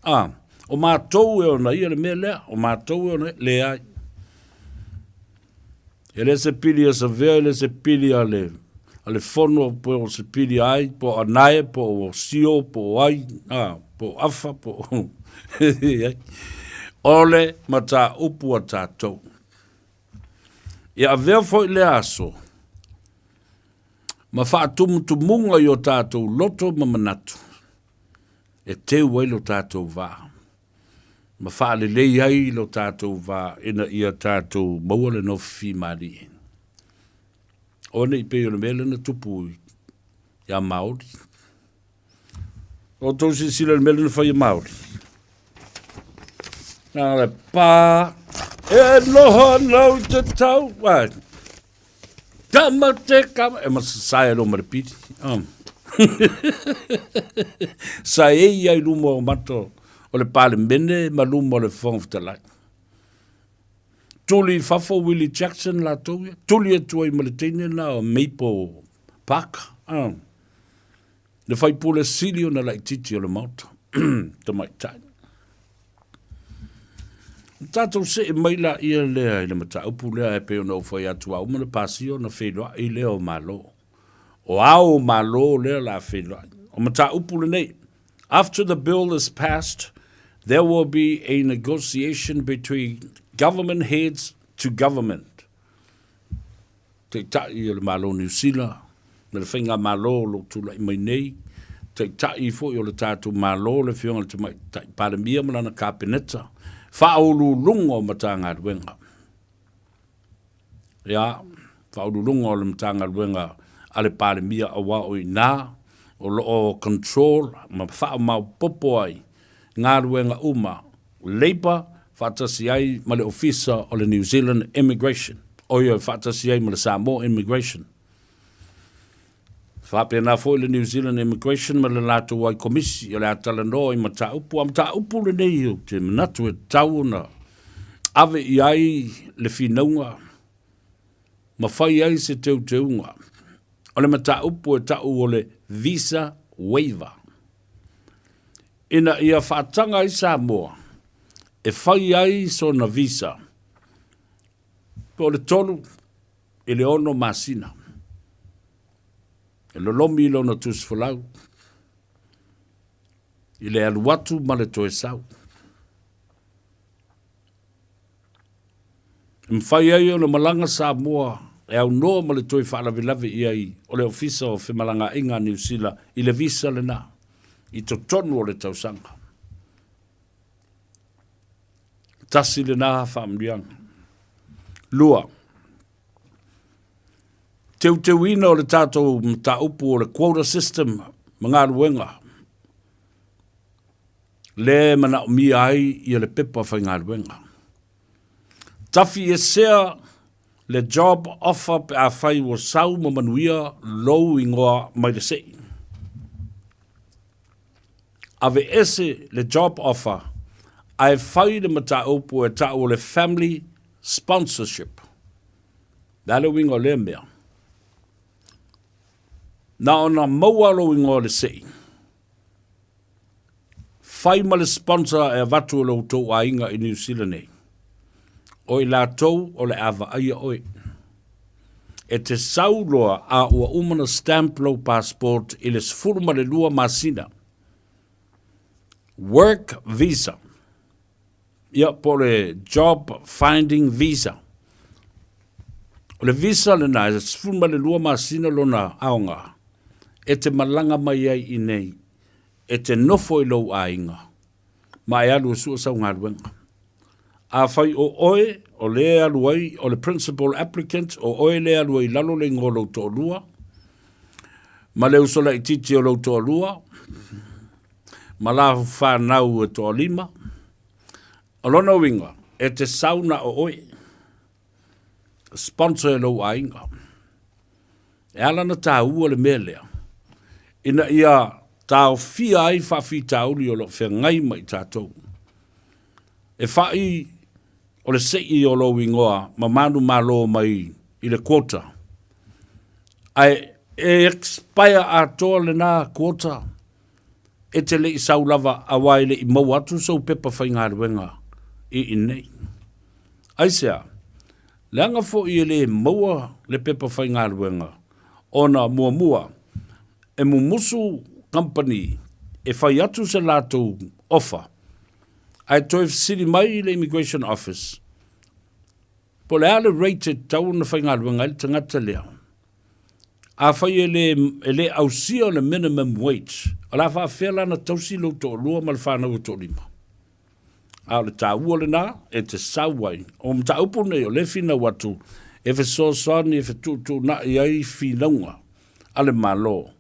A, o matou e ona ia le mea lea, o matou e ona ia, leai. E le se pili a Savea, e le se pili a le, a le fono, po o se pili a ai, po o Anae, po o Sio, po o ai, a, po o Afa, po o... O le mataupu a tatou. Ia avea foi lea aso, ma faatumutumuga i o tatou loto ma manatu, e teu ai lo tatou va, ma faalelei ai lo tatou va ina ia tatou maua le nofo fimalie. Aua ne i pei o le mea lea na tupu iā Māori. O tou silasila i le mea lea na fai e Māori. Nā le pā, e noho ana au i te tau, ai. Tama te kama, e masasae lo ma le piri. Um. Sa e ia i luma o mato o le palemene ma luma o le Fofoga Fetalai. Tuli i fafo Willie Jackson latou ia, tuli atu ai ma le teine na o Maple Park. Um. Le faipule sili ona laititi o le Maota, tamaitai. Tatou see mai laia lea i le mataupu lea e pei ona ou fai atu a uma ona pasia ona feiloai lea o Malo. O ao o Malo lea o le a feiloai. O mataupu lenei, After the bill is passed, there will be a negotiation between government heads to government. Taitai o le Malo o Niu Sila ma le Faigamalo o lo o tulai mai nei, Taitai foi o le tatou Malo le Afioga i le Tamaitai Palemia ma lana Kapeneta, Faauluuluga o Matagaluega. Ia, Faauluuluga o le Matagaluega a le Palemia aua o i ina o lo o control ma faamaopoopo ai galuega uma Labour faatasi ai ma le Ofisa o le New Zealand Immigration, oi oi, faatasi ai ma le Samoa Immigration. Faapena foi le New Zealand Immigration ma le latou ai komisi o le a talanoa i mataupu. A mataupu lenei ou te manatu e tatau ona ave i ai le finauga ma fai ai se teuteuga. O le mataupu e tau o le Visa Waiver. Ina ia faataga ai Samoa e fai ai sona visa po o le 3 i le 6 masina. E lolomi lona tusi folau i le alu atu ma le toe sau. E mafai ai ona malaga Samoa e aunoa ma le toe faalavelave i ai o le Ofisa o Femalagaaiga a Niu Sila i le visa lena i totonu o le tausaga. Tasi lena faamanuiaga. Lua, teuteuina o le tatou mataupu o le quota system ma galuega le manaomia ai ia le pepa faigaluega. Tafiesea le job offer pe afai ua sau ma manuia lou igoa mai le se'i. Aveese le job offer ae fai le mataupu e ta'u o le family sponsorship. Le a le uiga o lea mea? Na ona maua lou igoa i le se'i. Fai ma le sponsor e avatu e lo outou aiga i Niu Sila nei. O i latou o le a vaaia oe. E te sau loa a ua uma na stamp lou passport i le 12 masina. Work visa. Ia, po o le job finding visa. O le visa lena, e 12 masina lona aoga, e te malaga mai ai i nei, e te nofo i lou aiga, ma e alu e sua sau galuega. Afai o oe o le e alu ai, o le principal applicant, o oe le e alu ai i lalo le igoa o lou toalua, ma le uso laitiiti o lou toalua, ma la fanau e toalima, o lona uiga, e te sau na o oe, sponsor e lou aiga. E ala ona taua le mea lea, ina ia taofia ai faafitauli o lo o feagai ma i tatou. E fa'i o le se'i o lou igoa ma manumalo mai i le quota, ae e expire atoa lena quota e te le i sau lava aua e le i maua atu sou pepa faigaluega i inei. Aisea? Leaga foi e lē maua le pepa faigaluega ona muamua e mumusu kamupani e fai atu se latou ofa ae toe fesili mai i le Immigration Office po o le a le rate e tatau ona faigaluega ai le tagata lea. Afai e le, e le ausia le minimum wage, o le a faafefea la ona tausi lou toalua ma le fanau e toalima? A o le taua lena e te sau ai. O mataupu nei o lea e finau atu e fesoasoani e fetuutuunai ai finauga a le Malo,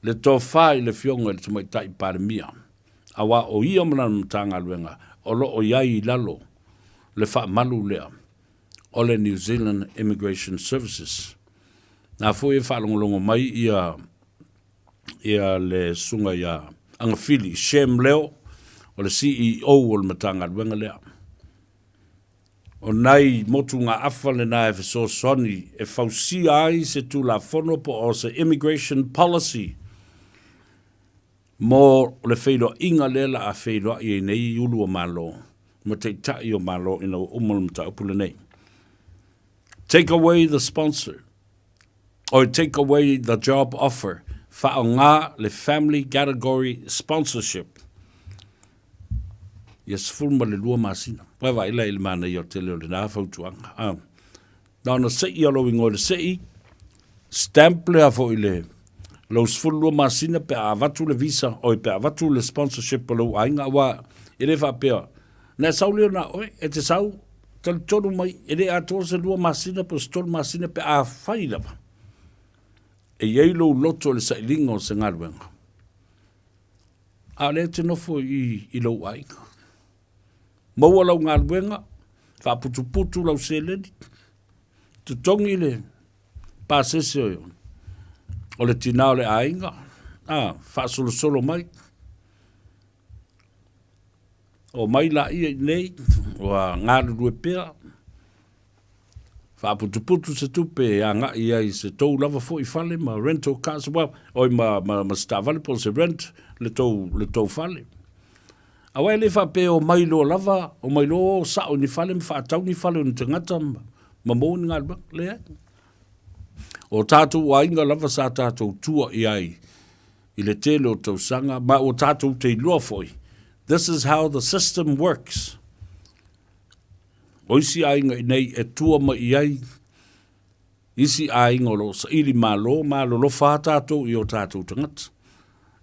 le tofa i le Afioga i le Tamaitai Palemia, aua o ia ma lana Matagaluega o lo o i ai i lalo le faamalu lea o le New Zealand Immigration Services. Na foi e faalogologo mai ia ia le susuga ia Agafili Shem Leo, o le CEO o le Matagaluega lea. O nai motugaafa lena e fesoasoani e fausia ai se Tulafono po o se Immigration Policy mo le feiloaiga lea la a feiloai ai nei ulu o Malo ma Taitai o Malo ina ua uma le mataupu lenei. Take away the sponsor or take away the job offer, faaaoga le family category sponsorship ia 12 masina. Vaavaai la i le manaia o tele o lena fautuaga. Ah. Na ona sei a lou igoa i le sei, stamp lea foi le lou 12 masina pe a avatu le visa, oi pe a avatu le sponsorship o lou aiga, aua e le faapea, na e sau lea na oe, e te sau, talitonu mai, e le atoa se 2 masina po o se 3 masina pe a fai lava. E i ai lou loto i le sailiga o se galuega. A o lea e te nofo i, i lou aiga. Maua lau galuega, faaputuputu lau seleni, totogi le pasese o le tinā o le aiga, a, faasolosolo mai. O mai laia i inei, ua galulue pea, faaputuputu se tupe e agai ai i se tou lava foi fale ma rental cars, well, oi ma, ma, ma se taavale po o se rent le tou, le tou fale. Aua e le faapea e omai loa lava, omai loa o sao i ni fale ma faatau ni fale o ni tagata ma, ma maua ni galuega. Leai. O tatou aiga lava sa tatou tua i ai i le tele o tausaga, ma ua tatou te iloa foi, this is how the system works. O isi aiga i nei e tua mai i ai isi aiga o lo o saili malo ma alolofa a tatou i o tatou tagata.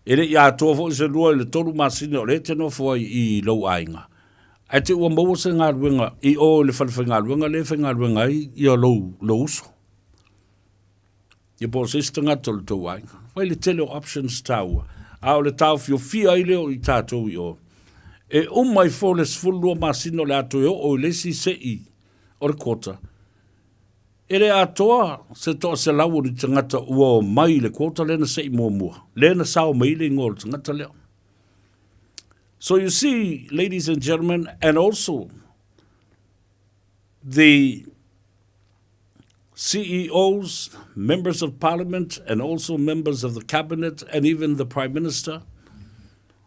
E le i atoa foi se 2 i le 3 masina o lea e te nofo ai i lou aiga, ae te ua maua se galuega i o i le fale faigaluega lea e faigaluega ai ia lou, lou uso. Ia po o se isi tagata o le tou aiga. Fai le tele o options taua, a o le taofiofia ai lea o i tatou i o. E uma ifo le 12 masina o le a toe oo i le isi se'i o le quota, e le atoa se 100 o ni tagata ua omai i le quota lea na se'i muamua, lea na sao mai ai le igoa o le tagata lea. So you see, ladies and gentlemen, and also the CEOs, members of parliament, and also members of the cabinet, and even the prime minister,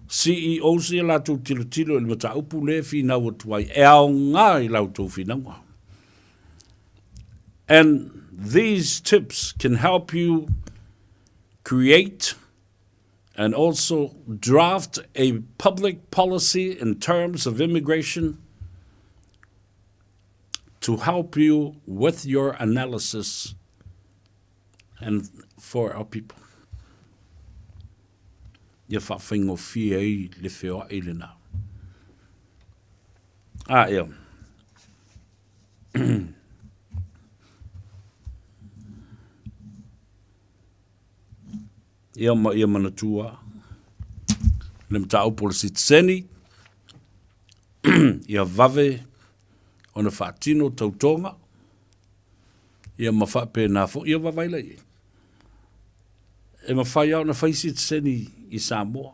CEOs ia latou tilotilo i le mataupu lea e finau atu ai, e aoga i la outou finauga. And these tips can help you create and also draft a public policy in terms of immigration to help you with your analysis and for our people. Ia faafaigofie ai le feoai lena. A ea. Ia ma ia manatua le mataupu o le sitiseni, ia vave ona faatino tautoga, ia ma faapena foi, ia vaavaai la i ai. E mafai lava ona fai sitiseni i Samoa,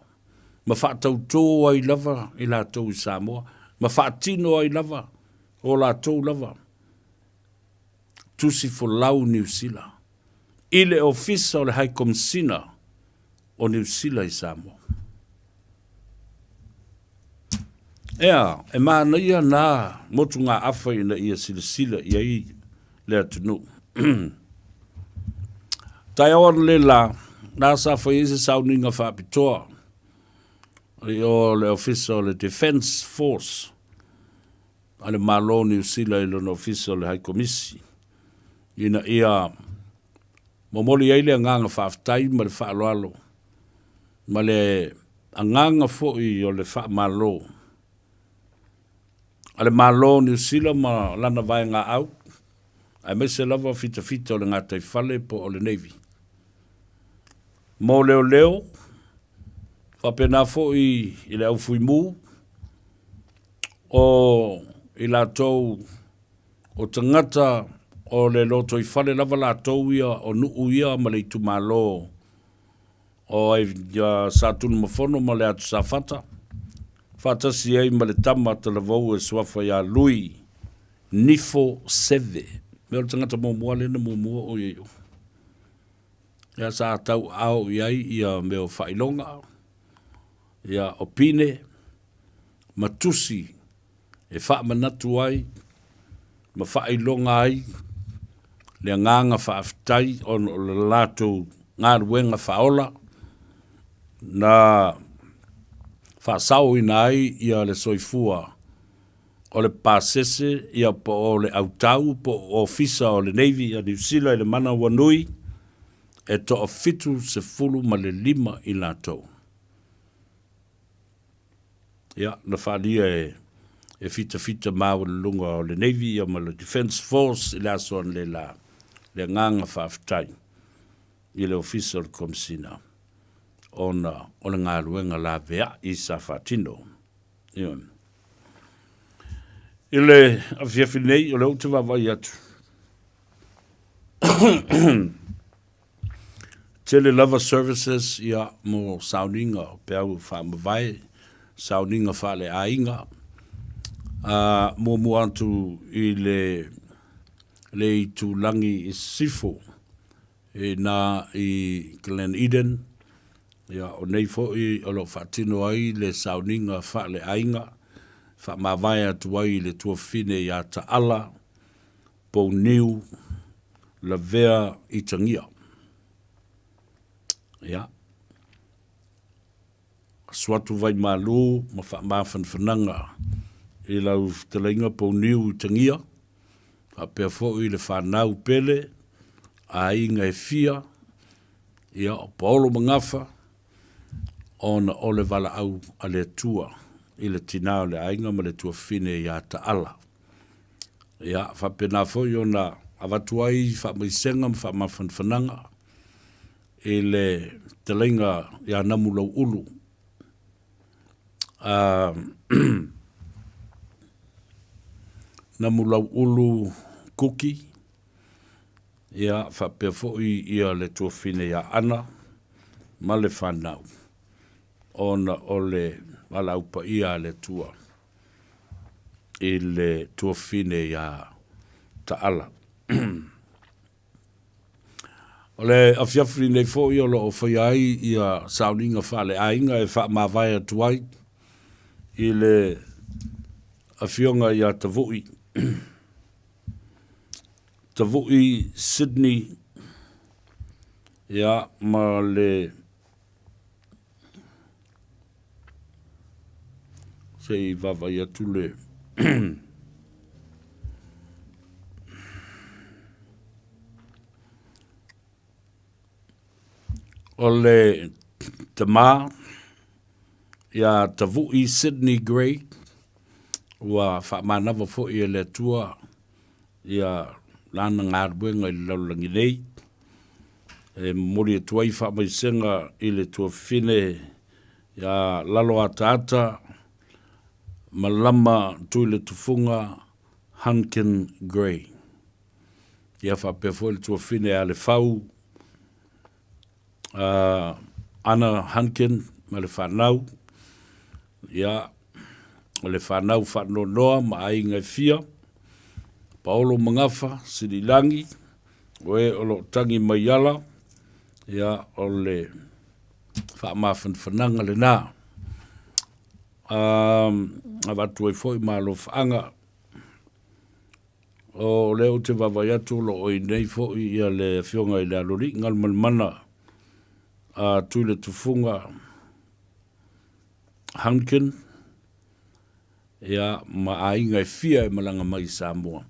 ma faatautō ai lava i latou i Samoa, ma faatino ai lava o latou lava tusi folau Niu Sila i le Ofisa o le High Komisina o Niu Sila i Samoa. Ea, e manaia nā motugaafa ina ia silasila i ai. le atunuu. Taeao analeila, na sa fai ai se sauniga faapitoa i o le Ofisa o le Defence Force a le Malo o Niu Sila i lona Ofisa o le Hai Komisi ina ia momoli ai le agaga faafetai ma le faaaloalo ma le agaga foi o le faamalo a le Malo o Niu Sila ma lana vaegaau, aemaise lava fitafita o le gataifale po o le Navy. Mo leoleo, faapena foi i le aufuimu, o i latou o tagata o le lotoifale lava latou ia o nuu ia ma le itumalo o Satunumafono ma le Atu Safata, faatasi ai ma le tama talavou e suafa ia Lui Nifo Seve. Mea o le tagata muamua lea na muamua o ia i o. Ia sa tauaao i ai ia mea o faailoga, ia o pine ma tusi e faamanatu ai ma faailoga ai le agaga faafetai ona o le latou galuega faaola na faasaoina ai ia le soifua o le pasese ia po o le autau po o ofisa o le Navy a Niu Sila i le Manawanui e 75 i latou. Ia, na faaalia e e fitafita maualuluga o le Navy ia ma le Defence Force i le aso analeila le agaga faafetai i le Ofisa o le Komesina ona o le galuega laveai sa faatino. Ioe. I le afiafi nei, o lea ou te vaavaai atu Tele lava services ia mo sauniga o peau faamavae, sauniga faaleaiga. A muamua atu i le le itulagi i Sisifo i na i Glen Eden, ia o nei foi o lo o faatino ai le sauniga faaleaiga, faamavae atu ai i le tuafafine ia Taala Pouniu Lavea Itagia. Ia. Asu atu Vaimalu ma faamafanafanaga i lau fetalaiga Pouniu Itagia, faapea foi le fanau pele, aiga e fia, ia, o Paolo ma Gafa, ona o le valaau a le Atua i le tina o le aiga ma le tuafafine ia Taala. Ia, faapena foi ona avatu ai faamaisega ma faamafanafanaga i le fetalaiga ia Namulauulu. Namulauulu Kuki, ia faapea foi ia le tuafafine ia Ana ma le fanau, ona o le valaau paia a le Atua. i le tuafafine ia Taala. O le afiafi nei foi o lo o faia ai ia sauniga faaleaiga e faamavae atu ai i le afioga ia Tavui, Tavui Sydney ia ma le Se i vaavaai atu le O le tama ia Tavui Sydney Gray ua faamanava foi e le Atua ia lana galuega i le lalolagi nei. E momoli atu ai faamaisega i le tuafafine ia Laloataata Malama Tuiletufuga Hunkin Gray. Ia faapea foi le tuafafine ia Lefau Ana Hunkin ma le fanau, ia, o le fanau faanoanoa ma aiga e fia, Paolo Magafa, Sililangi, o e o lo o tagi mai ala, ia, o le faamafanafanaga lena. Avatu ai foi ma alofaaga. O lea ou te vaavaai atu o lo o i nei foi ia le Afioga i le Aloalii Galumalemana a Tuiletufuga Hunkin, ia, ma aiga e fia e malaga mai i Samoa.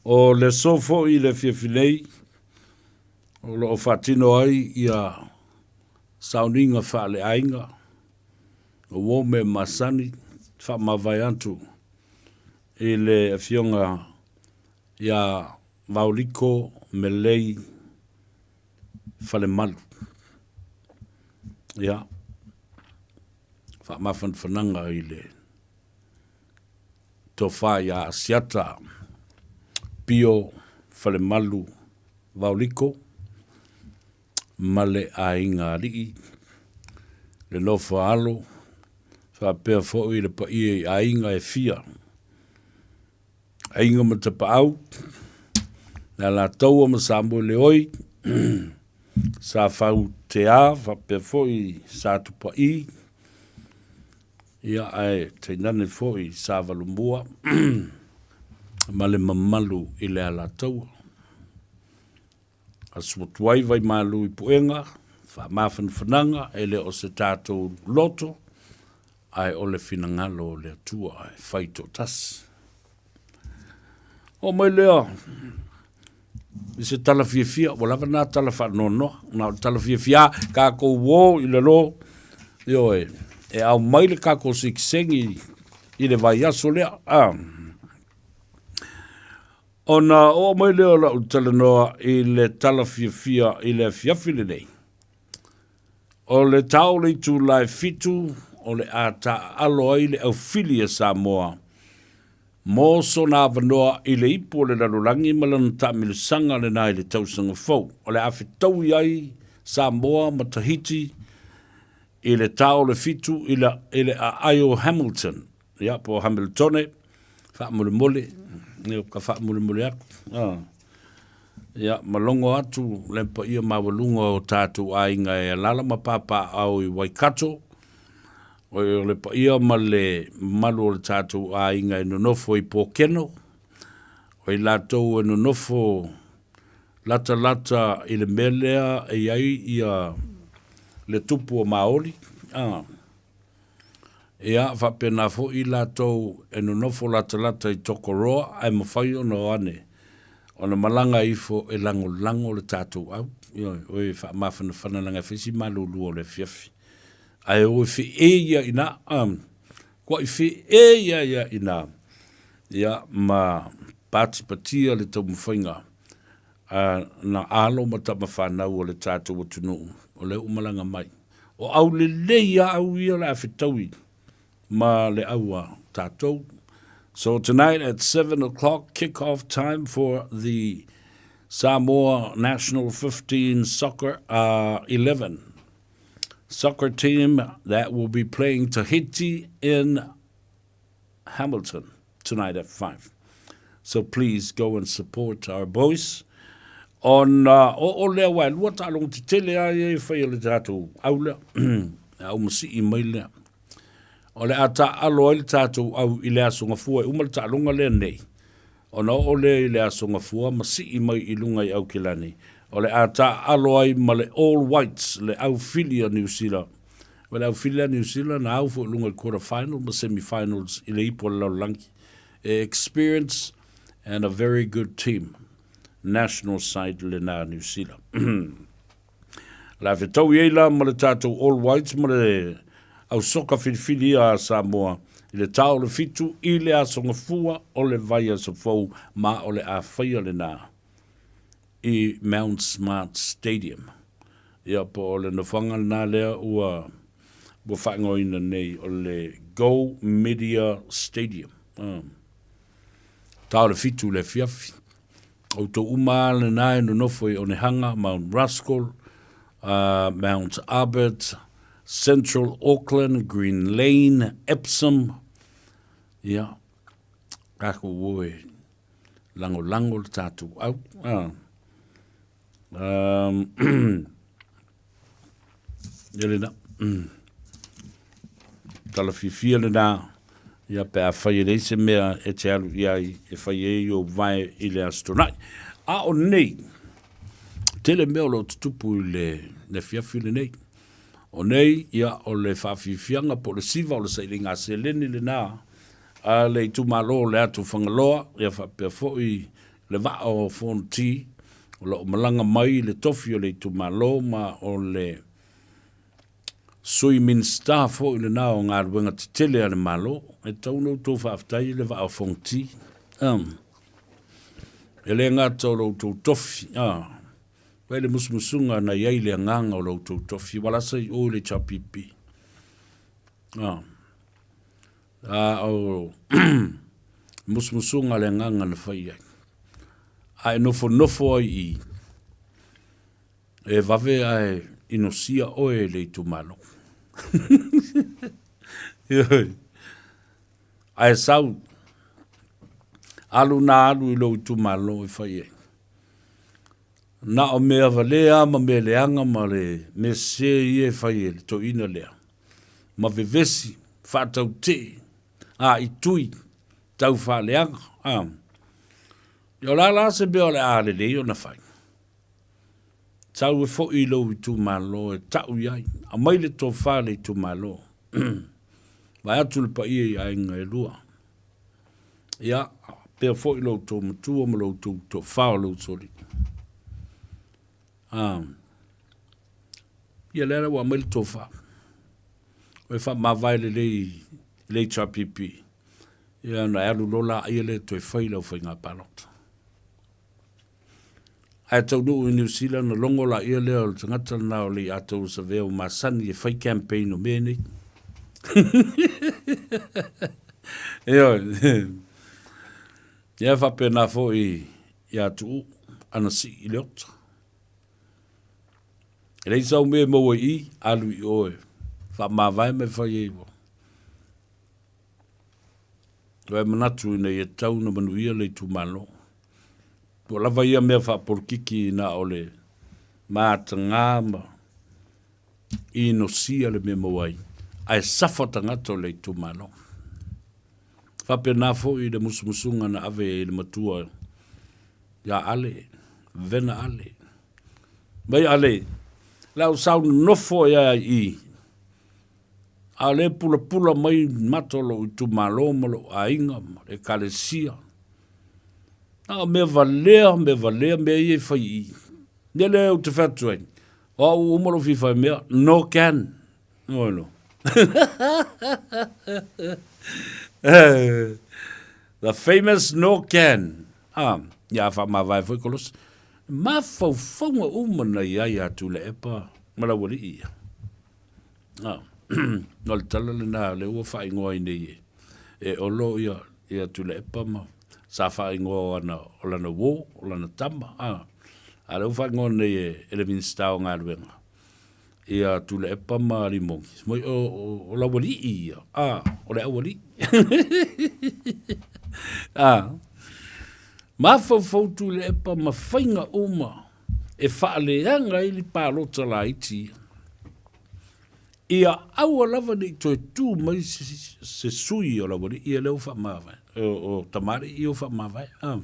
O le aso foi i le afiafi nei, o lo o faatino ai ia sauniga faaleaiga, o uo mea masani, faamavae atu i le Afioga ia Vaoliko Melei Falemalu. Ia, faamafanafanaga i le tofa ia Asiata Pio Falemalu Vaoliko ma le aiga alii, le nofo a alo, faapea foi le paia i aiga e fia, aiga ma tapaau, le Alataua ma Samoeleoi, Sa Fautea faapea foi Sa Tupa'i, ia ae tainane foi Sa Valomua ma le mamalu i le Alataua. Asu atu ai Vaimalu i Puega, faamafanafanaga e le o se tatou loto, ae o le finagalo o le Atua e fai toatasi. Oo mai lea i se tala fiafia, ua lava na tala faanoanoa, na o le tala fiafia, tatou o i lalo, ioe, e aumai le tatou sikisengi i le vaiaso lea. Ah. Ona oo mai lea o lau talanoa i le tala fiafia i le afiafi lenei. O le tao o le itula e 7 o le a taaalo ai le aufili a Samoa mo sona avanoa i le ipu o le lalolagi ma lana taamilosaga lena i le tausaga fou. O le a fetaui ai Samoa ma Tahiti i le tao o le 7 i le aai o Hamilton. Ia, po o Hamiltone, faamolemole, ia, ka faamolemole atu. Ah. Ia, ma logo atu le paia maualuga o tatou aiga e alaala ma papaaao i Waikato, o le paia ma le mamalu o le tatou aiga e nonofo i Pōkeno, o i latou e nonofo latalata i le mea lea e i ai ia le tupu o Māori. Ah. Ia, faapena foi i latou e nonofo latalata i Tokoroa ae mafai ona o ane ona malaga ifo e lagolago le tatou au. Ioe, o e faamafanafana leaga e fai si malulu o le afiafi. Ae o e feei ia ina, kuai feei ia ia ina, ia, ma patipatia le taumafaiga a na alo ma tama fanau o le tatou atunuu o lea ua malaga mai. O au lelei a au ia o le a fetaui ma le au a tatou. So tonight at 7 o'clock, kick off time for the Samoa National 15 Soccer 11 soccer team that will be playing Tahiti in Hamilton tonight at 5. So please go and support our boys. Ona oo lea aua e lua taaloga tetele lava ia e fai e le tatou au lea, le au masii mai lea. O le a taaalo ai le tatou au i le Aso Gafua e uma le taaloga lea nei, ona oo lea i le Aso Gafua ma sii mai i luga i Aukilani. O le a taaalo ai ma le All Whites, le au fili a Niu Sila. O le au fili a Niu Sila na au foi i luga i le quarter final ma semi finals i le ipu o le lalolagi. E experience and a very good team. National side lena Niu Sila. O le a fetaui ai la ma le tatou All Whites ma le au soka filifili a Samoa i le ta o le 7 i le Aso Gafua o le vaiaso fou ma o le a faia lena i Mount Smart Stadium. Ia po o le nofoaga lena lea ua ua faaigoaina nei o le Go Media Stadium. Ta o le 7 i le afiafi. Outou uma lava lena e nonofo i Onehunga, Mount Roskill, Mount Albert, Central Auckland, Green Lane, Epsom, ia, tatou o e lagolago le tatou au. Ia lena. Tala fiafia lena. Ia, pe afai e leai se mea e te alu i ai e fai ai ou vae i le Aso Toonai. A o nei, tele mea o lo o tutupu i le afiafi lenei. O nei, ia, o le faafiafiaga po o le siva o le sailiga seleni lena a le itumalo o le atu Fagaloa, ia faapea foi le vaa o Fonoti o lo o malaga mai i le tofi o le itumalo ma o le Sui Minisita foi lena o Galuega Tetele a le Malo. E tatau ona outou faafetai i le Vaa o Fonoti. E le gata o lo outou tofi, vaai le musumusuga na i ai le agaga o lo outou tofi, ua lasa i o i le HRPP. A o musumusuga le agaga na fai ai. A e nofonofo ai i i, E vave ae inosia oe e le itumalo. Ioe. Ae sau, alu na alu i lou itumalo e fai ai. Na o mea valea ma mea leaga ma le mea sese ia e fai e le toeaina lea. Ma vevesi, faatautee, aaitui, tau faaleaga. A. Ia o le a la se mea o le a lelei ona fai? Tau e foi i lou itumalo e tau i ai. Aumai le tofa i le itumalo. Vae atu le paia i aiga e lua. Ia, pea foi lo outou matua ma lo outou tofa o le usoalii. Ah. Ia lea la ua aumai le tofa. O e faamavae lelei i le HRPP. Ia ona e alu loa laia lea e toe fai lau faiga palota. Ae taunuu i Niu Sila ona logo laia lea o le tagata lena o Leiataua Savea ua masani e fai campaign o mea nei. Ioe. Ia faapena foi ia Tuuu ana sii i le ota. E leai sau mea e maua i i, alu i o e faamavae ma e fai ai ua. Ua e manatu ina ia tatau ona manuia le itumalo. Ua lava ia mea faapolokiki na o le mataga ma inosia le mea maua ai, ae safa tagata o le itumalo. Faapena foi le musumusuga na ave i le matua ia Ale, Vena Ale. Mai Ale, le au sau nofo ia i A o lea e pulapula mai mata o lou itumalo ma lou aiga ma le ekalesia. Na o mea valea, mea valea, mea ia e fai i i. Mea lea ou te fai atu ai, o au uma lou fia fai mea, no can. Oi no. The famous no can. Ah, ia whaamavae foi kolosi. Mafaufauga uma na i ai a Tuilaepa ma Laualii ia. Ah, o le tala lena lea ua faaigoa ai nei e, e Olo ia, ia Tuilaepa ma sa faaigoa o ana, o lana uo, o lana tama. Ah, a lea ua faaigoa nei e, e le Minisita o Galuega ia Tuilaepa ma Limogi. Moi o, o, o Laualii ia. Ah, o le aualii. ah. Mafaufau Tuilaepa ma faiga uma e faaleaga ai le palota laiti ia. Ia aua lava ne i toe tu mai se, se sui o Laualii ia lea ua faamavae, o, o Tamalii ia ua faamavae. Ah.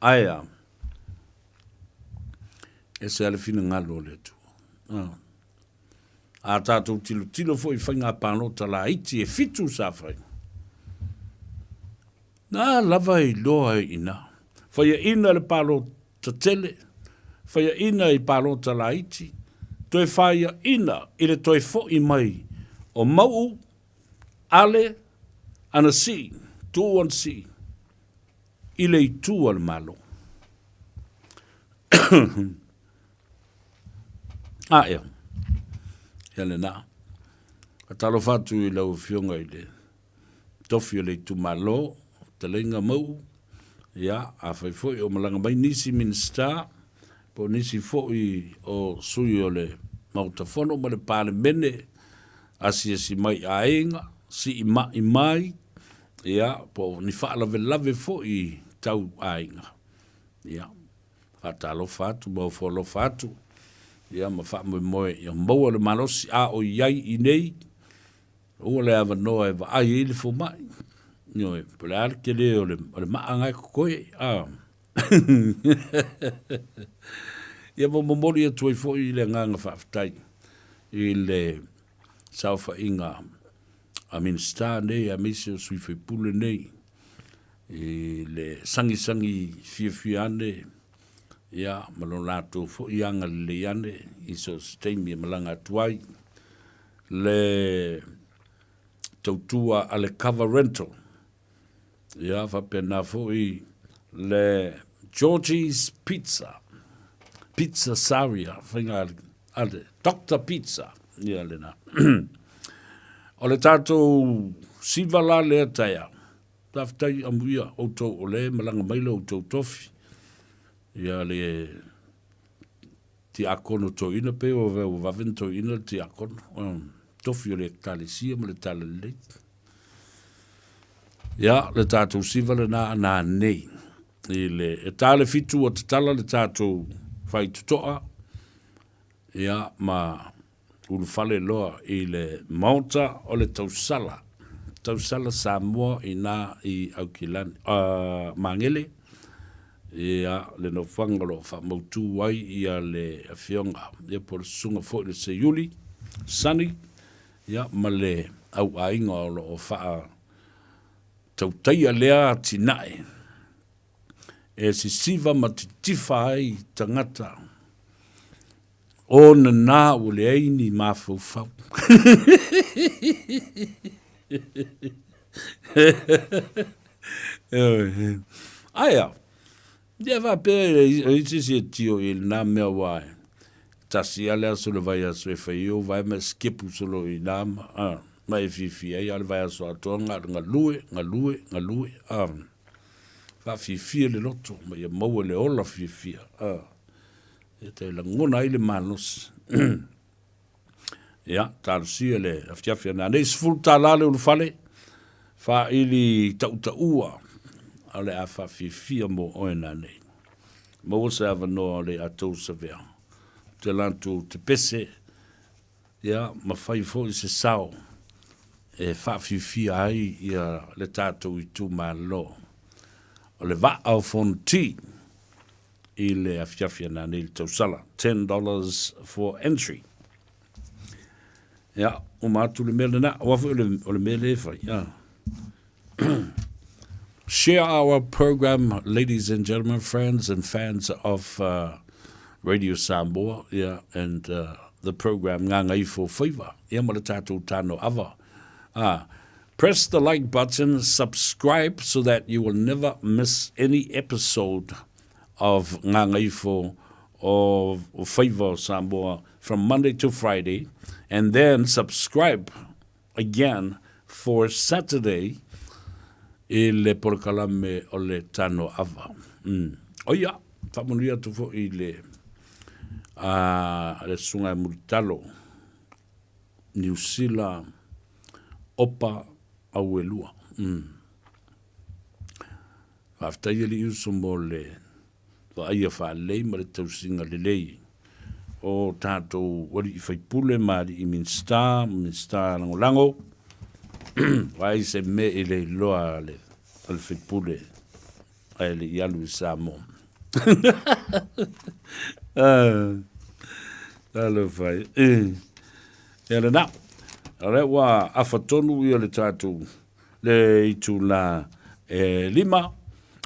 Ae a, ese lava le finagalo o le Atua. Ah. A tatou tilotilo foi i faiga palota laiti e fitu sa fai, Na lava e iloa ai i ina. Faiaina le palota tele, faiaina i palota laiti, toe faiaina i le toe fo'i mai o Mau'u, Ale, ana sii, Tu'u ana sii, i le itu a le Malo. A ea, ia lena. Talofa atu i lau Afioga i le tofi o le itumalo, fetalaiga Mau'u, ia, afai foi o malaga mai nisi Minisita, po o nisi foi o sui o le Maota Fono ma le Palemene, asiasi mai i aiga, sii ma'i mai, ia, po o ni faalavelave foi tau aiga. Ia, faatalofa atu ma ofo alofa atu, ia, ma faamoemoe ia maua le malosi a o i ai i nei. Maua le avanoa e vaai ai le fomai. Ioe, po o le a le tele o le, o le maa na e totoe, a. Ia ma momoli atu ai foi le agaga faafetai i le saofaiga a Minisita nei aemaise o sui usufono nei i le sagisagi fiafia ane ia ma lo latou foi agalelei ane i so o se taimi e malaga atu ai le tautua a le Cover Rental. Ia faapena foi le Georgie's Pizza, Pizza Saria, faiga a le Doctor Pizza, ia lena. O le tatou siva la lea taeao, faafetai amuia outou o lea e malaga mai lo outou tofi, ia le tiakono toeaina pei ua vave ona toeaina le tiakono, tofi o le Ekalesia ma le Talalelei. Ia, le tatou siva lena a nanei. I le, e ta le fitu ua tatala le tatou faitotoa, ia, ma ulufale loa i le Maota o le Tausala, Tausala Samoa i na i Aukilani, Magele, ia, le nofoaga o lo o faamautu ai ia le Afioga, ia po o le Susuga foi le Seiuli, Sonny, Ia, ma le au aiga o lo o faatautaia lea atinae e sisiva ma titifa ai tagata o nana ua leai ni mafaufau. Ae a, ia faapea e i ai se isi e tio i lena mea aua e tasi lava le aso o le vaiaso e fai ai ou vae ma e sikepu solo i ina ma, a, ma e fiafia ai, a o le vaiaso atoa na o le galue, galue, galue, a. Faafiafia le loto ma ia maua le ola fiafia, a. Ia tai lagona ai le malosi. Ia, talosia le afiafi a nanei, $10 le ulufale, faaili tautaua, a o le a faafiafia mo oe nanei. Maua se avanoa o le a tou savea. Te latou te pese, ia, ma fai foi se sao e faafiafia ai ia le tatou itumalo. O le vaa o Fonoti i le afiafi ana nei le tausala, $10 for entry. Ia, uma atu le mea lena, aua foi o le mea lea e fai. Ah. Share our program, ladies and gentlemen, friends and fans of Radio Samoa, yeah, and the program Ngāngaifo Faiva, ia ma le tātou tāno ava. Ah, press the like button, subscribe so that you will never miss any episode of Ngāngaifo of Faiva o Samoa from Monday to Friday, and then subscribe again for Saturday i le polokalame o le Tano Ava. Mm. O ia, faamanuia atu foi i le, a, le susuga e Mulitalo, Niu Sila, Opa, Auelua. Mm. Faafetai Alii Uso mo le vaaia faalelei ma le tausiga lelei o tatou alii faipule ma alii Minisita ma Minisita Lagolago. Vaai se mea i le iloa a le faipule ae le i alu i Samoa. Talofa e. Ia lena. O lea ua afa tonu ia le tatou le itula e lima,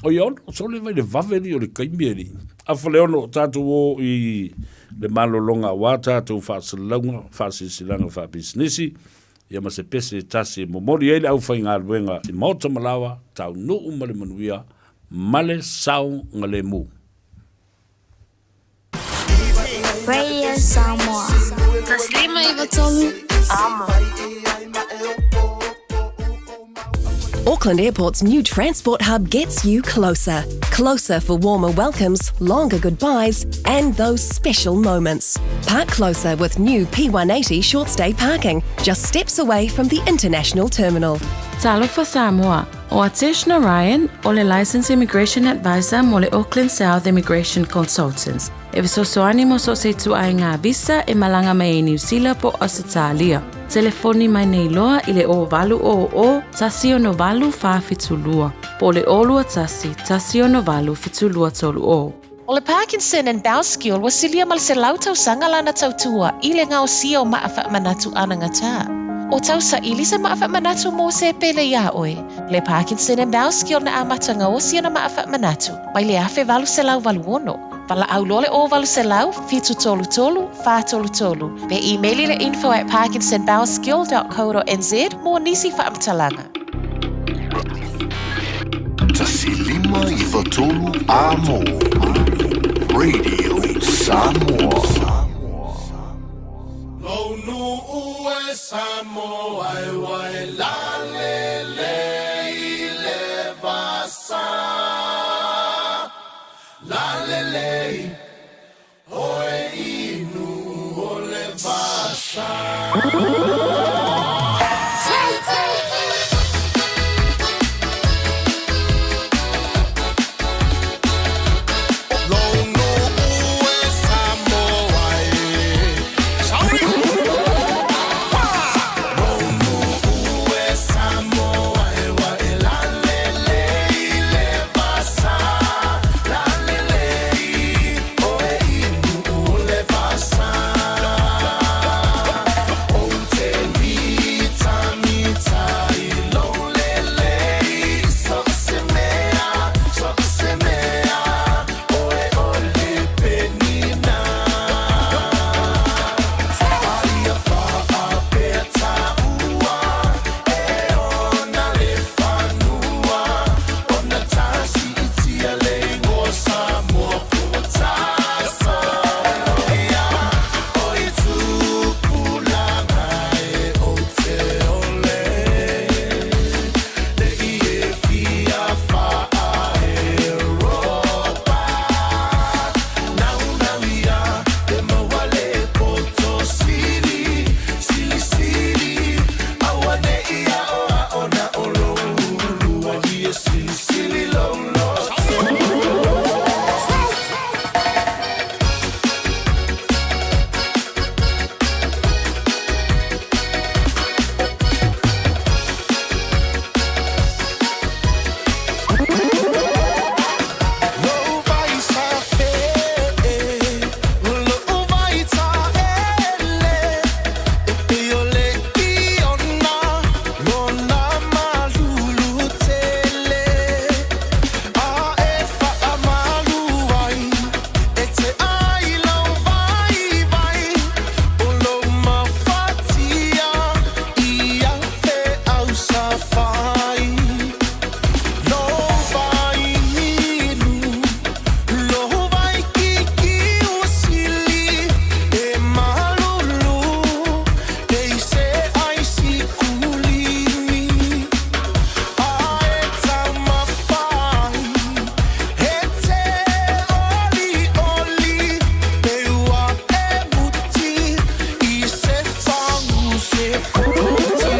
o ia ono, sole vai le vave li o le taimi e li. Afa le ono, tatou o i le malologa aua tatou faasalalauga, faasilasilaga faapisinisi, ia ma se pese e tasi e momoli ai le aufaigaluega i maota ma laoa, taunuu ma le manuia, ma le saogalemu. Radio Samoa. 153 Amo. Auckland Airport's new transport hub gets you closer. Closer for warmer welcomes, longer goodbyes, and those special moments. Park closer with new P180 short stay parking, just steps away from the international terminal. Talofa Samoa, O Atesh Narayan, o le Licensed Immigration Advisor mo le Auckland South Immigration Consultants, e fesoasoani mo so o se ituaiga visa e malaga mai ai Niu Sila po o Ausetalia. Telefoni mai nei loa i le 0800 168 472 po o le 021 168 7230. O le Parkinson and Bowskill ua silia ma le 100 tausaga lana tautua i le gaosia o maa faamanatu anagatā. O tausaili se maa faamanatu mo se pele iā oe. Le Parkinson and Bowskill na amata gaosi ana maa faamanatu mai le 1886. Valaau loa le 0800 733 433 pe imeli le info at parkinsonbowskill.co.nz mo nisi faamatalaga. 1593 Amo. Radio Samoa. Lou nu'u e Samoa e wai lalele i le vasa. Lalele oe inu o le vasa. Lou nu'u e Samoa e. Sauri! Lou nu'u e Samoa e wa e lalele i le vasa. Lalele oe inu o le vasa. O te mita mita i lou lele i so se mea, so se mea, oe o le penina. Aia faapea taua, e ona le fanua, ona tasi i tia le ingoa Samoa po tasa. Ia, o i tupulaga e o te ole. Le i e fia faa Europa. Nau nau ia, te maua le poto sili, sili sili. Aua ne ia o a ona o lou lua ia sili sili lou loto. Lou vai sa fe, lou vai ta ele, e pe o le iona, lona malulu tele. A e faamalu ai, e te ai lau vai vai, o lou mafatia, ia fe au sa fai. Lou vai minu, lou vai kiki o sili, e malulu, e i se ai sikulimi. A e taumafai, e te oli oli, pe ua e muti, i se fagu se foti.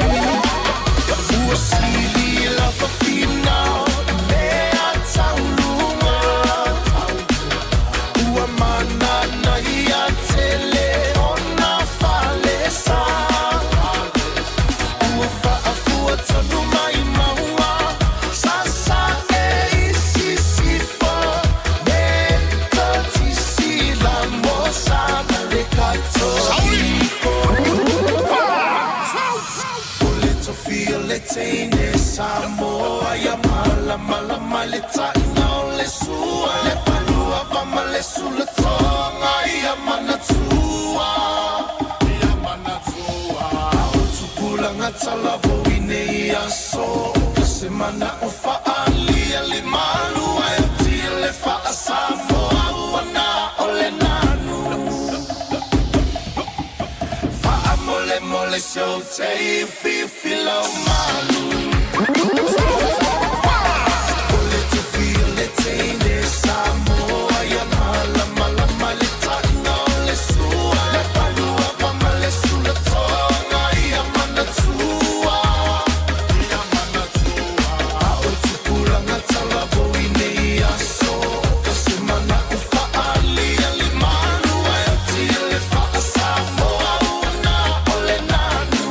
Ua sili la fafina, mea tauluga. Ua manana ia tele ona falesa. Ua faafua tonu mai maua, sasa e isisifo. Me totisi la mosa le katoliko. O le tofia le teine Samoa ia malamalama le taina o le sua. Le palua vama le sulatoga ia manatua. Ia manatua. O tupulaga talavou i nei aso. Ka se mana o faalia le malua e tia le faasamoa ua na o le nanu. Faamolemole se o te ifiifi lau malu. O le tofia le teine Samoa ia malamalama le taina o le sua. Le palua vama le sulatoga ia manatua. Ia manatua. A o tupulaga talavou i nei aso. Ka se mana o faalia le malua e tia le faasamoa ua na o le nanu.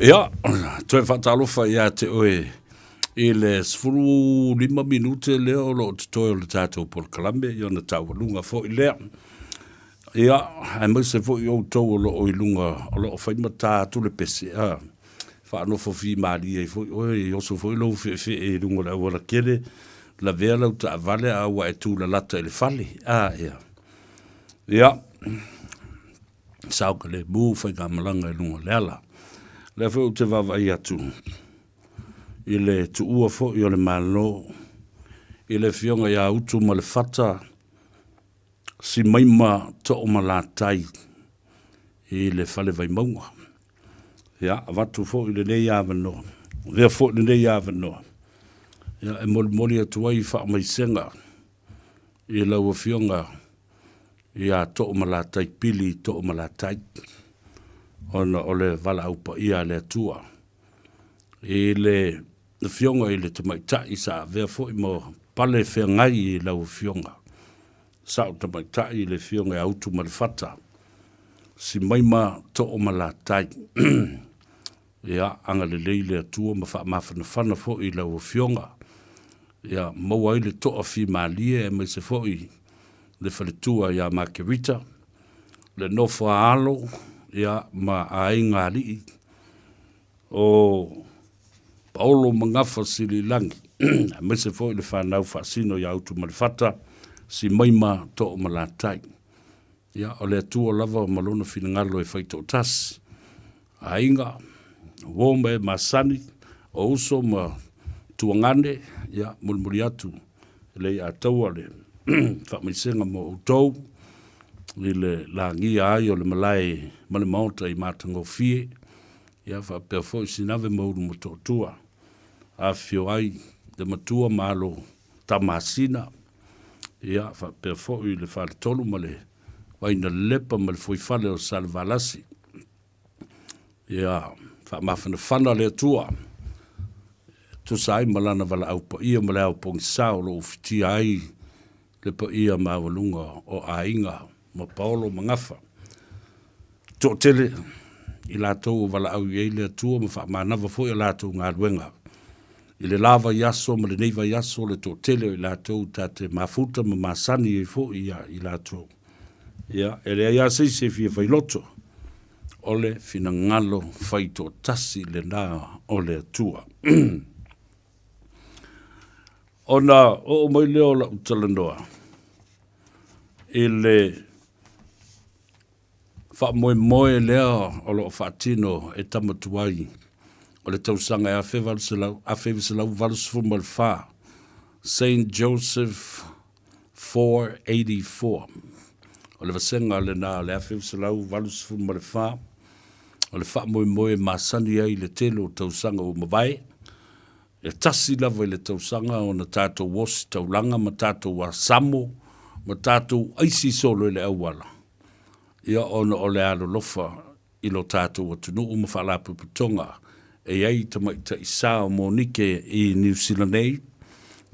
Ia, toe faatalofa ia te oe i le 15 minute lea o loo totoe o le tatou polokalame, ia ona taualuga foi lea. Ia, aemaise foi outou o loo i luga, o loo fai ma ta atu le pese, a, faanofo fimalie ai foi oe, e oso foi lou feefee i luga o le auala tele, lavea lau taavale a ua e tulalata i le fale, a, ia. Ia, saogalemu faigamalaga i luga o le ala. O lea foi ou te vaavaai atu. i le tuua foi o le Malo i le Afioga ia Utumalefata Simaima Toomalatai i le Fale Vaimauga. Ia, avatu foi lenei avanoa, avea foi lenei avanoa, ia, e molimoli atu ai faamaisega i lau Afioga ia Toomalatai Pili Toomalatai, ona o le valaau paia a le Atua i le Afioga i le Tamaitai sa avea foi ma pale feagai i lau Afioga, Sao Tamaitai i le Afioga ia Utumalefata Simaima Toomalatai. Ia, agalelei le Atua ma faamafanafana foi i lau Afioga, ia maua ai le toafimalie aemaise foi le faletua ia Makerita, le nofo a alo, ia, ma aiga alii o Paolo ma Gafa Sililagi, aemaise foi le fanau faasino ia Utumalefata Simaima Toomalatai. Ia, o le Atua lava ma Lona finagalo e faitoatasi, aiga, uo ma e masani, o uso ma tuagane, ia, mulimuli atu e le i ataua le faamaisega mo outou i le lagia ai o le malae ma le maota i matagofie, ia faapea foi Sinave ma Ulumotootua, afifio ai le matua ma alo Tamasina, ia faapea foi le Faletolu ma le Vainalepa ma le Fuaifale o Salevalasi. Ia faamafanafana le Atua e tusa ai ma Lana valaau paia ma le ao pogisa o lo o ufitia ai le paia maualuga o aiga ma Paolo ma Gafa. Toatele i latou o valaau i ai le Atua ma faamanava foi a latou galuega. I le la vaiaso ma lenei vaiaso le toatele o i latou ta te mafuta ma masani ai foi ia i latou. Ia, e leai lava se isi e fia failoto, o le finagalo faitoatasi lena o le Atua. Ona oo mai lea o lau talanoa i le faamoemoe lea o lo o faatino e tama tuai o le tausaga e 1984, Saint Joseph 484. O le vasega lena o le 1984, o le faamoemoe masani ai le tele o tausaga ua mavae, e tasi lava i le tausaga ona tatou ositaulaga ma tatou asamo ma tatou aisi solo i le auala, ia ona o le alolofa i lo tatou atunuu ma faalapotopotoga e i ai tamaitai sa o Monike i Niu Sila nei,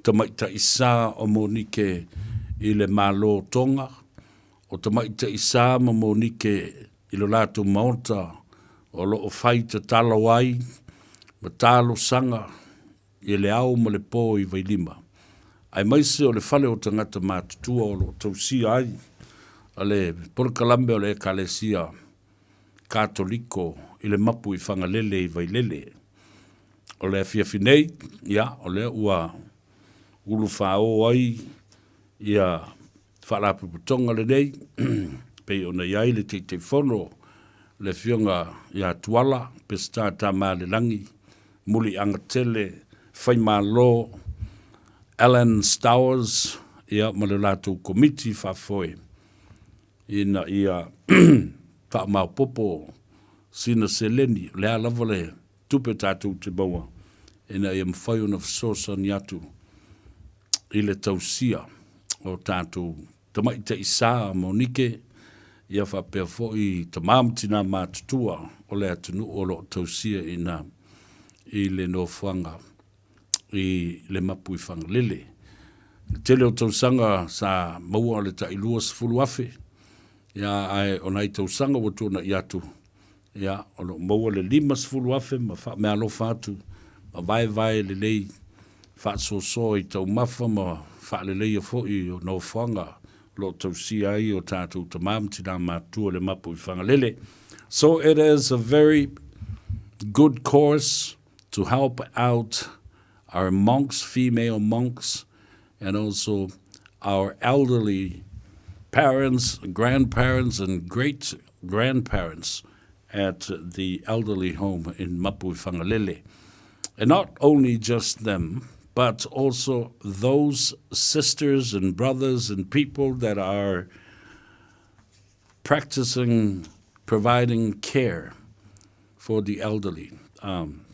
tamaitai sa o Monike i le Malo o Tonga, o tamaitai sa ma Monike i lo latou maota o lo o fai tatalo ai ma talosaga i le ao ma le po i Vailima, aemaise o le fale o tagata matutua o lo o tausia ai le polokalame o le Ekalesia Katoliko i le mapu i Fagalele i Vailele. O le afiafi nei, ia, o lea ua ulufāō ai ia Faalapotopotoga lenei, pei ona i ai le Taitaifono, le Afioga ia Tuala Peseta Tamaalelagi, Muliagatele Faimalo, Alan Stowers, ia ma le latou Komiti Faafoe ina ia faamaopoopo sina seleni, o le a lava le tupe tatou te maua ina ia mafai ona fesoasoani atu i le tausia o tatou tamaitai sa Monike, ia faapea foi tama ma tina matutua o le atunuu o lo o tausia i ina i le nofoaga i le mapu i Fagalele. I le tele o tausaga sa maua le tai 20,000, ia ae o nai tausaga ua tuanai atu, Ia, o lo o maua le 50,000 ma faameaalofa atu ma vaevae lelei faasoasoa i taumafa ma faaleleia foi o nofoaga o lo o tausia ai o tatou tama ma tina matutua i le mapu i Fagalele. So it is a very good course to help out our monks, female monks, and also our elderly parents, grandparents, and great grandparents at the elderly home in Mapu i Whangalele. And not only just them, but also those sisters and brothers and people that are practicing providing care for the elderly. Um,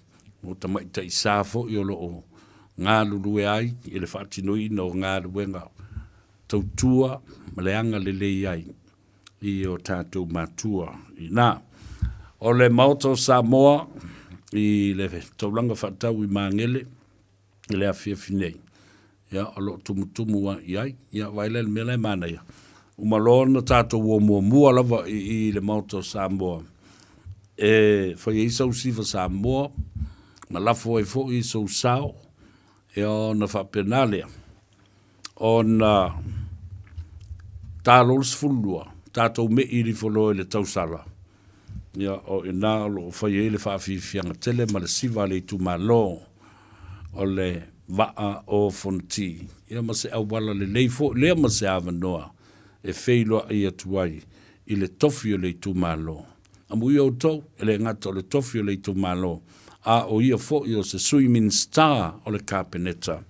o tamaitai sa fo'i o loo galulue ai i le faatinoina o galuega tautua ma le agalelei ai i o tatou matua ina. O le Maota o Samoa i le taulaga faatau i Magele i le afiafi nei, ia, o lo o tumutumu ai i ai. Ia, vaai la i le mea la e manaia. Uma loa ona tatou o muamua lava i i le Maota o Samoa e fai ai sau siva Samoa ma lafo ai foi sou sao, ia ona faapena lea ona ta loa le 12, tatou me'i ifo loa i le tausala, ia, o i ina o lo o fai ai le faafiafiaga tele ma le siva a le itumalo o le vaa o Fonoti, ia ma se auala lelei foi lea ma se avanoa e feiloai atu ai i le tofi o le itumalo. Amuia outou, e le gata o le tofi o le itumalo, a o ia foi o se Sui Minisita o le Kapeneta,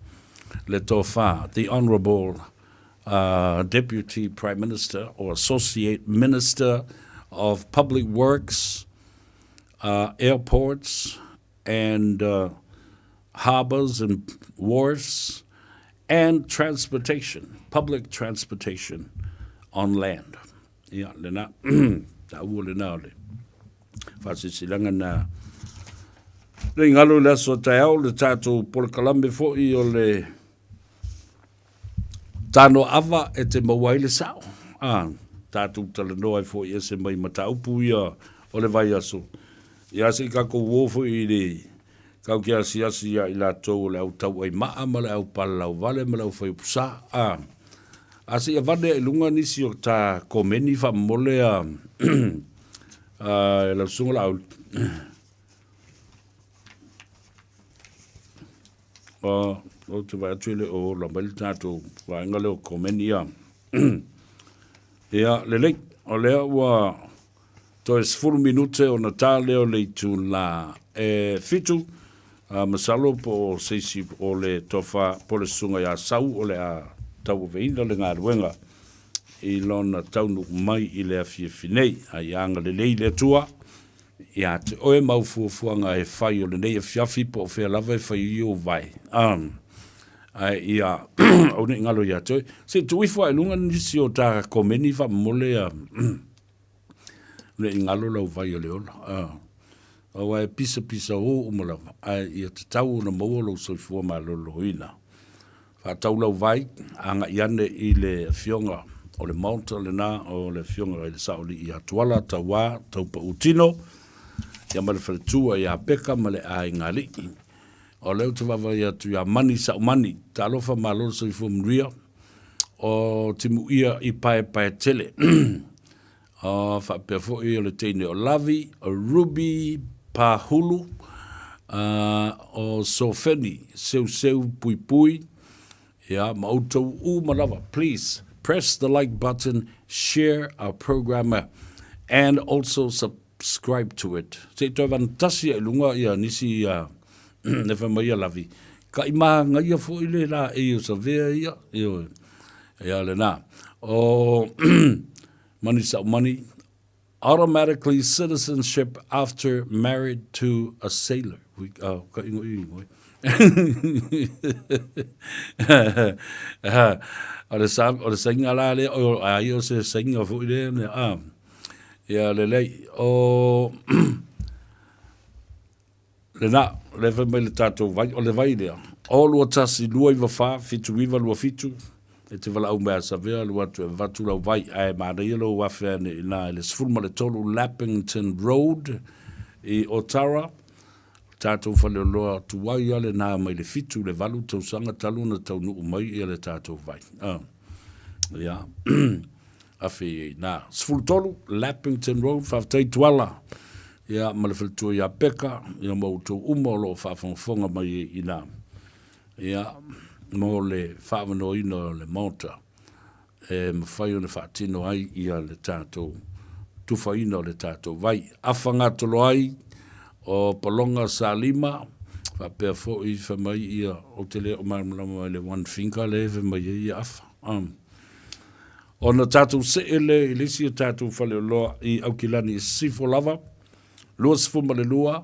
le Tofa, the Honourable Deputy Prime Minister or Associate Minister of Public Works, Airports and Harbours and Wharfs and Transportation, Public Transportation on Land. Ia, lena, taua lena o le faasilasilaga na. Le galo i le aso taeao le tatou polokalame foi o le tano ava e te maua ai le sao. Ah, tatou talanoa ai foi ese mai mataupu ia o le vaiaso. Ia se i kakou o foi i le kau ke asiasi ia i latou o le au tauai maa ma le au palalauvale ma le au fai upu sa. Ah, a se i avane i luga nisi o ta komeni faamomole a e lau susuga Laauli. Ou te vaai atu e le o ola mai le tatou vaega lea o komeni ia. Ia, lelei, o lea ua toe 10 minute ona ta lea o le itula e 7, masalo po o se isi o le tofa po o le susuga ia Sau o le a tauaveina le galuega i lona taunuu mai i le afiafi nei. A ia agalelei le Atua ia te oe ma au fuafuaga e fai o lenei afiafi po o fea lava e fai ai ou vae. Ae ia aua ne i galo ia te oe. Se i tuu ifo lava i luga nisi o ta komeni faamomole a ne i galo lau vai o le ola. Aua e pisapisa o uma lava, ae ia tatau ona maua lou soifua maloloina. Faatau lau vai, agai ane i le afioga o le Maota lena o le afioga i le Saolii ia Tuala, Tauā, Taupautino, ia ma le faletua ia Peka ma le aiga alii. O lea ou te vaavaai atu ia Mani Saumani, talofa malo le soifua manuia, o Timuia i Paepaetele. O faapea foi o le teine o Lavi, o Ruby Pahulu, o Sofeni Seuseu Puipui, ia, ma outou uma lava. Please press the like button, share our program and also subscribe to it. Se i toe vanatasi ai lunga ia nisi ia le fai mai ia Lavi. Ka i māngaia foi le la e o Savea ia, ioe. Ia lena. O Money Sa'u Money, automatically citizenship after married to a sailor. Ui, ka ingo i ingo. O le sa, o le sainga la le, o ai o se sainga foi le, ne, a. Ia lelei, o lena, le fai mai le tatou vai, o le vai lea. O 21 294 7927, e te valaau mai a Savea, alu atu e avatu lau vai, ae manaia lou afe ane i ina i le 13 Lappington Road i Otara, tatou faleoloa tuai a lena mai le 7 i le 8 tausaga talu ona taunuu mai ia le tatou vai. Ia, afe i ai ina. 13 Lappington Road, faafetai Tuala, ia ma le faletua ia Peka, ia ma outou uma o lo o faafogafoga mai ai i ina. Ia, mo le faaavanoaina o le Maota e mafai ona faatino ai ia le tatou tufaina o le tatou vai. Afa gatolo ai o Paloga Salima, Faapea foi fai mai ia, ou te le o malamalama i le one finger lea e fai mai ai ia afa. Ona tatou see lea i le isi o tatou faleoloa i Aukilani i Sisifo lava, 22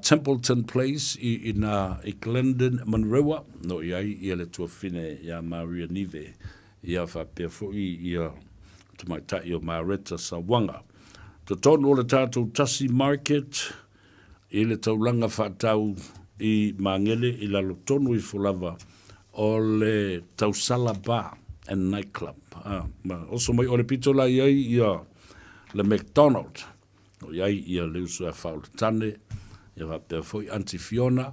Templeton Place i ina i Glendon Manurewa, no i ai ia le tuafine ia Maria Nive, ia faapea foi ia tamaitai o Mareta Sawaga. Totonu o le tatou Tasi Market i le taulaga faatau i Magele i lalo tonu ifo lava o le Tausala Bar and Night Club. Ma oso mai o le pito la i ai ia le McDonald. O i ai ia le uso ia Faoletane, ia faapea foi Aunty Fiona,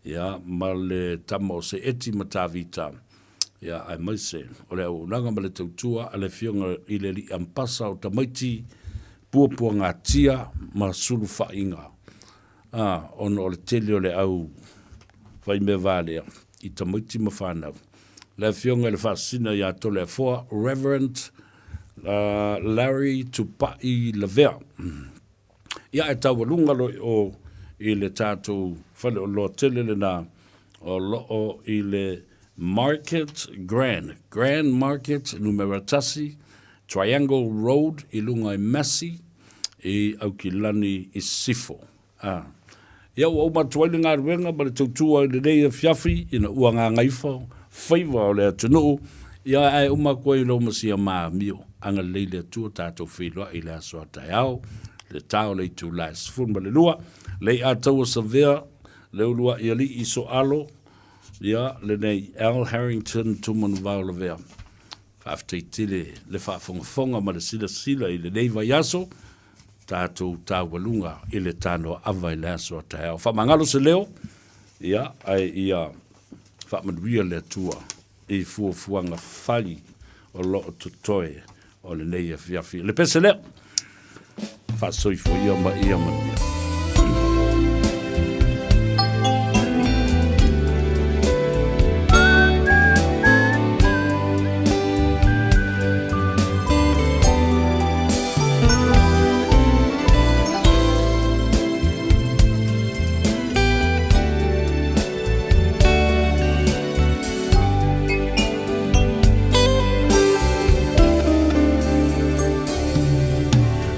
ia ma le tama o Seeti ma Tavita, ia aemaise o le auaunaga ma le tautua a le Afioga i le Alii Ampasa o tamaiti puapuagatia ma sulufaiga, a, ona o le tele o le au faimea valea i tamaiti ma fanau. Le Afioga i le Faasisina ia Toleafoa, Reverend Larry Tupai Lavea. Ia ae taualuga loa i o i le tatou faleoloa tele lena o lo o i le Market Grand, Grand Market numera 1, Triangle Road i luga i Massey i Aukilani i Sisifo. A. Ia ua uma atu ai le galuega ma le tautua i lenei afiafi ina ua gagaifo faiva o le atunuu, ia ae uma atu ai lou masia ma amio. Agalelei le Atua tatou feiloai i le aso a taeao, le ta o le itula e 12, lei ataua savea le uluai alii soalo, ia lenei Al Harrington Tumanuvao Lavea. Faafetai tele le faafogafoga ma le silasila i lenei vaiaso, tatou taualuga i le tanoaava i le aso a taeao. Faamagalo se leo, ia, ae ia faamanuia le Atua i fuafuaga fai o lo o totoe o lenei afiafi. Le pese lea, faasoifua ia ma ia manuia.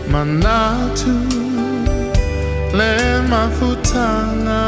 Manatu le mafutanga.